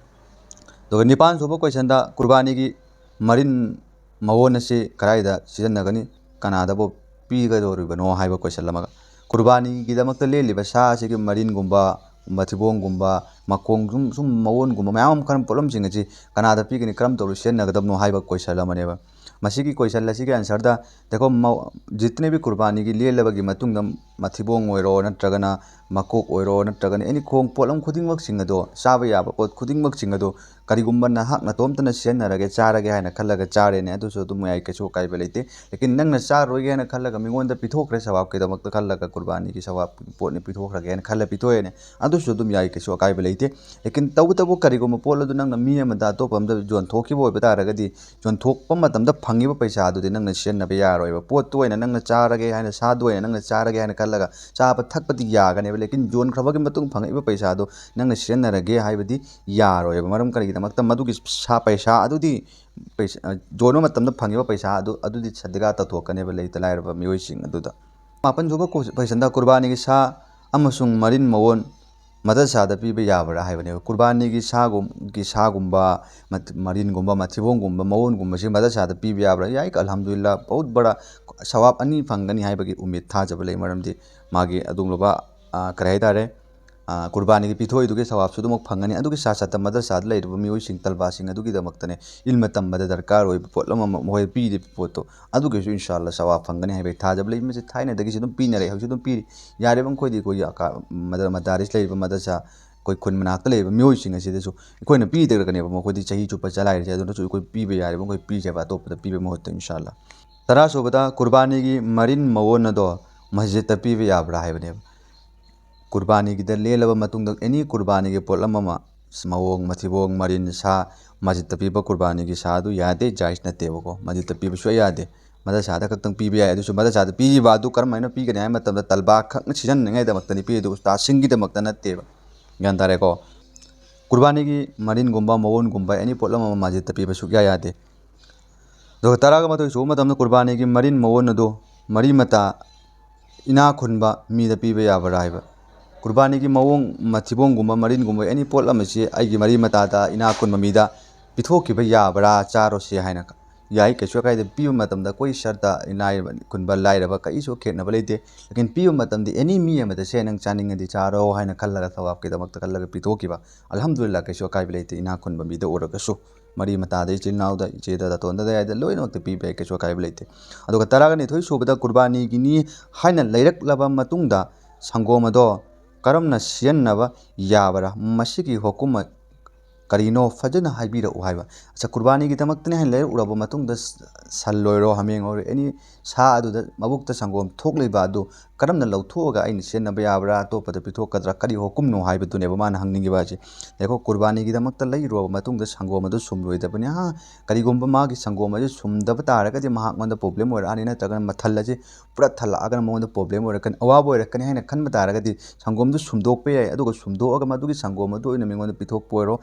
ꯑꯗꯨꯒ ꯅꯤꯄꯥꯟ ꯁꯨꯕ ꯀꯣꯏꯁꯟꯗ, ꯀꯨꯔꯕꯥꯅꯤꯒꯤ ꯃꯔꯤꯟ ꯃꯑꯣꯟ ꯑꯁꯤ ꯀꯗꯥꯏꯗ ꯁꯤꯖꯤꯟꯅꯒꯅꯤ, ꯀꯅꯥꯗꯕꯨ ꯄꯤꯒꯗꯧꯔꯤꯕꯅꯣ ꯍꯥꯏꯕ ꯀꯣꯏꯁꯟ ꯑꯃꯒ, ꯀꯨꯔꯕꯥꯅꯤꯒꯤꯗꯃꯛꯇ ꯂꯦꯜꯂꯤꯕ ꯁꯥ ꯑꯁꯤꯒꯤ ꯃꯔꯤꯟꯒꯨꯝꯕ, ꯃꯊꯤꯕꯣꯡꯒꯨꯝꯕ, ꯃꯈꯣꯡ, ꯁꯨꯝ, ꯁꯨꯝ ꯃꯑꯣꯟꯒꯨꯝꯕ ꯃꯌꯥꯝ ꯑꯃ, ꯈꯔ ꯄꯣꯠꯂꯝꯁꯤꯡ ꯑꯁꯤ ꯀꯅꯥꯗ ꯄꯤꯒꯅꯤ, ꯀꯔꯝ ꯇꯧꯔ ꯁꯤꯖꯤꯟꯅꯒꯗꯕꯅꯣ ꯍꯥꯏꯕ ꯀꯣꯏꯁꯟ ꯑꯃꯅꯦꯕ꯫ ꯃꯁꯤꯒꯤ ꯀꯣꯏꯁꯟ ꯑꯁꯤꯒꯤ ꯑꯟꯁꯔꯗ, ꯗꯦꯈꯣ, ꯃ-, ꯖꯤꯇꯅꯦ ꯚꯤ ꯀꯨꯔꯕꯥꯅꯤꯒꯤ ꯂꯦꯜꯂꯕꯒꯤ ꯃꯇꯨꯡꯗ ꯃꯊꯤꯕꯣꯡ ꯑꯣꯏꯔꯣ, ꯅꯠꯇ꯭ꯔꯒꯅ ꯃꯀꯣꯛ ꯑꯣꯏꯔꯣ, ꯅꯠꯇ꯭ꯔꯒꯅ ꯑꯦꯅꯤ ꯈꯣꯡ, ꯄꯣꯠꯂꯝ ꯈꯨꯗꯤꯡꯃꯛꯁꯤꯡ ꯑꯗꯣ, ꯆꯥꯕ ꯌꯥꯕ ꯄꯣꯠ ꯈꯨꯗꯤꯡꯃꯛꯁꯤꯡ ꯑꯗꯣ, ꯀꯔꯤꯒꯨꯝꯕ ꯅꯍꯥꯛ ꯅꯇꯣꯝꯇꯅ ꯁꯤꯖꯤꯟꯅꯔꯒꯦ, ꯆꯥꯔꯒꯦ ꯍꯥꯏꯅ ꯈꯜꯂꯒ ꯆꯥꯔꯦꯅꯦ, ꯑꯗꯨꯁꯨ ꯑꯗꯨꯝ ꯌꯥꯏ, ꯀꯩꯁꯨ ꯑꯀꯥꯏꯕ ꯂꯩꯇꯦ꯫ ꯂꯦꯀꯤꯟ ꯅꯪꯅ ꯆꯥꯔꯣꯏꯒꯦ ꯍꯥꯏꯅ ꯈꯜꯂꯒ ꯃꯤꯉꯣꯟꯗ ꯄꯤꯊꯣꯛꯈ꯭ꯔꯦ, ꯁꯋꯥꯕꯀꯤꯗꯃꯛꯇ ꯈꯜꯂꯒ, ꯀꯨꯔꯕꯥꯅꯤꯒꯤ ꯁꯋꯥꯕ ꯄꯣꯠꯅꯤ, ꯄꯤꯊꯣꯛꯈ꯭ꯔꯒꯦ ꯍꯥꯏꯅ ꯈꯜꯂ ꯄꯤꯊꯣꯛꯑꯦꯅꯦ, ꯑꯗꯨꯁꯨ ꯑꯗꯨꯝ ꯌꯥꯏ, ꯀꯩꯁꯨ ꯑꯀꯥꯏꯕ ꯂꯩꯇꯦ꯫ ꯂꯦꯀꯤꯟ ꯇꯧꯕꯇꯕꯨ ꯀꯔꯤꯒꯨꯝꯕ ꯄꯣꯠ ꯑꯗꯨ ꯅꯪꯅ ꯃꯤ ꯑꯃꯗ, ꯑꯇꯣꯞꯄ ꯑꯃꯗ ꯌꯣꯟꯊꯣꯛꯈꯤꯕ ꯑꯣꯏꯕ ꯇꯥꯔꯒꯗꯤ, ꯌꯣꯟꯊꯣꯛꯄ ꯃꯇꯝꯗ ꯐꯪꯉꯤꯕ ꯄꯩꯁꯥꯗꯨꯗꯤ ꯅꯪꯅ ꯁꯤꯖꯤꯟꯅꯕ ꯌꯥꯔꯣꯏꯕ꯫ ꯄꯣꯠꯇꯨ ꯑꯣꯏꯅ ꯅꯪꯅ ꯆꯥꯔꯒꯦ ꯍꯥꯏꯅ, ꯁꯥꯗꯨ ꯑꯣꯏꯅ ꯅꯪꯅ ꯆꯥꯔꯒꯦ ꯍꯥꯏꯅ ꯈꯜꯂꯒ ꯆꯥꯕ ꯊꯛꯄꯗꯤ ꯌꯥꯒꯅꯦꯕ, ꯂꯦꯀꯤꯟ ꯌꯣꯟꯈ꯭ꯔꯕꯒꯤ ꯃꯇꯨꯡ ꯐꯪꯉꯛꯏꯕ ꯄꯩꯁꯥꯗꯣ ꯅꯪꯅ ꯁꯤꯖꯤꯟꯅꯔꯒꯦ ꯍꯥꯏꯕꯗꯤ ꯌꯥꯔꯣꯏꯕ꯫ ꯃꯔꯝ ꯀꯔꯤꯒꯤꯗꯃꯛꯇ? ꯃꯗꯨꯒꯤ ꯁꯥ, ꯄꯩꯁꯥ ꯑꯗꯨꯗꯤ, ꯄꯩꯁꯥ, ꯑ, ꯌꯣꯟꯕ ꯃꯇꯝꯗ ꯐꯪꯉꯤꯕ ꯄꯩꯁꯥ ꯑꯗꯨ, ꯑꯗꯨꯗꯤ ꯁꯗꯒꯥ ꯇꯧꯊꯣꯛꯀꯅꯦꯕ ꯂꯩꯇ ꯂꯥꯏꯔꯕ ꯃꯤꯑꯣꯏꯁꯤꯡ ꯑꯗꯨꯗ꯫ ꯃꯥꯄꯟ ꯁꯨꯕ ꯀꯣ-, ꯀꯣꯏꯁꯟꯗ, ꯀꯨꯔꯕꯥꯅꯤꯒꯤ ꯁꯥ ꯑꯃꯁꯨꯡ ꯃꯔꯤꯟ ꯃꯑꯣꯟ ꯃꯗꯔꯁꯥꯗ ꯄꯤꯕ ꯌꯥꯕ꯭ꯔꯥ ꯍꯥꯏꯕꯅꯦꯕ꯫ ꯀꯨꯔꯕꯥꯅꯤꯒꯤ ꯁꯥꯒꯨꯝ-, ꯒꯤ ꯁꯥꯒꯨꯝꯕ, ꯃꯠ-, ꯃꯔꯤꯟꯒꯨꯝꯕ, ꯃꯊꯤꯕꯣꯡꯒꯨꯝꯕ, ꯃꯑꯣꯟꯒꯨꯝꯕꯁꯤ ꯃꯗꯔꯁꯥꯗ ꯄꯤꯕ ꯌꯥꯕ꯭ꯔꯥ? ꯌꯥꯏ, ꯑꯜꯍꯝꯗꯨꯂꯤꯜꯂꯥ, ꯕꯍꯨꯠ ꯕꯔꯥ ꯁꯋꯥꯕ ꯑꯅꯤ ꯐꯪꯒꯅꯤ ꯍꯥꯏꯕꯒꯤ ꯎꯃꯤꯗ, ꯊꯥꯖꯕ ꯂꯩ꯫ ꯃꯔꯝꯗꯤ ꯃꯥꯒꯤ ꯑꯗꯨꯒꯨꯝꯂꯕ, ꯑ, ꯀꯔꯤ ꯍꯥꯏꯇꯥꯔꯦ, ꯀꯨꯔꯕꯥꯅꯤꯒꯤ ꯄꯤꯊꯣꯛꯏꯗꯨꯒꯤ ꯁꯋꯥꯕꯁꯨ ꯑꯗꯨꯃꯛ ꯐꯪꯒꯅꯤ꯫ ꯑꯗꯨꯒꯤ ꯁꯥ ꯁꯠꯇ ꯃꯗꯔꯁꯥꯗ ꯂꯩꯔꯤꯕ ꯃꯤꯑꯣꯏꯁꯤꯡ, ꯇꯜꯕꯥꯁꯤꯡ ꯑꯗꯨꯒꯤꯗꯃꯛꯇꯅꯦ, ꯏꯜꯃ ꯇꯝꯕꯗ ꯗꯔꯀꯥꯔ ꯑꯣꯏꯕ ꯄꯣꯠ ꯑꯃ ꯃꯈꯣꯏ ꯄꯤꯔꯤꯕ ꯄꯣꯠꯇꯣ, ꯑꯗꯨꯒꯤꯁꯨ ꯏꯟꯁꯥ ꯑꯜꯂꯥ ꯁꯋꯥꯕ ꯐꯪꯒꯅꯤ ꯍꯥꯏꯕꯒꯤ ꯊꯥꯖꯕ ꯂꯩ꯫ ꯃꯁꯤ ꯊꯥꯏꯅꯗꯒꯤꯁꯨ ꯑꯗꯨꯝ ꯄꯤꯅꯔꯦ, ꯍꯧꯖꯤꯛ ꯑꯗꯨꯝ ꯄꯤꯔꯤ꯫ ꯌꯥꯔꯤꯕ ꯃꯈꯣꯏꯗꯤ ꯑꯩꯈꯣꯏꯒꯤ ꯑꯀꯥ-, ꯃꯗ-, ꯃꯗꯥꯔꯤꯁ ꯂꯩꯔꯤꯕ ꯃꯗꯔꯁꯥ, ꯑꯩꯈꯣꯏ ꯈꯨꯟ ꯃꯅꯥꯛꯇ ꯂꯩꯔꯤꯕ ꯃꯤꯑꯣꯏꯁꯤꯡ ꯑꯁꯤꯗꯁꯨ ꯑꯩꯈꯣꯏꯅ ꯄꯤꯗ꯭ꯔꯒꯅꯦꯕ ꯃꯈꯣꯏꯗꯤ ꯆꯍꯤ ꯆꯨꯞꯄ ꯆꯂꯥꯏꯔꯤꯁꯦ꯫ ꯑꯗꯨꯅꯁꯨ ꯑꯩꯈꯣꯏ ꯄꯤꯕ ꯌꯥꯔꯤꯕ ꯃꯈꯣꯏ ꯄꯤꯖꯕ, ꯑꯇꯣꯞꯄꯗ ꯄꯤꯕꯒꯤ ꯃꯍꯨꯠꯇ ꯏꯟꯁꯥ ꯑꯜꯂꯥ꯫ ꯇꯔꯥꯁꯨꯕꯗ ꯀꯨꯔꯕꯥꯅꯤꯒꯤ ꯃꯔꯤꯟ ꯃꯑꯣꯟ ꯑꯗꯣ ꯃꯁꯖꯤꯠꯇ ꯄꯤꯕ ꯌꯥꯕ꯭ꯔꯥ ꯍꯥꯏꯕꯅꯦꯕ꯫ ꯀꯨꯔꯕꯥꯅꯤꯒꯤꯗ ꯂꯦꯜꯂꯕ ꯃꯇꯨꯡꯗ ꯑꯦꯅꯤ ꯀꯨꯔꯕꯥꯅꯤꯒꯤ ꯄꯣꯠꯂꯝ ꯑꯃ, ꯃꯑꯣꯡ, ꯃꯊꯤꯕꯣꯡ, ꯃꯔꯤꯟ, ꯁꯥ, ꯃꯁꯖꯤꯠꯇ ꯄꯤꯕ ꯀꯨꯔꯕꯥꯅꯤꯒꯤ ꯁꯥ ꯑꯗꯨ ꯌꯥꯗꯦ, ꯖꯥꯏꯖ ꯅꯠꯇꯦꯕꯀꯣ꯫ ꯃꯁꯖꯤꯠꯇ ꯄꯤꯕ ꯁꯨꯡꯌꯥ ꯌꯥꯗꯦ꯫ ꯃꯗꯔꯁꯥꯗ ꯈꯛꯇꯪ ꯄꯤꯕ ꯌꯥꯏ꯫ ꯑꯗꯨꯁꯨ ꯃꯗꯔꯁꯥꯗ ꯄꯤꯔꯤꯕ ꯑꯗꯨ ꯀꯔꯝꯍꯥꯏꯅ ꯄꯤꯒꯅꯤ ꯍꯥꯏꯕ ꯃꯇꯝꯗ ꯇꯜꯕꯥ ꯈꯛꯅ ꯁꯤꯖꯤꯟꯅꯅꯤꯡꯉꯥꯏꯗꯃꯛꯇꯅꯤ ꯄꯤꯔꯤꯗꯨ, ꯎꯁꯇꯥꯗꯁꯤꯡꯒꯤꯗꯃꯛꯇ ꯅꯠꯇꯦꯕ꯫ ꯒ꯭ꯌꯥꯟ ꯇꯥꯔꯦꯀꯣ? ꯀꯨꯔꯕꯥꯅꯤꯒꯤ ꯃꯔꯤꯟꯒꯨꯝꯕ, ꯃꯑꯣꯟꯒꯨꯝꯕ, ꯑꯦꯅꯤ ꯄꯣꯠꯂꯝ ꯑꯃ ꯃꯁꯖꯤꯠꯇ ꯄꯤꯕ ꯁꯨꯡꯌꯥ ꯌꯥꯗꯦ꯫ ꯑꯗꯨꯒ ꯇꯔꯥꯒ ꯃꯥꯊꯣꯏ ꯁꯨꯕ ꯃꯇꯝꯗ ꯀꯨꯔꯕꯥꯅꯤꯒꯤ ꯃꯔꯤꯟ ꯃꯑꯣꯟ ꯑꯗꯨ ꯃꯔꯤ ꯃꯇꯥ ꯏꯅꯥꯛ ꯈꯨꯟꯕ ꯃꯤꯗ ꯄꯤꯕ ꯌꯥꯕ꯭ꯔꯥ ꯍꯥꯏꯕ꯫ ꯀꯨꯔꯕꯥꯅꯤꯒꯤ ꯃꯑꯣꯡ, ꯃꯊꯤꯕꯣꯡꯒꯨꯝꯕ, ꯃꯔꯤꯟꯒꯨꯝꯕ, ꯑꯦꯅꯤ ꯄꯣꯠ ꯑꯃꯁꯤ ꯑꯩꯒꯤ ꯃꯔꯤ ꯃꯇꯥꯗ ꯏꯅꯥꯛ ꯈꯨꯟꯕ ꯃꯤꯗ ꯄꯤꯊꯣꯛꯈꯤꯕ ꯌꯥꯕ꯭ꯔꯥ, ꯆꯥꯔꯣꯁꯤ ꯍꯥꯏꯅ ꯌꯥꯏ, ꯀꯩꯁꯨ ꯀꯥꯏꯗꯦ꯫ ꯄꯤꯕ ꯃꯇꯝꯗ ꯑꯩꯈꯣꯏ ꯁꯔꯇ ꯏꯅꯥꯏ ꯈꯨꯟꯕ ꯂꯥꯏꯔꯕ ꯀꯔꯤꯁꯨ ꯈꯦꯠꯅꯕ ꯂꯩꯇꯦ꯫ ꯂꯦꯀꯤꯟ ꯄꯤꯕ ꯃꯇꯝꯗ ꯑꯦꯅꯤ ꯃꯤ ꯑꯃꯗ "ꯁꯦ, ꯅꯪ ꯆꯥꯅꯤꯡꯉꯗꯤ ꯆꯥꯔꯣ" ꯍꯥꯏꯅ ꯈꯜꯂꯒ ꯊꯧꯕꯥꯞꯀꯤꯗꯃꯛꯇ ꯈꯜꯂꯒ ꯄꯤꯊꯣꯛꯈꯤꯕ, ꯑꯜꯍꯝꯗꯨꯂꯤꯜꯂꯥ, ꯀꯩꯁꯨ ꯑꯀꯥꯏꯕ ꯂꯩꯇꯦ꯫ ꯏꯅꯥꯛ ꯈꯨꯟꯕ ꯃꯤꯗ ꯑꯣꯏꯔꯒꯁꯨ, ꯃꯔꯤ ꯃꯇꯥꯗ, ꯏꯆꯤꯜ ꯏꯅꯥꯎꯗ, ꯏꯆꯦꯗ, ꯑꯇꯣꯟꯗꯗ, ꯌꯥꯏꯗ, ꯂꯣꯏꯅꯃꯛꯇ ꯄꯤꯕ ꯌꯥꯏ, ꯀꯩꯁꯨ ꯑꯀꯥꯏꯕ ꯂꯩꯇꯦ꯫ ꯑꯗꯨꯒ ꯇꯔꯥꯒ ꯅꯤꯊꯣꯏ ꯁꯨꯕꯗ ꯀꯨꯔꯕꯥꯅꯤꯒꯤꯅꯤ ꯍꯥꯏꯅ ꯂꯩꯔꯛꯂꯕ ꯃꯇꯨꯡꯗ ꯁꯪꯒꯣꯝ ꯑꯗꯣ ꯀꯔꯝꯅ ꯁꯤꯖꯤꯟꯅꯕ ꯌꯥꯕ꯭ꯔꯥ? ꯃꯁꯤꯒꯤ ꯍꯨꯀꯨꯝ ꯀꯔꯤꯅꯣ ꯐꯖꯅ ꯍꯥꯏꯕꯤꯔꯛꯎ ꯍꯥꯏꯕ꯫ ꯑꯆꯥ, ꯀꯨꯔꯕꯥꯅꯤꯒꯤꯗꯃꯛꯇꯅꯤ ꯍꯥꯏꯅ ꯂꯩꯔꯛꯎꯔꯕ ꯃꯇꯨꯡꯗ ꯁ-, ꯁꯟ ꯑꯣꯏꯔꯣ, ꯍꯥꯃꯦꯡ ꯑꯣꯏꯔꯣ, ꯑꯦꯅꯤ ꯁꯥ ꯑꯗꯨꯗ ꯃꯕꯨꯛꯇ ꯁꯪꯒꯣꯝ ꯊꯣꯛꯂꯤꯕ ꯑꯗꯨ ꯀꯔꯝꯅ ꯂꯧꯊꯣꯛꯑꯒ ꯑꯩꯅ ꯁꯤꯖꯤꯟꯅꯕ ꯌꯥꯕ꯭ꯔꯥ, ꯑꯇꯣꯞꯄꯗ ꯄꯤꯊꯣꯛꯀꯗ꯭ꯔꯥ, ꯀꯔꯤ ꯍꯨꯀꯨꯝꯅꯣ ꯍꯥꯏꯕꯗꯨꯅꯦꯕ ꯃꯥꯅ ꯍꯪꯅꯤꯡꯉꯤꯕ ꯑꯁꯤ꯫ ꯌꯦꯡꯉꯣ, ꯀꯨꯔꯕꯥꯅꯤꯒꯤꯗꯃꯛꯇ ꯂꯩꯔꯨꯔꯕ ꯃꯇꯨꯡꯗ ꯁꯪꯒꯣꯝ ꯑꯗꯨ ꯁꯨꯝꯂꯣꯏꯗꯕꯅꯤ꯫ ꯍꯥ, ꯀꯔꯤꯒꯨꯝꯕ ꯃꯥꯒꯤ ꯁꯪꯒꯣꯝ ꯑꯁꯤ ꯁꯨꯝꯗꯕ ꯇꯥꯔꯒꯗꯤ ꯃꯍꯥꯛꯉꯣꯟꯗ ꯄ꯭ꯔꯣꯕ꯭ꯂꯦꯝ ꯑꯣꯏꯔꯛꯑꯅꯤ, ꯅꯠꯇ꯭ꯔꯒꯅ ꯃꯊꯜ ꯑꯁꯤ ꯄꯨꯔꯥ ꯊꯜꯂꯛꯑꯒꯅ ꯃꯉꯣꯟꯗ ꯄ꯭ꯔꯣꯕ꯭ꯂꯦꯝ ꯑꯣꯏꯔꯛꯀꯅꯤ, ꯑꯋꯥꯕ ꯑꯣꯏꯔꯛꯀꯅꯤ ꯍꯥꯏꯅ ꯈꯟꯕ ꯇꯥꯔꯒꯗꯤ ꯁꯪꯒꯣꯝꯗꯨ ꯁꯨꯝꯗꯣꯛꯄ ꯌꯥꯏ꯫ ꯑꯗꯨꯒ ꯁꯨꯝꯗꯣꯛꯑꯒ ꯃꯗꯨꯒꯤ ꯁꯪꯒꯣꯝ ꯑꯗꯨ ꯑꯣꯏꯅ ꯃꯤꯉꯣꯟꯗ ꯄꯤꯊꯣꯛꯄ ꯑꯣꯏꯔꯣ,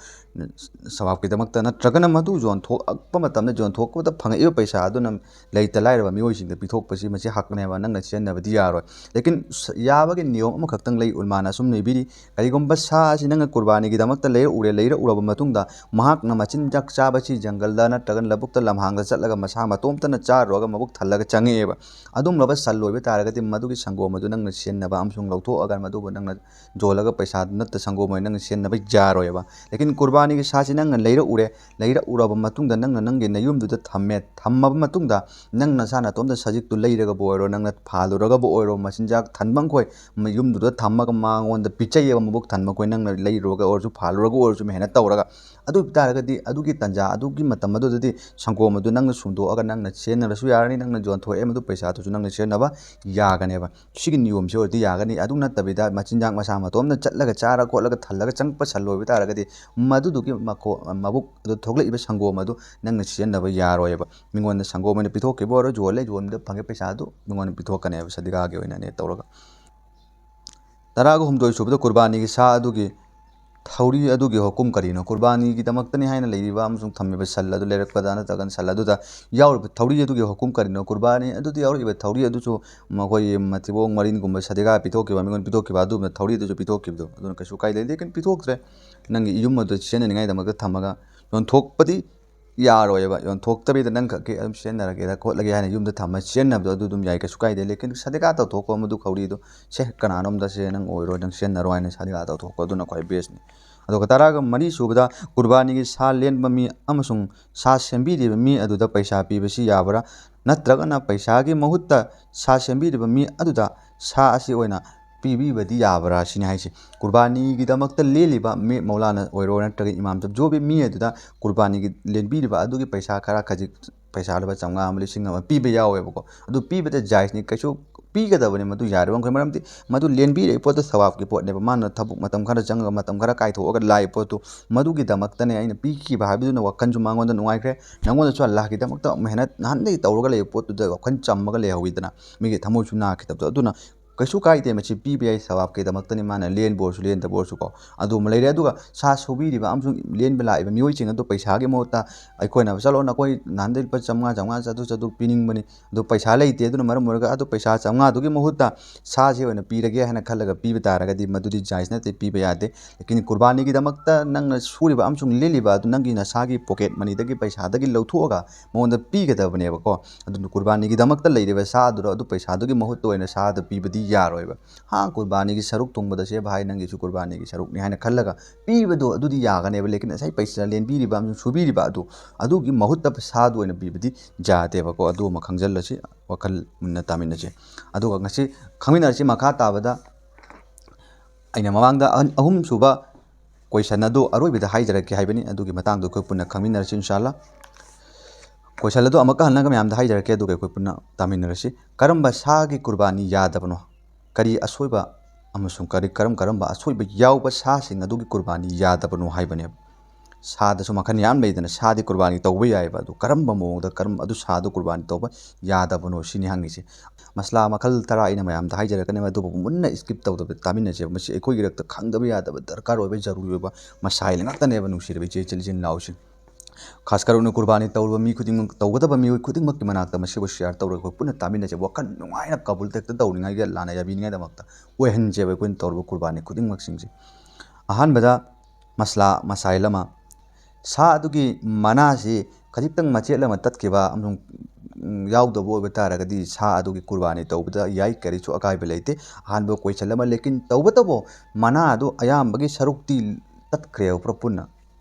ꯁꯋꯥꯕꯀꯤꯗꯃꯛꯇ, ꯅꯠꯇ꯭ꯔꯒꯅ ꯃꯗꯨ ꯌꯣꯟꯊꯣꯛꯂꯛꯄ ꯃꯇꯝꯗ ꯌꯣꯟꯊꯣꯛꯄꯗ ꯐꯪꯉꯛꯏꯕ ꯄꯩꯁꯥ ꯑꯗꯨꯅ ꯂꯩꯇ ꯂꯥꯏꯔꯕ ꯃꯤꯑꯣꯏꯁꯤꯡꯗ ꯄꯤꯊꯣꯛꯄꯁꯤ ꯃꯁꯤ ꯍꯛꯅꯦꯕ, ꯅꯪꯅ ꯁꯤꯖꯤꯟꯅꯕꯗꯤ ꯌꯥꯔꯣꯏ꯫ ꯂꯦꯀꯤꯟ ꯁ-, ꯌꯥꯕꯒꯤ ꯅꯤꯌꯣꯝ ꯑꯃꯈꯛꯇꯪ ꯂꯩ, ꯎꯂꯃꯥꯅ ꯑꯁꯨꯝꯅ ꯏꯕꯤꯔꯤ, ꯀꯔꯤꯒꯨꯝꯕ ꯁꯥ ꯑꯁꯤ ꯅꯪꯅ ꯀꯨꯔꯕꯥꯅꯤꯒꯤꯗꯃꯛꯇ ꯂꯩꯔꯛꯎꯔꯦ, ꯂꯩꯔꯛꯎꯔꯕ ꯃꯇꯨꯡꯗ ꯃꯍꯥꯛꯅ ꯃꯆꯤꯟꯖꯥꯛ ꯆꯥꯕꯁꯤ ꯖꯪꯒꯜꯗ ꯅꯠꯇ꯭ꯔꯒꯅ ꯂꯧꯕꯨꯛꯇ ꯂꯝꯍꯥꯡꯗ ꯆꯠꯂꯒ ꯃꯁꯥ ꯃꯇꯣꯝꯇꯅ ꯆꯥꯔꯨꯔꯒ ꯃꯕꯨꯛ ꯊꯜꯂꯒ ꯆꯪꯉꯛꯑꯦꯕ꯫ ꯑꯗꯨꯝꯂꯕ ꯁꯟ ꯂꯣꯏꯕ ꯇꯥꯔꯒꯗꯤ ꯃꯗꯨꯒꯤ ꯁꯪꯒꯣꯝ ꯑꯗꯨ ꯅꯪꯅ ꯁꯤꯖꯤꯟꯅꯕ ꯑꯃꯁꯨꯡ ꯂꯧꯊꯣꯛꯑꯒ ꯃꯗꯨꯕꯨ ꯅꯪꯅ ꯌꯣꯜꯂꯒ ꯄꯩꯁꯥ ꯅꯠꯇ ꯁꯪꯒꯣꯝ ꯑꯣꯏꯅ ꯅꯪꯅ ꯁꯤꯖꯤꯟꯅꯕ ꯌꯥꯔꯣꯏꯕ꯫ ꯂꯦꯀꯤꯟ ꯀꯨꯔꯕꯥꯅꯤꯒꯤ ꯁꯥꯁꯤ ꯅꯪꯅ ꯂꯩꯔꯛꯎꯔꯦ, ꯂꯩꯔꯛꯎꯔꯕ ꯃꯇꯨꯡꯗ ꯅꯪꯅ ꯅꯪꯒꯤ ꯅꯌꯨꯝꯗꯨꯗ ꯊꯝꯃꯦ, ꯊꯝꯃꯕ ꯃꯇꯨꯡꯗ ꯅꯪ ꯅꯁꯥ ꯅꯇꯣꯝꯇ ꯁꯖꯤꯛꯇꯨ ꯂꯩꯔꯒꯕꯨ ꯑꯣꯏꯔꯣ, ꯅꯪꯅ ꯐꯥꯜꯂꯨꯔꯒꯕꯨ ꯑꯣꯏꯔꯣ, ꯃꯆꯤꯟꯖꯥꯛ ꯊꯟꯕ ꯃꯈꯣꯏ ꯃꯌꯨꯝꯗꯨꯗ ꯊꯝꯃꯒ ꯃꯉꯣꯟꯗ ꯄꯤꯖꯩꯌꯦꯕ, ꯃꯕꯨꯛ ꯊꯟꯕ ꯃꯈꯣꯏ ꯅꯪꯅ ꯂꯩꯔꯨꯔꯒ ꯑꯣꯏꯔꯁꯨ, ꯐꯥꯜꯂꯨꯔꯒ ꯑꯣꯏꯔꯁꯨ, ꯃꯦꯍꯅꯠ ꯇꯧꯔꯒ꯫ ꯑꯗꯨ ꯑꯣꯏꯕ ꯇꯥꯔꯒꯗꯤ ꯑꯗꯨꯒꯤ ꯇꯥꯟꯖꯥ, ꯑꯗꯨꯒꯤ ꯃꯇꯝ ꯑꯗꯨꯗꯗꯤ ꯁꯪꯒꯣꯝ ꯑꯗꯨ ꯅꯪꯅ ꯁꯨꯝꯗꯣꯛꯑꯒ ꯅꯪꯅ ꯁꯤꯖꯤꯟꯅꯔꯁꯨ ꯌꯥꯔꯅꯤ, ꯅꯪꯅ ꯌꯣꯟꯊꯣꯛꯑꯦ, ꯃꯗꯨ ꯄꯩꯁꯥꯗꯨꯁꯨ ꯅꯪꯅ ꯁꯤꯖꯤꯟꯅꯕ ꯌꯥꯒꯅꯦꯕ꯫ ꯁꯤꯒꯤ ꯅꯤꯌꯣꯝꯁꯤ ꯑꯣꯏꯔꯗꯤ ꯌꯥꯒꯅꯤ꯫ ꯑꯗꯨ ꯅꯠꯇꯕꯤꯗ ꯃꯆꯤꯟꯖꯥꯛ ꯃꯁꯥ ꯃꯇꯣꯝꯇ ꯆꯠꯂꯒ ꯆꯥꯔ ꯈꯣꯠꯂꯒ ꯊꯜꯂꯒ ꯆꯪꯉꯛꯄ ꯁꯟ ꯂꯣꯏꯕ ꯇꯥꯔꯒꯗꯤ ꯃꯗꯨꯗꯨꯒꯤ ꯃꯀꯣ-, ꯃꯕꯨꯛ ꯑꯗꯨ ꯊꯣꯛꯂꯛꯏꯕ ꯁꯪꯒꯣꯝ ꯑꯗꯨ ꯅꯪꯅ ꯁꯤꯖꯤꯟꯅꯕ ꯌꯥꯔꯣꯏꯕ꯫ ꯃꯤꯉꯣꯟꯗ ꯁꯪꯒꯣꯝ ꯑꯣꯏꯅ ꯄꯤꯊꯣꯛꯈꯤꯕ ꯑꯣꯏꯔꯣ, ꯌꯣꯜꯂꯦ, ꯌꯣꯟꯕꯗ ꯐꯪꯉꯦ ꯄꯩꯁꯥꯗꯨ ꯃꯤꯉꯣꯟꯗ ꯄꯤꯊꯣꯛꯀꯅꯦꯕ, ꯁꯗꯤꯀꯥꯒꯤ ꯑꯣꯏꯅꯅꯦ ꯇꯧꯔꯒ꯫ ꯇꯔꯥꯒ ꯍꯨꯝꯗꯣꯏ ꯁꯨꯕꯗ ꯀꯨꯔꯕꯥꯅꯤꯒꯤ ꯁꯥ ꯑꯗꯨꯒꯤ ꯊꯧꯔꯤ ꯑꯗꯨꯒꯤ ꯍꯨꯀꯨꯝ ꯀꯔꯤꯅꯣ? ꯀꯨꯔꯕꯥꯅꯤꯒꯤꯗꯃꯛꯇꯅꯤ ꯍꯥꯏꯅ ꯂꯩꯔꯤꯕ ꯑꯃꯁꯨꯡ ꯊꯝꯃꯤꯕ ꯁꯟ ꯑꯗꯨ ꯂꯩꯔꯛꯄꯗ ꯅꯠꯇ꯭ꯔꯒꯅ ꯁꯟ ꯑꯗꯨꯗ ꯌꯥꯎꯔꯤꯕ ꯊꯧꯔꯤ ꯑꯗꯨꯒꯤ ꯍꯨꯀꯨꯝ ꯀꯔꯤꯅꯣ? ꯀꯨꯔꯕꯥꯅꯤ ꯑꯗꯨꯗ ꯌꯥꯎꯔꯛꯏꯕ ꯊꯧꯔꯤ ꯑꯗꯨꯁꯨ ꯃꯈꯣꯏꯒꯤ ꯃꯊꯤꯕꯣꯡ ꯃꯔꯤꯟꯒꯨꯝꯕ ꯁꯗꯤꯀꯥ ꯄꯤꯊꯣꯛꯈꯤꯕ, ꯃꯤꯉꯣꯟꯗ ꯄꯤꯊꯣꯛꯈꯤꯕ ꯑꯗꯨꯒꯨꯝꯕ ꯊꯧꯔꯤ ꯑꯗꯨꯁꯨ ꯄꯤꯊꯣꯛꯈꯤꯕꯗꯣ, ꯑꯗꯨꯅ ꯀꯩꯁꯨ ꯀꯥꯏꯗꯦ꯫ ꯂꯦꯀꯤꯟ ꯄꯤꯊꯣꯛꯇ꯭ꯔꯦ, ꯅꯪꯒꯤ ꯌꯨꯝ ꯑꯗꯨ ꯁꯤꯖꯤꯟꯅꯅꯤꯡꯉꯥꯏꯗꯃꯛꯇ ꯊꯝꯃꯒ ꯌꯣꯟꯊꯣꯛꯄꯗꯤ ꯌꯥꯔꯣꯏꯕ꯫ ꯌꯣꯟꯊꯣꯛꯇꯕꯤꯗ ꯅꯪ ꯈꯛꯀꯤ ꯑꯗꯨꯝ ꯁꯤꯖꯤꯟꯅꯔꯒꯦꯗ ꯈꯣꯠꯂꯒꯦ ꯍꯥꯏꯅ ꯌꯨꯝꯗ ꯊꯝꯃ ꯁꯤꯖꯤꯟꯅꯕꯗꯣ ꯑꯗꯨ ꯑꯗꯨꯝ ꯌꯥꯏ, ꯀꯩꯁꯨ ꯀꯥꯏꯗꯦ꯫ ꯂꯦꯀꯤꯟ ꯁꯗꯤꯀꯥ ꯇꯧꯊꯣꯛꯄ ꯃꯗꯨ ꯈꯧꯔꯤꯗꯣ, ꯁꯦ, ꯀꯅꯥꯅꯣꯝꯗ ꯁꯦ, ꯅꯪ ꯑꯣꯏꯔꯣ, ꯅꯪ ꯁꯤꯖꯤꯟꯅꯔꯣ ꯍꯥꯏꯅ ꯁꯗꯤꯀꯥ ꯇꯧꯊꯣꯛꯄ ꯑꯗꯨꯅ ꯈ꯭ꯋꯥꯏ ꯕꯦꯁꯅꯤ꯫ ꯑꯗꯨꯒ ꯇꯔꯥꯒ ꯃꯔꯤ ꯁꯨꯕꯗ ꯀꯨꯔꯕꯥꯅꯤꯒꯤ ꯁꯥ ꯂꯦꯟꯕ ꯃꯤ ꯑꯃꯁꯨꯡ ꯁꯥ ꯁꯦꯝꯕꯤꯔꯤꯕ ꯃꯤ ꯑꯗꯨꯗ ꯄꯩꯁꯥ ꯄꯤꯕꯁꯤ ꯌꯥꯕ꯭ꯔꯥ? ꯅꯠꯇ꯭ꯔꯒꯅ ꯄꯩꯁꯥꯒꯤ ꯃꯍꯨꯠꯇ ꯁꯥ ꯁꯦꯝꯕꯤꯔꯤꯕ ꯃꯤ ꯑꯗꯨꯗ ꯁꯥ ꯑꯁꯤ ꯑꯣꯏꯅ ꯄꯤꯕꯤꯕꯗꯤ ꯌꯥꯕ꯭ꯔꯥ ꯁꯤꯅꯤ ꯍꯥꯏꯁꯦ꯫ ꯀꯨꯔꯕꯥꯅꯤꯒꯤꯗꯃꯛꯇ ꯂꯦꯜꯂꯤꯕ ꯃꯤ, ꯃꯧꯂꯥꯅ ꯑꯣꯏꯔꯣ ꯅꯠꯇ꯭ꯔꯒ ꯏꯃꯥꯝ ꯖꯣꯕꯤ ꯃꯤ ꯑꯗꯨꯗ ꯀꯨꯔꯕꯥꯅꯤꯒꯤ ꯂꯦꯟꯕꯤꯔꯤꯕ ꯑꯗꯨꯒꯤ ꯄꯩꯁꯥ ꯈꯔ ꯈꯖꯤꯛ, ꯄꯩꯁꯥ ꯂꯨꯄꯥ ꯆꯥꯝꯃꯉꯥ ꯑꯃ, ꯂꯤꯁꯤꯡ ꯑꯃ ꯄꯤꯕ ꯌꯥꯎꯋꯦꯕꯀꯣ꯫ ꯑꯗꯨ ꯄꯤꯕꯗ ꯖꯥꯏꯖꯅꯤ, ꯀꯩꯁꯨ ꯄꯤꯒꯗꯕꯅꯤ, ꯃꯗꯨ ꯌꯥꯔꯤꯕ ꯃꯈꯩ꯫ ꯃꯔꯝꯗꯤ ꯃꯗꯨ ꯂꯦꯟꯕꯤꯔꯛꯏ ꯄꯣꯠꯇꯨ ꯁꯋꯥꯕꯀꯤ ꯄꯣꯠꯅꯦꯕ, ꯃꯥꯅ ꯊꯕꯛ ꯃꯇꯝ ꯈꯔ ꯆꯪꯉꯒ ꯃꯇꯝ ꯈꯔ ꯀꯥꯏꯊꯣꯛꯑꯒ ꯂꯥꯛꯏ ꯄꯣꯠꯇꯨ꯫ ꯃꯗꯨꯒꯤꯗꯃꯛꯇꯅꯦ ꯑꯩꯅ ꯄꯤꯈꯤꯕ ꯍꯥꯏꯕꯗꯨꯅ ꯋꯥꯈꯜꯁꯨ ꯃꯉꯣꯟꯗ ꯅꯨꯡꯉꯥꯏꯈ꯭ꯔꯦ, ꯅꯪꯉꯣꯟꯗꯁꯨ ꯑꯜꯂꯥꯍꯒꯤꯗꯃꯛꯇ ꯃꯦꯍꯅꯠ ꯅꯍꯥꯟꯗꯒꯤ ꯇꯧꯔꯒ ꯂꯩꯕ ꯄꯣꯠꯇꯨꯗ ꯋꯥꯈꯜ ꯆꯝꯃꯒ ꯂꯩꯍꯧꯋꯤꯗꯅ, ꯃꯤꯒꯤ ꯊꯃꯣꯏꯁꯨ ꯅꯥꯈꯤꯗꯕꯗꯣ꯫ ꯑꯗꯨꯅ ꯀꯩꯁꯨ ꯀꯥꯏꯗꯦ, ꯃꯁꯤ ꯄꯤꯕ ꯌꯥꯏ, ꯁꯋꯥꯕꯀꯤꯗꯃꯛꯇꯅꯤ, ꯃꯥꯅ ꯂꯦꯟꯕ ꯑꯣꯏꯔꯁꯨ ꯂꯦꯟꯗꯕ ꯑꯣꯏꯔꯁꯨꯀꯣ꯫ ꯑꯗꯨ ꯑꯃ ꯂꯩꯔꯦ꯫ ꯑꯗꯨꯒ ꯁꯥ ꯁꯨꯕꯤꯔꯤꯕ ꯑꯃꯁꯨꯡ ꯂꯦꯟꯕ ꯂꯥꯛꯏꯕ ꯃꯤꯑꯣꯏꯁꯤꯡ ꯑꯗꯨ ꯄꯩꯁꯥꯒꯤ ꯃꯍꯨꯠꯇ ꯑꯩꯈꯣꯏꯅ, "ꯆꯠꯂꯣ, ꯅꯈꯣꯏ ꯅꯍꯥꯟꯗꯩ ꯂꯨꯄꯥ ꯆꯥꯝꯃꯉꯥ, ꯆꯥꯝꯃꯉꯥ, ꯆꯥꯇ꯭ꯔꯨꯛ, ꯆꯥꯇ꯭ꯔꯨꯛ ꯄꯤꯅꯤꯡꯕꯅꯤ, ꯑꯗꯨ ꯄꯩꯁꯥ ꯂꯩꯇꯦ, ꯑꯗꯨꯅ ꯃꯔꯝ ꯑꯣꯏꯔꯒ ꯑꯗꯨ ꯄꯩꯁꯥ ꯆꯥꯝꯃꯉꯥꯗꯨꯒꯤ ꯃꯍꯨꯠꯇ ꯁꯥꯁꯤ ꯑꯣꯏꯅ ꯄꯤꯔꯒꯦ" ꯍꯥꯏꯅ ꯈꯜꯂꯒ ꯄꯤꯕ ꯇꯥꯔꯒꯗꯤ ꯃꯗꯨꯗꯤ ꯖꯥꯏꯖ ꯅꯠꯇꯦ, ꯄꯤꯕ ꯌꯥꯗꯦ꯫ ꯂꯦꯀꯤꯟ ꯀꯨꯔꯕꯥꯅꯤꯒꯤꯗꯃꯛꯇ ꯅꯪꯅ ꯁꯨꯔꯤꯕ ꯑꯃꯁꯨꯡ ꯂꯦꯜꯂꯤꯕ ꯑꯗꯨ ꯅꯪꯒꯤ ꯅꯁꯥꯒꯤ ꯄꯣꯀꯦꯠ ꯃꯅꯤꯗꯒꯤ ꯄꯩꯁꯥꯗꯒꯤ ꯂꯧꯊꯣꯛꯑꯒ ꯃꯉꯣꯟꯗ ꯄꯤꯒꯗꯕꯅꯦꯕꯀꯣ꯫ ꯑꯗꯨꯅ ꯀꯨꯔꯕꯥꯅꯤꯒꯤꯗꯃꯛꯇ ꯂꯩꯔꯤꯕ ꯁꯥ ꯑꯗꯨꯗ, ꯑꯗꯨ ꯄꯩꯁꯥꯗꯨꯒꯤ ꯃꯍꯨꯠꯇ ꯑꯣꯏꯅ ꯁꯥꯗ ꯄꯤꯕꯗꯤ ꯌꯥꯔꯣꯏꯕ꯫ ꯍꯥ, ꯀꯨꯔꯕꯥꯅꯤꯒꯤ ꯁꯔꯨꯛ ꯊꯣꯡꯕꯗ ꯁꯦ ꯚꯥꯏ, ꯅꯪꯒꯤꯁꯨ ꯀꯨꯔꯕꯥꯅꯤꯒꯤ ꯁꯔꯨꯛꯅꯤ ꯍꯥꯏꯅ ꯈꯜꯂꯒ ꯄꯤꯕꯗꯣ ꯑꯗꯨꯗꯤ ꯌꯥꯒꯅꯦꯕ꯫ ꯂꯦꯀꯤꯟ ꯉꯁꯥꯏ ꯄꯩꯁꯥ ꯂꯦꯟꯕꯤꯔꯤꯕ ꯑꯃꯁꯨꯡ ꯁꯨꯕꯤꯔꯤꯕ ꯑꯗꯨ, ꯑꯗꯨꯒꯤ ꯃꯍꯨꯠꯇ ꯁꯥꯗꯨ ꯑꯣꯏꯅ ꯄꯤꯕꯗꯤ ꯌꯥꯗꯦꯕꯀꯣ꯫ ꯑꯗꯨ ꯑꯃ ꯈꯪꯖꯤꯜꯂꯁꯤ, ꯋꯥꯈꯜ ꯃꯨꯟꯅ ꯇꯥꯃꯤꯟꯅꯁꯤ꯫ ꯑꯗꯨꯒ ꯉꯁꯤ ꯈꯪꯃꯤꯟꯅꯔꯁꯤ ꯃꯈꯥ ꯇꯥꯕꯗ꯫ ꯑꯩꯅ ꯃꯃꯥꯡꯗ ꯑꯍꯟ-, ꯑꯍꯨꯝꯁꯨꯕ ꯀꯣꯏꯁꯟ ꯑꯗꯨ ꯑꯔꯣꯏꯕꯗ ꯍꯥꯏꯖꯔꯛꯀꯦ ꯍꯥꯏꯕꯅꯤ꯫ ꯑꯗꯨꯒꯤ ꯃꯇꯥꯡꯗ ꯑꯩꯈꯣꯏ ꯄꯨꯟꯅ ꯈꯪꯃꯤꯟꯅꯔꯁꯤ ꯏꯟꯁꯥꯜꯂꯥ꯫ ꯀꯣꯏꯁꯟ ꯑꯗꯨ ꯑꯃꯨꯛꯀ ꯍꯜꯂꯒ ꯃꯌꯥꯝꯗ ꯍꯥꯏꯖꯔꯛꯀꯦ, ꯑꯗꯨꯒ ꯑꯩꯈꯣꯏ ꯄꯨꯟꯅ ꯇꯥꯃꯤꯟꯅꯔꯁꯤ꯫ ꯀꯔꯝꯕ ꯁꯥꯒꯤ ꯀꯨꯔꯕꯥꯅꯤ ꯌꯥꯗꯕꯅꯣ? ꯀꯔꯤ ꯑꯁꯣꯏꯕ ꯑꯃꯁꯨꯡ ꯀꯔꯤ, ꯀꯔꯝ ꯀꯔꯝꯕ ꯑꯁꯣꯏꯕ ꯌꯥꯎꯕ ꯁꯥꯁꯤꯡ ꯑꯗꯨꯒꯤ ꯀꯨꯔꯕꯥꯅꯤ ꯌꯥꯗꯕꯅꯣ ꯍꯥꯏꯕꯅꯦꯕ꯫ ꯁꯥꯗꯁꯨ ꯃꯈꯜ ꯌꯥꯝ ꯂꯩꯗꯅ, ꯁꯥꯗꯤ ꯀꯨꯔꯕꯥꯅꯤ ꯇꯧꯕ ꯌꯥꯏꯑꯕ꯫ ꯑꯗꯨ ꯀꯔꯝꯕ ꯃꯑꯣꯡꯗ, ꯀꯔꯝ ꯑꯗꯨ ꯁꯥꯗꯣ ꯀꯨꯔꯕꯥꯅꯤ ꯇꯧꯕ ꯌꯥꯗꯕꯅꯣ ꯁꯤꯅꯤ ꯍꯪꯉꯤꯁꯦ꯫ ꯃꯁꯂꯥ ꯃꯈꯜ ꯇꯔꯥ ꯑꯩꯅ ꯃꯌꯥꯝꯗ ꯍꯥꯏꯖꯔꯛꯀꯅꯦꯕ, ꯑꯗꯨꯕꯨ ꯃꯨꯟꯅ ꯁ꯭ꯀꯤꯞ ꯇꯧꯗꯕ ꯇꯥꯃꯤꯟꯅꯁꯦꯕ꯫ ꯃꯁꯤ ꯑꯩꯈꯣꯏꯒꯤ ꯔꯛꯇ ꯈꯪꯗꯕ ꯌꯥꯗꯕ, ꯗꯔꯀꯥꯔ ꯑꯣꯏꯕ, ꯖꯔꯨꯔꯤ ꯑꯣꯏꯕ ꯃꯁꯥꯏꯜ ꯉꯥꯛꯇꯅꯦꯕ, ꯅꯨꯡꯁꯤꯔꯕ ꯏꯆꯦ ꯏꯆꯤꯜ ꯏꯆꯤꯟ ꯏꯅꯥꯎꯁꯤꯡ꯫ ꯈꯥꯁ ꯀꯔꯨꯅ ꯀꯨꯔꯕꯥꯅꯤ ꯇꯧꯔꯕ ꯃꯤ ꯈꯨꯗꯤꯡꯃꯛ, ꯇꯧꯒꯗꯕ ꯃꯤꯑꯣꯏ ꯈꯨꯗꯤꯡꯃꯛꯀꯤ ꯃꯅꯥꯛꯇ ꯃꯁꯤꯕꯨ ꯁꯤꯌꯥꯔ ꯇꯧꯔꯒ ꯑꯩꯈꯣꯏ ꯄꯨꯟꯅ ꯇꯥꯃꯤꯟꯅꯁꯦ꯫ ꯋꯥꯈꯜ ꯅꯨꯡꯉꯥꯏꯅ ꯀꯕꯨꯜ ꯇꯦꯛꯇ ꯇꯧꯅꯤꯡꯉꯥꯏꯒꯤ, ꯂꯥꯟꯅ ꯌꯥꯕꯤꯅꯤꯡꯉꯥꯏꯗꯃꯛꯇ ꯑꯣꯏꯍꯟꯁꯦꯕ ꯑꯩꯈꯣꯏꯅ ꯇꯧꯔꯤꯕ ꯀꯨꯔꯕꯥꯅꯤ ꯈꯨꯗꯤꯡꯃꯛꯁꯤꯡꯁꯦ꯫ ꯑꯍꯥꯟꯕꯗ ꯃꯁꯂꯥ ꯃꯁꯥꯏꯜ ꯑꯃ, ꯁꯥ ꯑꯗꯨꯒꯤ ꯃꯅꯥꯁꯤ ꯈꯖꯤꯛꯇꯪ ꯃꯆꯦꯠ ꯑꯃ ꯇꯠꯈꯤꯕ ꯑꯃꯁꯨꯡ, ꯎꯝ, ꯌꯥꯎꯗꯕ ꯑꯣꯏꯕ ꯇꯥꯔꯒꯗꯤ ꯁꯥ ꯑꯗꯨꯒꯤ ꯀꯨꯔꯕꯥꯅꯤ ꯇꯧꯕꯗ ꯌꯥꯏ, ꯀꯔꯤꯁꯨ ꯑꯀꯥꯏꯕ ꯂꯩꯇꯦ꯫ ꯑꯍꯥꯟꯕ ꯀꯣꯏꯁꯟ ꯑꯃ, ꯂꯦꯀꯤꯟ ꯇꯧꯕꯇꯕꯨ ꯃꯅꯥ ꯑꯗꯨ ꯑꯌꯥꯝꯕꯒꯤ ꯁꯔꯨꯛꯇꯤ ꯇꯠꯈ꯭ꯔꯦꯕ ꯄꯨꯂꯞ ꯄꯨꯟꯅ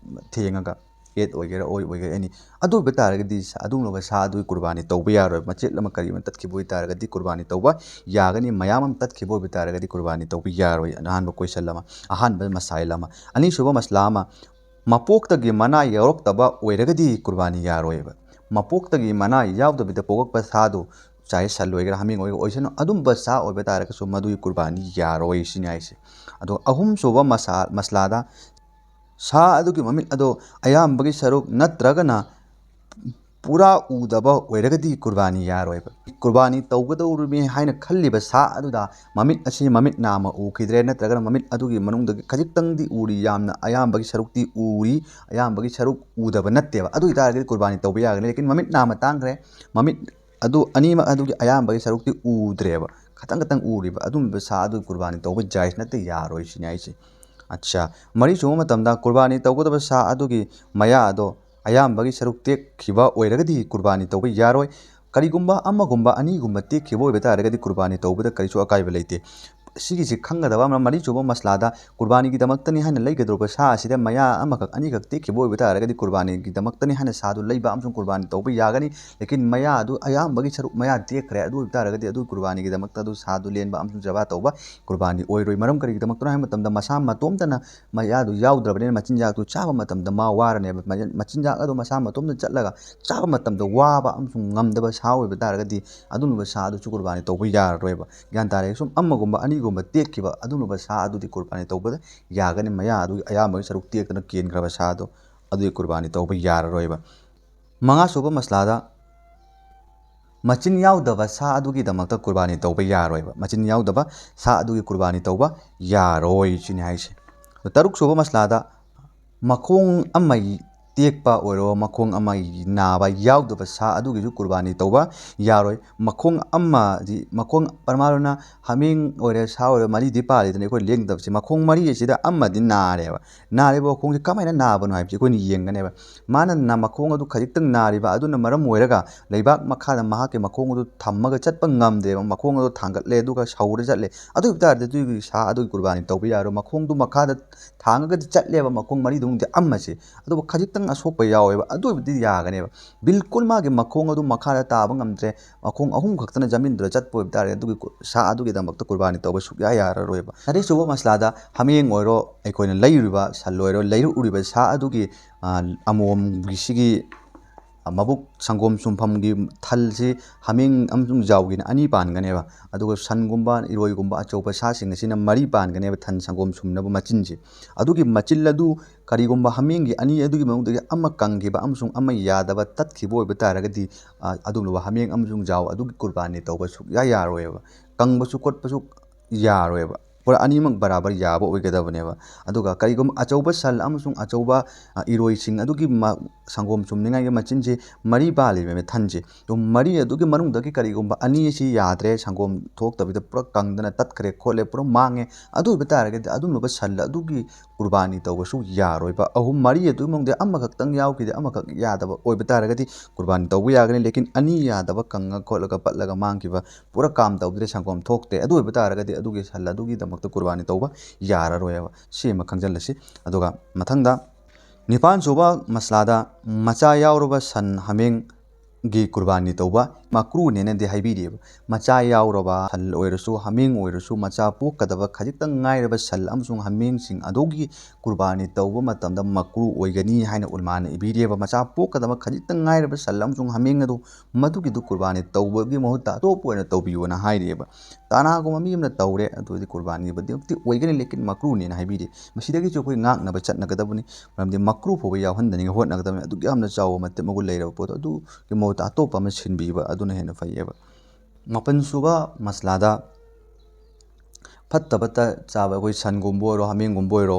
ꯊꯦꯡꯉꯒ, ꯑꯦꯠ ꯑꯣꯏꯒꯦꯔꯥ, ꯑꯣꯏ ꯑꯣꯏꯒꯦꯔꯥ, ꯑꯦꯅꯤ꯫ ꯑꯗꯨ ꯑꯣꯏꯕ ꯇꯥꯔꯒꯗꯤ ꯁꯥ-, ꯑꯗꯨꯒꯨꯝꯂꯕ ꯁꯥ ꯑꯗꯨꯒꯤ ꯀꯨꯔꯕꯥꯅꯤ ꯇꯧꯕ ꯌꯥꯔꯣꯏ꯫ ꯃꯆꯦꯠ ꯑꯃ ꯀꯔꯤ ꯑꯃ ꯇꯠꯈꯤꯕ ꯑꯣꯏ ꯇꯥꯔꯒꯗꯤ ꯀꯨꯔꯕꯥꯅꯤ ꯇꯧꯕ ꯌꯥꯒꯅꯤ, ꯃꯌꯥꯝ ꯑꯃ ꯇꯠꯈꯤꯕ ꯑꯣꯏꯕ ꯇꯥꯔꯒꯗꯤ ꯀꯨꯔꯕꯥꯅꯤ ꯇꯧꯕ ꯌꯥꯔꯣꯏ꯫ ꯑꯍꯥꯟꯕ ꯀꯣꯏꯁꯟ ꯑꯃ, ꯑꯍꯥꯟꯕ ꯃꯁꯥꯏꯜ ꯑꯃ꯫ ꯑꯅꯤꯁꯨꯕ ꯃꯁꯂꯥ ꯑꯃ, ꯃꯄꯣꯛꯇꯒꯤ ꯃꯅꯥ ꯌꯥꯎꯔꯛꯇꯕ ꯑꯣꯏꯔꯒꯗꯤ ꯀꯨꯔꯕꯥꯅꯤ ꯌꯥꯔꯣꯏꯕ꯫ ꯃꯄꯣꯛꯇꯒꯤ ꯃꯅꯥ ꯌꯥꯎꯗꯕꯤꯗ ꯄꯣꯛꯂꯛꯄ ꯁꯥꯗꯨ, ꯆꯥꯍꯦ ꯁꯟ ꯑꯣꯏꯒꯦꯔꯥ ꯍꯥꯃꯦꯡ ꯑꯣꯏꯒꯦꯔꯥ ꯑꯣꯏꯁꯅꯨ, ꯑꯗꯨꯝꯕ ꯁꯥ ꯑꯣꯏꯕ ꯇꯥꯔꯒꯁꯨ ꯃꯗꯨꯒꯤ ꯀꯨꯔꯕꯥꯅꯤ ꯌꯥꯔꯣꯏ ꯁꯤꯅꯤ ꯍꯥꯏꯁꯦ꯫ ꯑꯗꯣ ꯑꯍꯨꯝꯁꯨꯕ ꯃꯁꯥ-, ꯃꯁꯂꯥꯗ, ꯁꯥ ꯑꯗꯨꯒꯤ ꯃꯃꯤꯠ ꯑꯗꯣ ꯑꯌꯥꯝꯕꯒꯤ ꯁꯔꯨꯛ ꯅꯠꯇ꯭ꯔꯒꯅ ꯄꯨꯔꯥ ꯎꯗꯕ ꯑꯣꯏꯔꯒꯗꯤ ꯀꯨꯔꯕꯥꯅꯤ ꯌꯥꯔꯣꯏꯕ꯫ ꯀꯨꯔꯕꯥꯅꯤ ꯇꯧꯒꯗꯧꯔꯤꯕꯅꯤ ꯍꯥꯏꯅ ꯈꯜꯂꯤꯕ ꯁꯥ ꯑꯗꯨꯗ ꯃꯃꯤꯠ ꯑꯁꯤ ꯃꯃꯤꯠ ꯅꯥꯝꯃ ꯎꯈꯤꯗ꯭ꯔꯦ, ꯅꯠꯇ꯭ꯔꯒꯅ ꯃꯃꯤꯠ ꯑꯗꯨꯒꯤ ꯃꯅꯨꯡꯗꯒꯤ ꯈꯖꯤꯛꯇꯪꯗꯤ ꯎꯔꯤ, ꯌꯥꯝꯅ ꯑꯌꯥꯝꯕꯒꯤ ꯁꯔꯨꯛꯇꯤ ꯎꯔꯤ, ꯑꯌꯥꯝꯕꯒꯤ ꯁꯔꯨꯛ ꯎꯗꯕ ꯅꯠꯇꯦꯕ꯫ ꯑꯗꯨ ꯑꯣꯏꯇꯥꯔꯒꯗꯤ ꯀꯨꯔꯕꯥꯅꯤ ꯇꯧꯕ ꯌꯥꯒꯅꯤ꯫ ꯂꯦꯀꯤꯟ ꯃꯃꯤꯠ ꯅꯥꯝꯃ ꯇꯥꯡꯈ꯭ꯔꯦ, ꯃꯃꯤꯠ ꯑꯗꯨ ꯑꯅꯤꯃꯛ ꯑꯗꯨꯒꯤ ꯑꯌꯥꯝꯕꯒꯤ ꯁꯔꯨꯛꯇꯤ ꯎꯗ꯭ꯔꯦꯕ, ꯈꯇꯪ ꯈꯇꯪ ꯎꯔꯤꯕ ꯑꯗꯨꯝꯕ ꯁꯥ ꯑꯗꯨ ꯀꯨꯔꯕꯥꯅꯤ ꯇꯧꯕ ꯖꯥꯏꯖ ꯅꯠꯇꯦ, ꯌꯥꯔꯣꯏ ꯁꯤꯅꯤ ꯍꯥꯏꯁꯦ꯫ ꯑꯠꯆꯥ, ꯃꯔꯤ ꯁꯨꯕ ꯃꯇꯝꯗ ꯀꯨꯔꯕꯥꯅꯤ ꯇꯧꯒꯗꯕ ꯁꯥ ꯑꯗꯨꯒꯤ ꯃꯌꯥ ꯑꯗꯣ ꯑꯌꯥꯝꯕꯒꯤ ꯁꯔꯨꯛ ꯇꯦꯛꯈꯤꯕ ꯑꯣꯏꯔꯒꯗꯤ ꯀꯨꯔꯕꯥꯅꯤ ꯇꯧꯕ ꯌꯥꯔꯣꯏ꯫ ꯀꯔꯤꯒꯨꯝꯕ ꯑꯃꯒꯨꯝꯕ ꯑꯅꯤꯒꯨꯝꯕ ꯇꯦꯛꯈꯤꯕ ꯑꯣꯏꯕ ꯇꯥꯔꯒꯗꯤ ꯀꯨꯔꯕꯥꯅꯤ ꯇꯧꯕꯗ ꯀꯔꯤꯁꯨ ꯑꯀꯥꯏꯕ ꯂꯩꯇꯦ꯫ ꯁꯤꯒꯤꯁꯤ ꯈꯪꯒꯗꯕ ꯑꯃꯅ, ꯃꯔꯤ ꯁꯨꯕ ꯃꯁꯂꯥꯗ ꯀꯨꯔꯕꯥꯅꯤꯒꯤꯗꯃꯛꯇꯅꯤ ꯍꯥꯏꯅ ꯂꯩꯒꯗꯧꯔꯤꯕ ꯁꯥ ꯑꯁꯤꯗ ꯃꯌꯥ ꯑꯃꯈꯛ ꯑꯅꯤꯈꯛ ꯇꯦꯛꯈꯤꯕ ꯑꯣꯏꯕ ꯇꯥꯔꯒꯗꯤ ꯀꯨꯔꯕꯥꯅꯤꯒꯤꯗꯃꯛꯇꯅꯤ ꯍꯥꯏꯅ ꯁꯥꯗꯨ ꯂꯩꯕ ꯑꯃꯁꯨꯡ ꯀꯨꯔꯕꯥꯅꯤ ꯇꯧꯕ ꯌꯥꯒꯅꯤ꯫ ꯂꯦꯀꯤꯟ ꯃꯌꯥ ꯑꯗꯨ ꯑꯌꯥꯝꯕꯒꯤ ꯁꯔꯨꯛ ꯃꯌꯥ ꯇꯦꯛꯈ꯭ꯔꯦ, ꯑꯗꯨ ꯑꯣꯏꯕ ꯇꯥꯔꯒꯗꯤ ꯑꯗꯨ ꯀꯨꯔꯕꯥꯅꯤꯒꯤꯗꯃꯛꯇ ꯑꯗꯨ ꯁꯥꯗꯨ ꯂꯦꯟꯕ ꯑꯃꯁꯨꯡ ꯖꯕꯥ ꯇꯧꯕ ꯀꯨꯔꯕꯥꯅꯤ ꯑꯣꯏꯔꯣꯏ꯫ ꯃꯔꯝ ꯀꯔꯤꯒꯤꯗꯃꯛꯇꯅꯣ ꯍꯥꯏꯕ ꯃꯇꯝꯗ ꯃꯁꯥ ꯃꯇꯣꯝꯇꯅ ꯃꯌꯥꯗꯨ ꯌꯥꯎꯗ꯭ꯔꯕꯅꯤꯅ ꯃꯆꯤꯟꯖꯥꯛꯇꯨ ꯆꯥꯕ ꯃꯇꯝꯗ ꯃꯥ ꯋꯥꯔꯅꯦꯕ꯫ ꯃꯆꯤꯟ-, ꯃꯆꯤꯟꯖꯥꯛ ꯑꯗꯨ ꯃꯁꯥ ꯃꯇꯣꯝꯇ ꯆꯠꯂꯒ ꯆꯥꯕ ꯃꯇꯝꯗ ꯋꯥꯕ ꯑꯃꯁꯨꯡ ꯉꯝꯗꯕ ꯁꯥ ꯑꯣꯏꯕ ꯇꯥꯔꯒꯗꯤ ꯑꯗꯨꯒꯨꯝꯕ ꯁꯥ ꯑꯗꯨꯁꯨ ꯀꯨꯔꯕꯥꯅꯤ ꯇꯧꯕ ꯌꯥꯔꯔꯣꯏꯕ꯫ ꯒ꯭ꯌꯥꯟ ꯇꯥꯔꯦ? ꯁꯨꯝ ꯑꯃꯒꯨꯝꯕ ꯑꯅꯤꯒꯨꯝꯕ ꯇꯦꯛꯈꯤꯕ ꯑꯗꯨꯒꯨꯝꯕ ꯁꯥ ꯑꯗꯨꯗꯤ ꯀꯨꯔꯕꯥꯅꯤ ꯇꯧꯕꯗ ꯌꯥꯒꯅꯤ, ꯃꯌꯥ ꯑꯗꯨꯒꯤ ꯑꯌꯥꯝꯕꯒꯤ ꯁꯔꯨꯛ ꯇꯦꯛꯇꯅ ꯀꯦꯟꯈ꯭ꯔꯕ ꯁꯥ ꯑꯗꯣ ꯑꯗꯨꯒꯤ ꯀꯨꯔꯕꯥꯅꯤ ꯇꯧꯕ ꯌꯥꯔꯔꯣꯏꯕ꯫ ꯃꯉꯥ ꯁꯨꯕ ꯃꯁꯂꯥꯗ ꯃꯆꯤꯟ ꯌꯥꯎꯗꯕ ꯁꯥ ꯑꯗꯨꯒꯤꯗꯃꯛꯇ ꯀꯨꯔꯕꯥꯅꯤ ꯇꯧꯕ ꯌꯥꯔꯣꯏꯕ꯫ ꯃꯆꯤꯟ ꯌꯥꯎꯗꯕ ꯁꯥ ꯑꯗꯨꯒꯤ ꯀꯨꯔꯕꯥꯅꯤ ꯇꯧꯕ ꯌꯥꯔꯣꯏ ꯁꯤꯅꯤ ꯍꯥꯏꯁꯦ꯫ ꯇꯔꯨꯛ ꯁꯨꯕ ꯃꯁꯂꯥꯗ ꯃꯈꯣꯡ ꯑꯃ ꯇꯦꯛꯄ ꯑꯣꯏꯔꯣ, ꯃꯈꯣꯡ ꯑꯃ ꯅꯥꯕ ꯌꯥꯎꯗꯕ ꯁꯥ ꯑꯗꯨꯒꯤꯁꯨ ꯀꯨꯔꯕꯥꯅꯤ ꯇꯧꯕ ꯌꯥꯔꯣꯏ꯫ ꯃꯈꯣꯡ ꯑꯃꯗꯤ, ꯃꯈꯣꯡ ꯄꯔꯃꯥꯔꯨꯅ ꯍꯥꯃꯦꯡ ꯑꯣꯏꯔꯦ, ꯁꯥ ꯑꯣꯏꯔꯦ, ꯃꯔꯤꯗꯤ ꯄꯥꯜꯂꯤꯗꯅ ꯑꯩꯈꯣꯏ ꯂꯦꯡꯗꯕꯁꯦ, ꯃꯈꯣꯡ ꯃꯔꯤ ꯑꯁꯤꯗ ꯑꯃꯗꯤ ꯅꯥꯔꯦꯕ꯫ ꯅꯥꯔꯤꯕ ꯃꯈꯣꯡꯁꯦ ꯀꯃꯥꯏꯅ ꯅꯥꯕꯅꯣ ꯍꯥꯏꯕꯁꯦ ꯑꯩꯈꯣꯏꯅ ꯌꯦꯡꯒꯅꯦꯕ꯫ ꯃꯥꯅ ꯅ-, ꯃꯈꯣꯡ ꯑꯗꯨ ꯈꯖꯤꯛꯇꯪ ꯅꯥꯔꯤꯕ ꯑꯗꯨꯅ ꯃꯔꯝ ꯑꯣꯏꯔꯒ ꯂꯩꯕꯥꯛ ꯃꯈꯥꯗ ꯃꯍꯥꯛꯀꯤ ꯃꯈꯣꯡ ꯑꯗꯨ ꯊꯝꯃꯒ ꯆꯠꯄ ꯉꯝꯗ꯭ꯔꯦꯕ꯫ ꯃꯈꯣꯡ ꯑꯗꯨ ꯊꯥꯡꯒꯠꯂꯦ ꯑꯗꯨꯒ ꯁꯧꯔ ꯆꯠꯂꯦ꯫ ꯑꯗꯨ ꯑꯣꯏꯕ ꯇꯥꯔꯗꯤ ꯑꯗꯨꯒꯤ ꯁꯥ ꯑꯗꯨꯒꯤ ꯀꯨꯔꯕꯥꯅꯤ ꯇꯧꯕ ꯌꯥꯔꯣꯏ꯫ ꯃꯈꯣꯡꯗꯨ ꯃꯈꯥꯗ ꯊꯥꯡꯉꯒꯗꯤ ꯆꯠꯂꯦꯕ ꯃꯈꯣꯡ ꯃꯔꯤꯗꯨꯃꯗꯤ ꯑꯃꯁꯦ, ꯑꯗꯨꯕꯨ ꯈꯖꯤꯛꯇꯪ ꯑꯁꯣꯛꯄ ꯌꯥꯎꯋꯦꯕ, ꯑꯗꯨ ꯑꯣꯏꯕꯗꯤ ꯌꯥꯒꯅꯦꯕ꯫ ꯕꯤꯜꯀꯨꯜ ꯃꯥꯒꯤ ꯃꯈꯣꯡ ꯑꯗꯨ ꯃꯈꯥꯗ ꯇꯥꯕ ꯉꯝꯗ꯭ꯔꯦ, ꯃꯈꯣꯡ ꯑꯍꯨꯝ ꯈꯛꯇꯅ ꯖꯃꯤꯟꯗꯨꯗ ꯆꯠꯄ ꯑꯣꯏꯕ ꯇꯥꯔꯗꯤ ꯑꯗꯨꯒꯤ ꯀꯨ-, ꯁꯥ ꯑꯗꯨꯒꯤꯗꯃꯛꯇ ꯀꯨꯔꯕꯥꯅꯤ ꯇꯧꯕ ꯁꯨꯛꯌꯥ ꯌꯥꯔꯔꯣꯏꯕ꯫ ꯇꯔꯦꯠ ꯁꯨꯕ ꯃꯁꯂꯥꯗ ꯍꯥꯃꯦꯡ ꯑꯣꯏꯔꯣ, ꯑꯩꯈꯣꯏꯅ ꯂꯩꯔꯨꯔꯤꯕ ꯁꯟ ꯑꯣꯏꯔꯣ, ꯂꯩꯔꯛꯎꯔꯤꯕ ꯁꯥ ꯑꯗꯨꯒꯤ, ꯑ, ꯑꯃꯣꯝꯒꯤ ꯁꯤꯒꯤ ꯃꯕꯨꯛ ꯁꯪꯒꯣꯝ ꯁꯨꯝꯐꯝꯒꯤ ꯊꯜꯁꯤ ꯍꯥꯃꯦꯡ ꯑꯃꯁꯨꯡ ꯖꯥꯎꯒꯤꯅ ꯑꯅꯤ ꯄꯥꯟꯒꯅꯦꯕ꯫ ꯑꯗꯨꯒ ꯁꯟꯒꯨꯝꯕ, ꯏꯔꯣꯏꯒꯨꯝꯕ ꯑꯆꯧꯕ ꯁꯥꯁꯤꯡ ꯑꯁꯤꯅ ꯃꯔꯤ ꯄꯥꯟꯒꯅꯦꯕ, ꯊꯟ ꯁꯪꯒꯣꯝ ꯁꯨꯝꯅꯕ ꯃꯆꯤꯟꯁꯦ꯫ ꯑꯗꯨꯒꯤ ꯃꯆꯤꯜ ꯑꯗꯨ ꯀꯔꯤꯒꯨꯝꯕ ꯍꯥꯃꯦꯡꯒꯤ ꯑꯅꯤ ꯑꯗꯨꯒꯤ ꯃꯅꯨꯡꯗꯒꯤ ꯑꯃ ꯀꯪꯈꯤꯕ ꯑꯃꯁꯨꯡ ꯑꯃ ꯌꯥꯗꯕ, ꯇꯠꯈꯤꯕ ꯑꯣꯏꯕ ꯇꯥꯔꯒꯗꯤ, ꯑ, ꯑꯗꯨꯒꯨꯝꯂꯕ ꯍꯥꯃꯦꯡ ꯑꯃꯁꯨꯡ ꯖꯥꯎ ꯑꯗꯨꯒꯤ ꯀꯨꯔꯕꯥꯅꯤ ꯇꯧꯕ ꯁꯨꯛꯌꯥ ꯌꯥꯔꯣꯏꯕ꯫ ꯀꯪꯕꯁꯨ ꯈꯣꯠꯄꯁꯨ ꯌꯥꯔꯣꯏꯕ꯫ ꯄꯨꯔꯥ ꯑꯅꯤꯃꯛ ꯕꯔꯥꯕꯔ ꯌꯥꯕ ꯑꯣꯏꯒꯗꯕꯅꯦꯕ꯫ ꯑꯗꯨꯒ ꯀꯔꯤꯒꯨꯝꯕ ꯑꯆꯧꯕ ꯁꯟ ꯑꯃꯁꯨꯡ ꯑꯆꯧꯕ, ꯑ, ꯏꯔꯣꯏꯁꯤꯡ ꯑꯗꯨꯒꯤ ꯃ-, ꯁꯪꯒꯣꯝ ꯁꯨꯝꯅꯤꯡꯉꯥꯏꯒꯤ ꯃꯆꯤꯟꯁꯤ ꯃꯔꯤ ꯄꯥꯜꯂꯤꯕ ꯊꯟꯁꯤ꯫ ꯑꯗꯨ ꯃꯔꯤ ꯑꯗꯨꯒꯤ ꯃꯅꯨꯡꯗꯒꯤ ꯀꯔꯤꯒꯨꯝꯕ ꯑꯅꯤ ꯑꯁꯤ ꯌꯥꯗ꯭ꯔꯦ, ꯁꯪꯒꯣꯝ ꯊꯣꯛꯇꯕꯤꯗ ꯄꯨꯔꯥ ꯀꯪꯗꯅ ꯇꯠꯈ꯭ꯔꯦ ꯈꯣꯠꯂꯦ, ꯄꯨꯔꯥ ꯃꯥꯡꯉꯦ, ꯑꯗꯨ ꯑꯣꯏꯕ ꯇꯥꯔꯒꯗꯤ ꯑꯗꯨꯒꯨꯝꯂꯕ ꯁꯟ ꯑꯗꯨꯒꯤ ꯀꯨꯔꯕꯥꯅꯤ ꯇꯧꯕꯁꯨ ꯌꯥꯔꯣꯏꯕ꯫ ꯑꯍꯨꯝ, ꯃꯔꯤ ꯑꯗꯨꯒꯤ ꯃꯅꯨꯡꯗ ꯑꯃꯈꯛꯇꯪ ꯌꯥꯎꯈꯤꯗꯦ, ꯑꯃꯈꯛ ꯌꯥꯗꯕ ꯑꯣꯏꯕ ꯇꯥꯔꯒꯗꯤ ꯀꯨꯔꯕꯥꯅꯤ ꯇꯧꯕ ꯌꯥꯒꯅꯤ꯫ ꯂꯦꯀꯤꯟ ꯑꯅꯤ ꯌꯥꯗꯕ, ꯀꯪꯉ ꯈꯣꯠꯂꯒ ꯄꯠꯂꯒ ꯃꯥꯡꯈꯤꯕ, ꯄꯨꯔꯥ ꯀꯥꯝ ꯇꯧꯗ꯭ꯔꯦ, ꯁꯪꯒꯣꯝ ꯊꯣꯛꯇꯦ, ꯑꯗꯨ ꯑꯣꯏꯕ ꯇꯥꯔꯒꯗꯤ ꯑꯗꯨꯒꯤ ꯁꯟ ꯑꯗꯨꯒꯤꯗꯃꯛꯇ ꯀꯨꯔꯕꯥꯅꯤ ꯇꯧꯕ ꯌꯥꯔꯔꯣꯏꯕ꯫ ꯁꯤ ꯑꯃ ꯈꯪꯖꯤꯜꯂꯁꯤ꯫ ꯑꯗꯨꯒ ꯃꯊꯪꯗ ꯅꯤꯄꯥꯟ ꯁꯨꯕ ꯃꯁꯂꯥꯗ ꯃꯆꯥ ꯌꯥꯎꯔꯕ ꯁꯟ, ꯍꯥꯃꯦꯡꯒꯤ ꯀꯨꯔꯕꯥꯅꯤ ꯇꯧꯕ ꯃꯀ꯭ꯔꯨꯅꯦꯅꯗꯤ ꯍꯥꯏꯕꯤꯔꯤꯑꯕ꯫ ꯃꯆꯥ ꯌꯥꯎꯔꯕ ꯁꯟ ꯑꯣꯏꯔꯁꯨ, ꯍꯥꯃꯦꯡ ꯑꯣꯏꯔꯁꯨ, ꯃꯆꯥ ꯄꯣꯛꯀꯗꯕ ꯈꯖꯤꯛꯇꯪ ꯉꯥꯏꯔꯕ ꯁꯟ ꯑꯃꯁꯨꯡ ꯍꯥꯃꯦꯡꯁꯤꯡ ꯑꯗꯨꯒꯤ ꯀꯨꯔꯕꯥꯅꯤ ꯇꯧꯕ ꯃꯇꯝꯗ ꯃꯀ꯭ꯔꯨ ꯑꯣꯏꯒꯅꯤ ꯍꯥꯏꯅ ꯎꯂꯃꯥꯅ ꯏꯕꯤꯔꯤꯑꯕ꯫ ꯃꯆꯥ ꯄꯣꯛꯀꯗꯕ ꯈꯖꯤꯛꯇꯪ ꯉꯥꯏꯔꯕ ꯁꯟ ꯑꯃꯁꯨꯡ ꯍꯥꯃꯦꯡ ꯑꯗꯨ ꯃꯗꯨꯒꯤꯗꯨ ꯀꯨꯔꯕꯥꯅꯤ ꯇꯧꯕꯒꯤ ꯃꯍꯨꯠꯇ ꯑꯇꯣꯞꯄ ꯑꯣꯏꯅ ꯇꯧꯕꯤꯌꯣꯅ ꯍꯥꯏꯔꯤꯑꯕ꯫ ꯀꯅꯥꯒꯨꯝꯕ ꯃꯤ ꯑꯃꯅ ꯇꯧꯔꯦ, ꯑꯗꯨꯗꯤ ꯀꯨꯔꯕꯥꯅꯤꯕꯨꯗꯤ ꯃꯀ꯭ꯔꯨꯅꯦꯅ ꯍꯥꯏꯕꯤꯔꯤ꯫ ꯃꯁꯤꯗꯒꯤꯁꯨ ꯑꯩꯈꯣꯏ ꯉꯥꯛꯅꯕ ꯆꯠꯅꯒꯗꯕꯅꯤ, ꯃꯔꯝꯗꯤ ꯃꯀ꯭ꯔꯨ ꯐꯥꯎꯕ ꯌꯥꯎꯍꯟꯗꯅꯤꯡꯉꯥꯏ ꯍꯣꯠꯅꯒꯗꯕꯅꯤ꯫ ꯑꯗꯨꯛ ꯌꯥꯝꯅ ꯆꯥꯎꯕ ꯃꯇꯤꯛ ꯃꯒꯨꯟ ꯂꯩꯔꯕ ꯄꯣꯠꯇꯣ ꯑꯗꯨꯒꯤ ꯃꯍꯨꯠꯇ ꯑꯇꯣꯞꯄ ꯑꯃ ꯁꯤꯟꯕꯤꯕ ꯑꯗꯨꯅ ꯍꯦꯟꯅ ꯐꯩꯌꯦꯕ꯫ ꯃꯥꯄꯟ ꯁꯨꯕ ꯃꯁꯂꯥꯗ ꯐꯠꯇꯕꯇ ꯆꯥꯕ, ꯑꯩꯈꯣꯏ ꯁꯟꯒꯨꯝꯕ ꯑꯣꯏꯔꯣ, ꯍꯥꯃꯦꯡꯒꯨꯝꯕ ꯑꯣꯏꯔꯣ,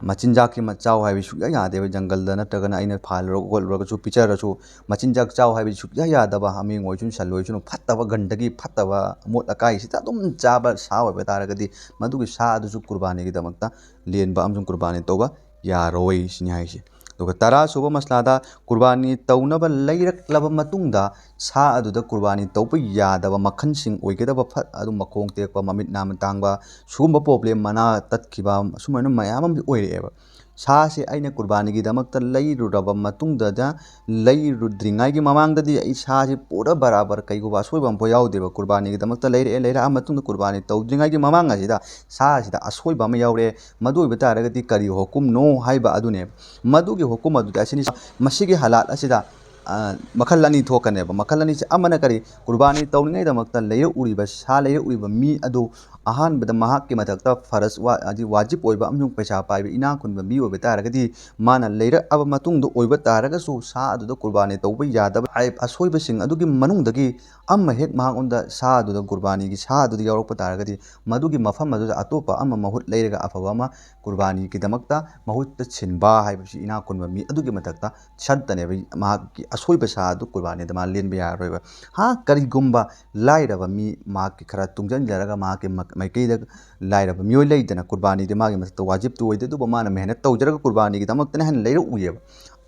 ꯃꯆꯤꯟꯖꯥꯛꯀꯤ ꯃ-, ꯆꯥꯎ ꯍꯥꯏꯕꯁꯤ ꯁꯨꯛꯌꯥ ꯌꯥꯗꯦꯕ꯫ ꯖꯪꯒꯜꯗ ꯅꯠꯇ꯭ꯔꯒꯅ ꯑꯩꯅ ꯐꯥꯜꯂꯨꯔꯒ ꯈꯣꯠꯂꯨꯔꯒꯁꯨ ꯄꯤꯖꯔꯁꯨ ꯃꯆꯤꯟꯖꯥꯛ ꯆꯥꯎ ꯍꯥꯏꯕꯁꯤ ꯁꯨꯛꯌꯥ ꯌꯥꯗꯕ꯫ ꯍꯥꯃꯦꯡ ꯑꯣꯏꯁꯅꯨ, ꯁꯟ ꯑꯣꯏꯁꯅꯨ, ꯐꯠꯇꯕ ꯒꯟꯗꯒꯤ, ꯐꯠꯇꯕ ꯑꯃꯣꯠ ꯑꯀꯥꯏꯁꯤꯗ ꯑꯗꯨꯝ ꯆꯥꯕ ꯁꯥ ꯑꯣꯏꯕ ꯇꯥꯔꯒꯗꯤ ꯃꯗꯨꯒꯤ ꯁꯥ ꯑꯗꯨꯁꯨ ꯀꯨꯔꯕꯥꯅꯤꯒꯤꯗꯃꯛꯇ ꯂꯦꯟꯕ ꯑꯃꯁꯨꯡ ꯀꯨꯔꯕꯥꯅꯤ ꯇꯧꯕ ꯌꯥꯔꯣꯏ ꯁꯤꯅꯤ ꯍꯥꯏꯁꯦ꯫ ꯑꯗꯨꯒ ꯇꯔꯥ ꯁꯨꯕ ꯃꯁꯂꯥꯗ ꯀꯨꯔꯕꯥꯅꯤ ꯇꯧꯅꯕ ꯂꯩꯔꯛꯂꯕ ꯃꯇꯨꯡꯗ ꯁꯥ ꯑꯗꯨꯗ ꯀꯨꯔꯕꯥꯅꯤ ꯇꯧꯕ ꯌꯥꯗꯕ ꯃꯈꯜꯁꯤꯡ ꯑꯣꯏꯒꯗꯕ ꯐꯠ ꯑꯗꯨꯝ ꯃꯈꯣꯡ ꯇꯦꯛꯄ, ꯃꯃꯤꯠ ꯅꯥ ꯇꯥꯡꯕ, ꯁꯤꯒꯨꯝꯕ ꯄ꯭ꯔꯣꯕ꯭ꯂꯦꯝ, ꯃꯅꯥ ꯇꯠꯈꯤꯕ, ꯑꯁꯨꯃꯥꯏꯅ ꯃꯌꯥꯝ ꯑꯃꯗꯤ ꯑꯣꯏꯔꯛꯑꯦꯕ꯫ ꯁꯥꯁꯦ ꯑꯩꯅ ꯀꯨꯔꯕꯥꯅꯤꯒꯤꯗꯃꯛꯇ ꯂꯩꯔꯨꯔꯕ ꯃꯇꯨꯡꯗꯗ, ꯂꯩꯔꯨꯗ꯭ꯔꯤꯉꯩꯒꯤ ꯃꯃꯥꯡꯗꯗꯤ ꯑꯩ ꯁꯥꯁꯦ ꯄꯨꯔꯥ ꯕꯔꯥꯕꯔ ꯀꯩꯒꯨꯝꯕ ꯑꯁꯣꯏꯕ ꯑꯃꯐꯥꯎ ꯌꯥꯎꯗꯦꯕ꯫ ꯀꯨꯔꯕꯥꯅꯤꯒꯤꯗꯃꯛꯇ ꯂꯩꯔꯛꯑꯦ, ꯂꯩꯔꯛꯑ ꯃꯇꯨꯡꯗ ꯀꯨꯔꯕꯥꯅꯤ ꯇꯧꯗ꯭ꯔꯤꯉꯩꯒꯤ ꯃꯃꯥꯡ ꯑꯁꯤꯗ ꯁꯥ ꯑꯁꯤꯗ ꯑꯁꯣꯏꯕ ꯑꯃ ꯌꯥꯎꯔꯛꯑꯦ꯫ ꯃꯗꯨ ꯑꯣꯏꯕ ꯇꯥꯔꯒꯗꯤ ꯀꯔꯤ ꯍꯨꯀꯨꯝꯅꯣ ꯍꯥꯏꯕ ꯑꯗꯨꯅꯦꯕ꯫ ꯃꯗꯨꯒꯤ ꯍꯨꯀꯨꯝ ꯑꯗꯨꯗꯤ ꯑꯁꯤꯅꯤ, ꯃꯁꯤꯒꯤ ꯍꯥꯂꯥꯠ ꯑꯁꯤꯗ ꯑ, ꯃꯈꯜ ꯑꯅꯤ ꯊꯣꯛꯀꯅꯦꯕ꯫ ꯃꯈꯜ ꯑꯅꯤꯁꯦ, ꯑꯃꯅ ꯀꯔꯤ? ꯀꯨꯔꯕꯥꯅꯤ ꯇꯧꯔꯤꯉꯩꯗꯃꯛꯇ ꯂꯩꯔꯛꯎꯔꯤꯕ, ꯁꯥ ꯂꯩꯔꯛꯎꯔꯤꯕ ꯃꯤ ꯑꯗꯨ ꯑꯍꯥꯟꯕꯗ ꯃꯍꯥꯛꯀꯤ ꯃꯊꯛꯇ ꯐꯔꯖ ꯋꯥ-, ꯍꯥꯏꯗꯤ ꯋꯥꯖꯤꯕ ꯑꯣꯏꯕ ꯑꯃꯁꯨꯡ ꯄꯩꯁꯥ ꯄꯥꯏꯕ ꯏꯅꯥꯛ ꯈꯨꯟꯕ ꯃꯤ ꯑꯣꯏꯕ ꯇꯥꯔꯒꯗꯤ, ꯃꯥꯅ ꯂꯩꯔꯛꯑꯕ ꯃꯇꯨꯡꯗ ꯑꯣꯏꯕ ꯇꯥꯔꯒꯁꯨ ꯁꯥ ꯑꯗꯨꯗ ꯀꯨꯔꯕꯥꯅꯤ ꯇꯧꯕ ꯌꯥꯗꯕ ꯍꯥꯏ-, ꯑꯁꯣꯏꯕꯁꯤꯡ ꯑꯗꯨꯒꯤ ꯃꯅꯨꯡꯗꯒꯤ ꯑꯃ ꯍꯦꯛ ꯃꯍꯥꯛꯉꯣꯟꯗ ꯁꯥ ꯑꯗꯨꯗ ꯀꯨꯔꯕꯥꯅꯤꯒꯤ ꯁꯥ ꯑꯗꯨꯗ ꯌꯥꯎꯔꯛꯄ ꯇꯥꯔꯒꯗꯤ, ꯃꯗꯨꯒꯤ ꯃꯐꯝ ꯑꯗꯨꯗ ꯑꯇꯣꯞꯄ ꯑꯃ ꯃꯍꯨꯠ ꯂꯩꯔꯒ ꯑꯐꯕ ꯑꯃ ꯀꯨꯔꯕꯥꯅꯤꯒꯤꯗꯃꯛꯇ ꯃꯍꯨꯠꯇ ꯁꯤꯟꯕ ꯍꯥꯏꯕꯁꯤ ꯏꯅꯥꯛ ꯈꯨꯟꯕ ꯃꯤ ꯑꯗꯨꯒꯤ ꯃꯊꯛꯇ ꯁꯠꯇꯅꯦꯕ, ꯃꯍꯥꯛꯀꯤ ꯑꯁꯣꯏꯕ ꯁꯥ ꯑꯗꯨ ꯀꯨꯔꯕꯥꯅꯤꯗ ꯃꯥ ꯂꯦꯟꯕ ꯌꯥꯔꯔꯣꯏꯕ꯫ ꯍꯥ, ꯀꯔꯤꯒꯨꯝꯕ ꯂꯥꯏꯔꯕ ꯃꯤ, ꯃꯍꯥꯛꯀꯤ ꯈꯔ ꯇꯨꯡꯁꯤꯟꯖꯔꯒ ꯃꯍꯥꯛꯀꯤ ꯃ-, ꯃꯥꯏꯀꯩꯗ ꯂꯥꯏꯔꯕ ꯃꯤꯑꯣꯏ ꯂꯩꯗꯅ, ꯀꯨꯔꯕꯥꯅꯤꯗꯤ ꯃꯥꯒꯤ ꯃꯊꯛꯇ ꯋꯥꯖꯤꯕꯇꯨ ꯑꯣꯏꯗꯦ, ꯑꯗꯨꯕꯨ ꯃꯥꯅ ꯃꯦꯍꯅꯠ ꯇꯧꯖꯔꯒ ꯀꯨꯔꯕꯥꯅꯤꯒꯤꯗꯃꯛꯇꯅ ꯍꯦꯟꯅ ꯂꯩꯔꯛꯎꯏꯌꯦꯕ꯫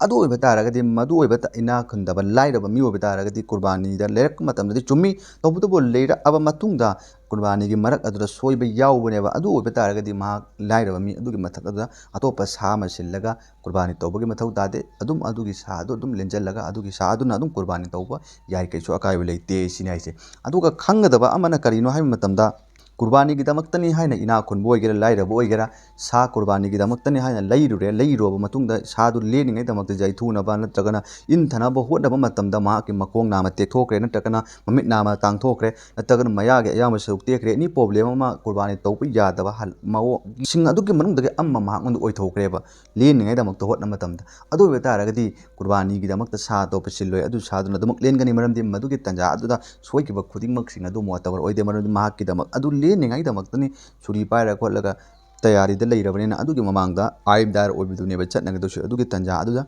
ꯑꯗꯨ ꯑꯣꯏꯕ ꯇꯥꯔꯒꯗꯤ, ꯃꯗꯨ ꯑꯣꯏꯕ ꯇ-, ꯏꯅꯥꯛ ꯈꯨꯟꯗꯕ ꯂꯥꯏꯔꯕ ꯃꯤ ꯑꯣꯏꯕ ꯇꯥꯔꯒꯗꯤ, ꯀꯨꯔꯕꯥꯅꯤꯗ ꯂꯩꯔꯛꯄ ꯃꯇꯝꯗꯗꯤ ꯆꯨꯝꯃꯤ, ꯇꯧꯕꯇꯕꯨ ꯂꯩꯔꯛꯑꯕ ꯃꯇꯨꯡꯗ ꯀꯨꯔꯕꯥꯅꯤꯒꯤ ꯃꯔꯛ ꯑꯗꯨꯗ ꯁꯣꯏꯕ ꯌꯥꯎꯕꯅꯦꯕ꯫ ꯑꯗꯨ ꯑꯣꯏꯕ ꯇꯥꯔꯒꯗꯤ, ꯃꯍꯥꯛ ꯂꯥꯏꯔꯕ ꯃꯤ ꯑꯗꯨꯒꯤ ꯃꯊꯛ ꯑꯗꯨꯗ ꯑꯇꯣꯞꯄ ꯁꯥ ꯑꯃ ꯁꯤꯜꯂꯒ ꯀꯨꯔꯕꯥꯅꯤ ꯇꯧꯕꯒꯤ ꯃꯊꯧ ꯇꯥꯗꯦ꯫ ꯑꯗꯨꯝ ꯑꯗꯨꯒꯤ ꯁꯥ ꯑꯗꯨ ꯑꯗꯨꯝ ꯂꯦꯟꯖꯜꯂꯒ ꯑꯗꯨꯒꯤ ꯁꯥ ꯑꯗꯨꯅ ꯑꯗꯨꯝ ꯀꯨꯔꯕꯥꯅꯤ ꯇꯧꯕ ꯌꯥꯏ, ꯀꯩꯁꯨ ꯑꯀꯥꯏꯕ ꯂꯩꯇꯦ ꯁꯤꯅꯤ ꯍꯥꯏꯁꯦ꯫ ꯑꯗꯨꯒ ꯈꯪꯒꯗꯕ ꯑꯃꯅ ꯀꯔꯤꯅꯣ ꯍꯥꯏꯕ ꯃꯇꯝꯗ, ꯀꯨꯔꯕꯥꯅꯤꯒꯤꯗꯃꯛꯇꯅꯤ ꯍꯥꯏꯅ ꯏꯅꯥꯛ ꯈꯨꯟꯕ ꯑꯣꯏꯒꯦꯔꯥ, ꯂꯥꯏꯔꯕ ꯑꯣꯏꯒꯦꯔꯥ, ꯁꯥ ꯀꯨꯔꯕꯥꯅꯤꯒꯤꯗꯃꯛꯇꯅꯤ ꯍꯥꯏꯅ ꯂꯩꯔꯨꯔꯦ, ꯂꯩꯔꯨꯔꯕ ꯃꯇꯨꯡꯗ ꯁꯥꯗꯨ ꯂꯦꯟꯅꯤꯡꯉꯩꯗꯃꯛꯇ ꯌꯩꯊꯨꯅꯕ ꯅꯠꯇ꯭ꯔꯒꯅ ꯏꯟꯊꯅꯕ ꯍꯣꯠꯅꯕ ꯃꯇꯝꯗ ꯃꯍꯥꯛꯀꯤ ꯃꯈꯣꯡ ꯅꯥꯝꯃ ꯇꯦꯛꯊꯣꯛꯈ꯭ꯔꯦ, ꯅꯠꯇ꯭ꯔꯒꯅ ꯃꯃꯤꯠ ꯅꯥꯝꯃ ꯇꯥꯡꯊꯣꯛꯈ꯭ꯔꯦ, ꯅꯠꯇ꯭ꯔꯒꯅ ꯃꯌꯥꯒꯤ ꯑꯌꯥꯝꯕ ꯁꯔꯨꯛ ꯇꯦꯛꯈ꯭ꯔꯦ, ꯑꯦꯅꯤ ꯄ꯭ꯔꯣꯕ꯭ꯂꯦꯝ ꯑꯃ ꯀꯨꯔꯕꯥꯅꯤ ꯇꯧꯕ ꯌꯥꯗꯕ ꯍꯜ-, ꯃꯑꯣꯡꯁꯤꯡ ꯑꯗꯨꯒꯤ ꯃꯅꯨꯡꯗꯒꯤ ꯑꯃ ꯃꯍꯥꯛꯉꯣꯟꯗ ꯑꯣꯏꯊꯣꯛꯈ꯭ꯔꯦꯕ, ꯂꯦꯟꯅꯤꯡꯉꯩꯗꯃꯛꯇ ꯍꯣꯠꯅꯕ ꯃꯇꯝꯗ꯫ ꯑꯗꯨ ꯑꯣꯏꯕ ꯇꯥꯔꯒꯗꯤ ꯀꯨꯔꯕꯥꯅꯤꯒꯤꯗꯃꯛꯇ ꯁꯥ ꯑꯇꯣꯞꯄ ꯁꯤꯜꯂꯣꯏ, ꯑꯗꯨ ꯁꯥꯗꯨꯅ ꯑꯗꯨꯃꯛ ꯂꯦꯟꯒꯅꯤ, ꯃꯔꯝꯗꯤ ꯃꯗꯨꯒꯤ ꯇꯥꯟꯖꯥ ꯑꯗꯨꯗ ꯁꯣꯏꯈꯤꯕ ꯈꯨꯗꯤꯡꯃꯛꯁꯤꯡ ꯑꯗꯨ ꯃꯣꯇꯕꯔ ꯑꯣꯏꯗꯦ, ꯃꯔꯝꯗꯤ ꯃꯍꯥꯛꯀꯤꯗꯃꯛ ꯑꯗꯨ ꯂꯦꯟꯅꯤꯡꯉꯥꯏꯗꯃꯛꯇꯅꯤ ꯁꯨꯔꯤ ꯄꯥꯏꯔ ꯈꯣꯠꯂꯒ ꯇꯌꯥꯔꯤꯗ ꯂꯩꯔꯕꯅꯤꯅ꯫ ꯑꯗꯨꯒꯤ ꯃꯃꯥꯡꯗ ꯑꯥꯏꯕꯗꯥꯔ ꯑꯣꯏꯕꯗꯨꯅꯦꯕ ꯆꯠꯅꯒꯗꯧꯁꯨ꯫ ꯑꯗꯨꯒꯤ ꯇꯥꯟꯖꯥ ꯑꯗꯨꯗ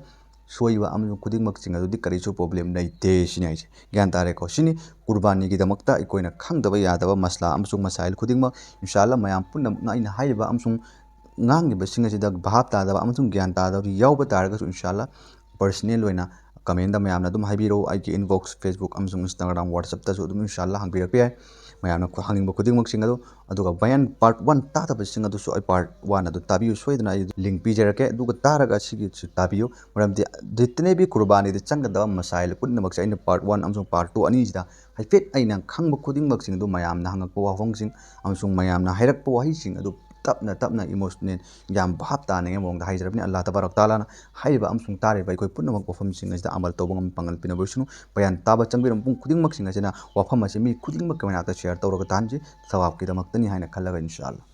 ꯁꯣꯏꯕ ꯑꯃꯁꯨꯡ ꯈꯨꯗꯤꯡꯃꯛꯁꯤꯡ ꯑꯗꯨꯗꯤ ꯀꯔꯤꯁꯨ ꯄ꯭ꯔꯣꯕ꯭ꯂꯦꯝ ꯂꯩꯇꯦ ꯁꯤꯅꯤ ꯍꯥꯏꯁꯦ꯫ ꯒ꯭ꯌꯥꯟ ꯇꯥꯔꯦꯀꯣ? ꯁꯤꯅꯤ ꯀꯨꯔꯕꯥꯅꯤꯒꯤꯗꯃꯛꯇ ꯑꯩꯈꯣꯏꯅ ꯈꯪꯗꯕ ꯌꯥꯗꯕ ꯃꯁꯂꯥ ꯑꯃꯁꯨꯡ ꯃꯁꯥꯏꯜ ꯈꯨꯗꯤꯡꯃꯛ꯫ ꯏꯟꯁꯥꯜꯂꯥ ꯃꯌꯥꯝ ꯄꯨꯝꯅꯃꯛꯅ ꯑꯩꯅ ꯍꯥꯏꯔꯤꯕ ꯑꯃꯁꯨꯡ ꯉꯥꯡꯂꯤꯕꯁꯤꯡ ꯑꯁꯤꯗ ꯚꯥꯞ ꯇꯥꯗꯕ ꯑꯃꯁꯨꯡ ꯒ꯭ꯌꯥꯟ ꯇꯥꯗꯕ ꯌꯥꯎꯕ ꯇꯥꯔꯒꯁꯨ, ꯏꯟꯁꯥꯜꯂꯥ ꯄꯔꯁꯅꯦꯜ ꯑꯣꯏꯅ ꯀꯃꯦꯟꯗ ꯃꯌꯥꯝꯅ ꯑꯗꯨꯝ ꯍꯥꯏꯕꯤꯔꯛꯎ꯫ ꯑꯩꯒꯤ ꯏꯟꯕꯣꯛꯁ, ꯐꯦꯁꯕꯨꯛ ꯑꯃꯁꯨꯡ ꯏꯟꯁꯇꯥꯒ꯭ꯔꯥꯝ, ꯋꯥꯆꯞꯇꯁꯨ ꯑꯗꯨꯝ ꯏꯟꯁꯥꯜꯂꯥ ꯍꯪꯕꯤꯔꯛꯄ ꯌꯥꯏ꯫ ꯃꯌꯥꯝꯅ ꯈꯨ-, ꯍꯪꯅꯤꯡꯕ ꯈꯨꯗꯤꯡꯃꯛꯁꯤꯡ ꯑꯗꯨ꯫ ꯑꯗꯨꯒ ꯕꯌꯥꯟ ꯄꯥꯔꯠ ꯋꯥꯟ ꯇꯥꯗꯕꯁꯤꯡ ꯑꯗꯨꯁꯨ ꯑꯩ ꯄꯥꯔꯠ ꯋꯥꯟ ꯑꯗꯨ ꯇꯥꯕꯤꯌꯨ, ꯁꯣꯏꯗꯅ ꯑꯩ ꯂꯤꯡ ꯄꯤꯖꯔꯛꯀꯦ꯫ ꯑꯗꯨꯒ ꯇꯥꯔꯒ ꯁꯤꯒꯤꯁꯨ ꯇꯥꯕꯤꯌꯨ, ꯃꯔꯝꯗꯤ ꯖꯤꯇꯅꯦ ꯚꯤ ꯀꯨꯔꯕꯥꯅꯤꯗ ꯆꯪꯒꯗꯕ ꯃꯁꯥꯏꯜ ꯄꯨꯝꯅꯃꯛꯁꯦ ꯑꯩꯅ ꯄꯥꯔꯠ ꯋꯥꯟ ꯑꯃꯁꯨꯡ ꯄꯥꯔꯠ ꯇꯨ ꯑꯅꯤꯁꯤꯗ ꯍꯥꯏꯐꯦꯠ ꯑꯩꯅ ꯈꯪꯕ ꯈꯨꯗꯤꯡꯃꯛꯁꯤꯡ ꯑꯗꯨ ꯃꯌꯥꯝꯅ ꯍꯪꯉꯛꯄ ꯋꯥꯐꯝꯁꯤꯡ ꯑꯃꯁꯨꯡ ꯃꯌꯥꯝꯅ ꯍꯥꯏꯔꯛꯄ ꯋꯥꯍꯩꯁꯤꯡ ꯑꯗꯨ ꯇꯞꯅ ꯇꯞꯅ ꯏꯃꯣꯁꯅꯦꯜ ꯌꯥꯝ ꯚꯥꯞ ꯇꯥꯅꯤꯡꯉꯥꯏ ꯃꯑꯣꯡꯗ ꯍꯥꯏꯖꯔꯕꯅꯤ꯫ ꯑꯜꯂꯥꯍ ꯇꯕꯥꯔꯛ ꯇꯥꯂꯥꯅ ꯍꯥꯏꯔꯤꯕ ꯑꯃꯁꯨꯡ ꯇꯥꯔꯤꯕ ꯑꯩꯈꯣꯏ ꯄꯨꯝꯅꯃꯛ ꯋꯥꯐꯝꯁꯤꯡ ꯑꯁꯤꯗ ꯑꯃꯜ ꯇꯧꯕ ꯉꯝꯕ ꯄꯥꯡꯒꯜ ꯄꯤꯅꯕ ꯑꯣꯏꯁꯅꯨ꯫ ꯕꯌꯥꯟ ꯇꯥꯕ ꯆꯪꯕꯤꯔꯝꯕ ꯄꯨꯝ ꯈꯨꯗꯤꯡꯃꯛꯁꯤꯡ ꯑꯁꯤꯅ ꯋꯥꯐꯝ ꯑꯁꯤ ꯃꯤ ꯈꯨꯗꯤꯡꯃꯛꯀꯤ ꯃꯅꯥꯛꯇ ꯁꯤꯌꯔ ꯇꯧꯔꯒ ꯇꯥꯍꯟꯁꯤ, ꯁꯋꯥꯕꯀꯤꯗꯃꯛꯇꯅꯤ ꯍꯥꯏꯅ ꯈꯜꯂꯒ ꯏꯟꯁꯥ ꯑꯜꯂꯥꯍ꯫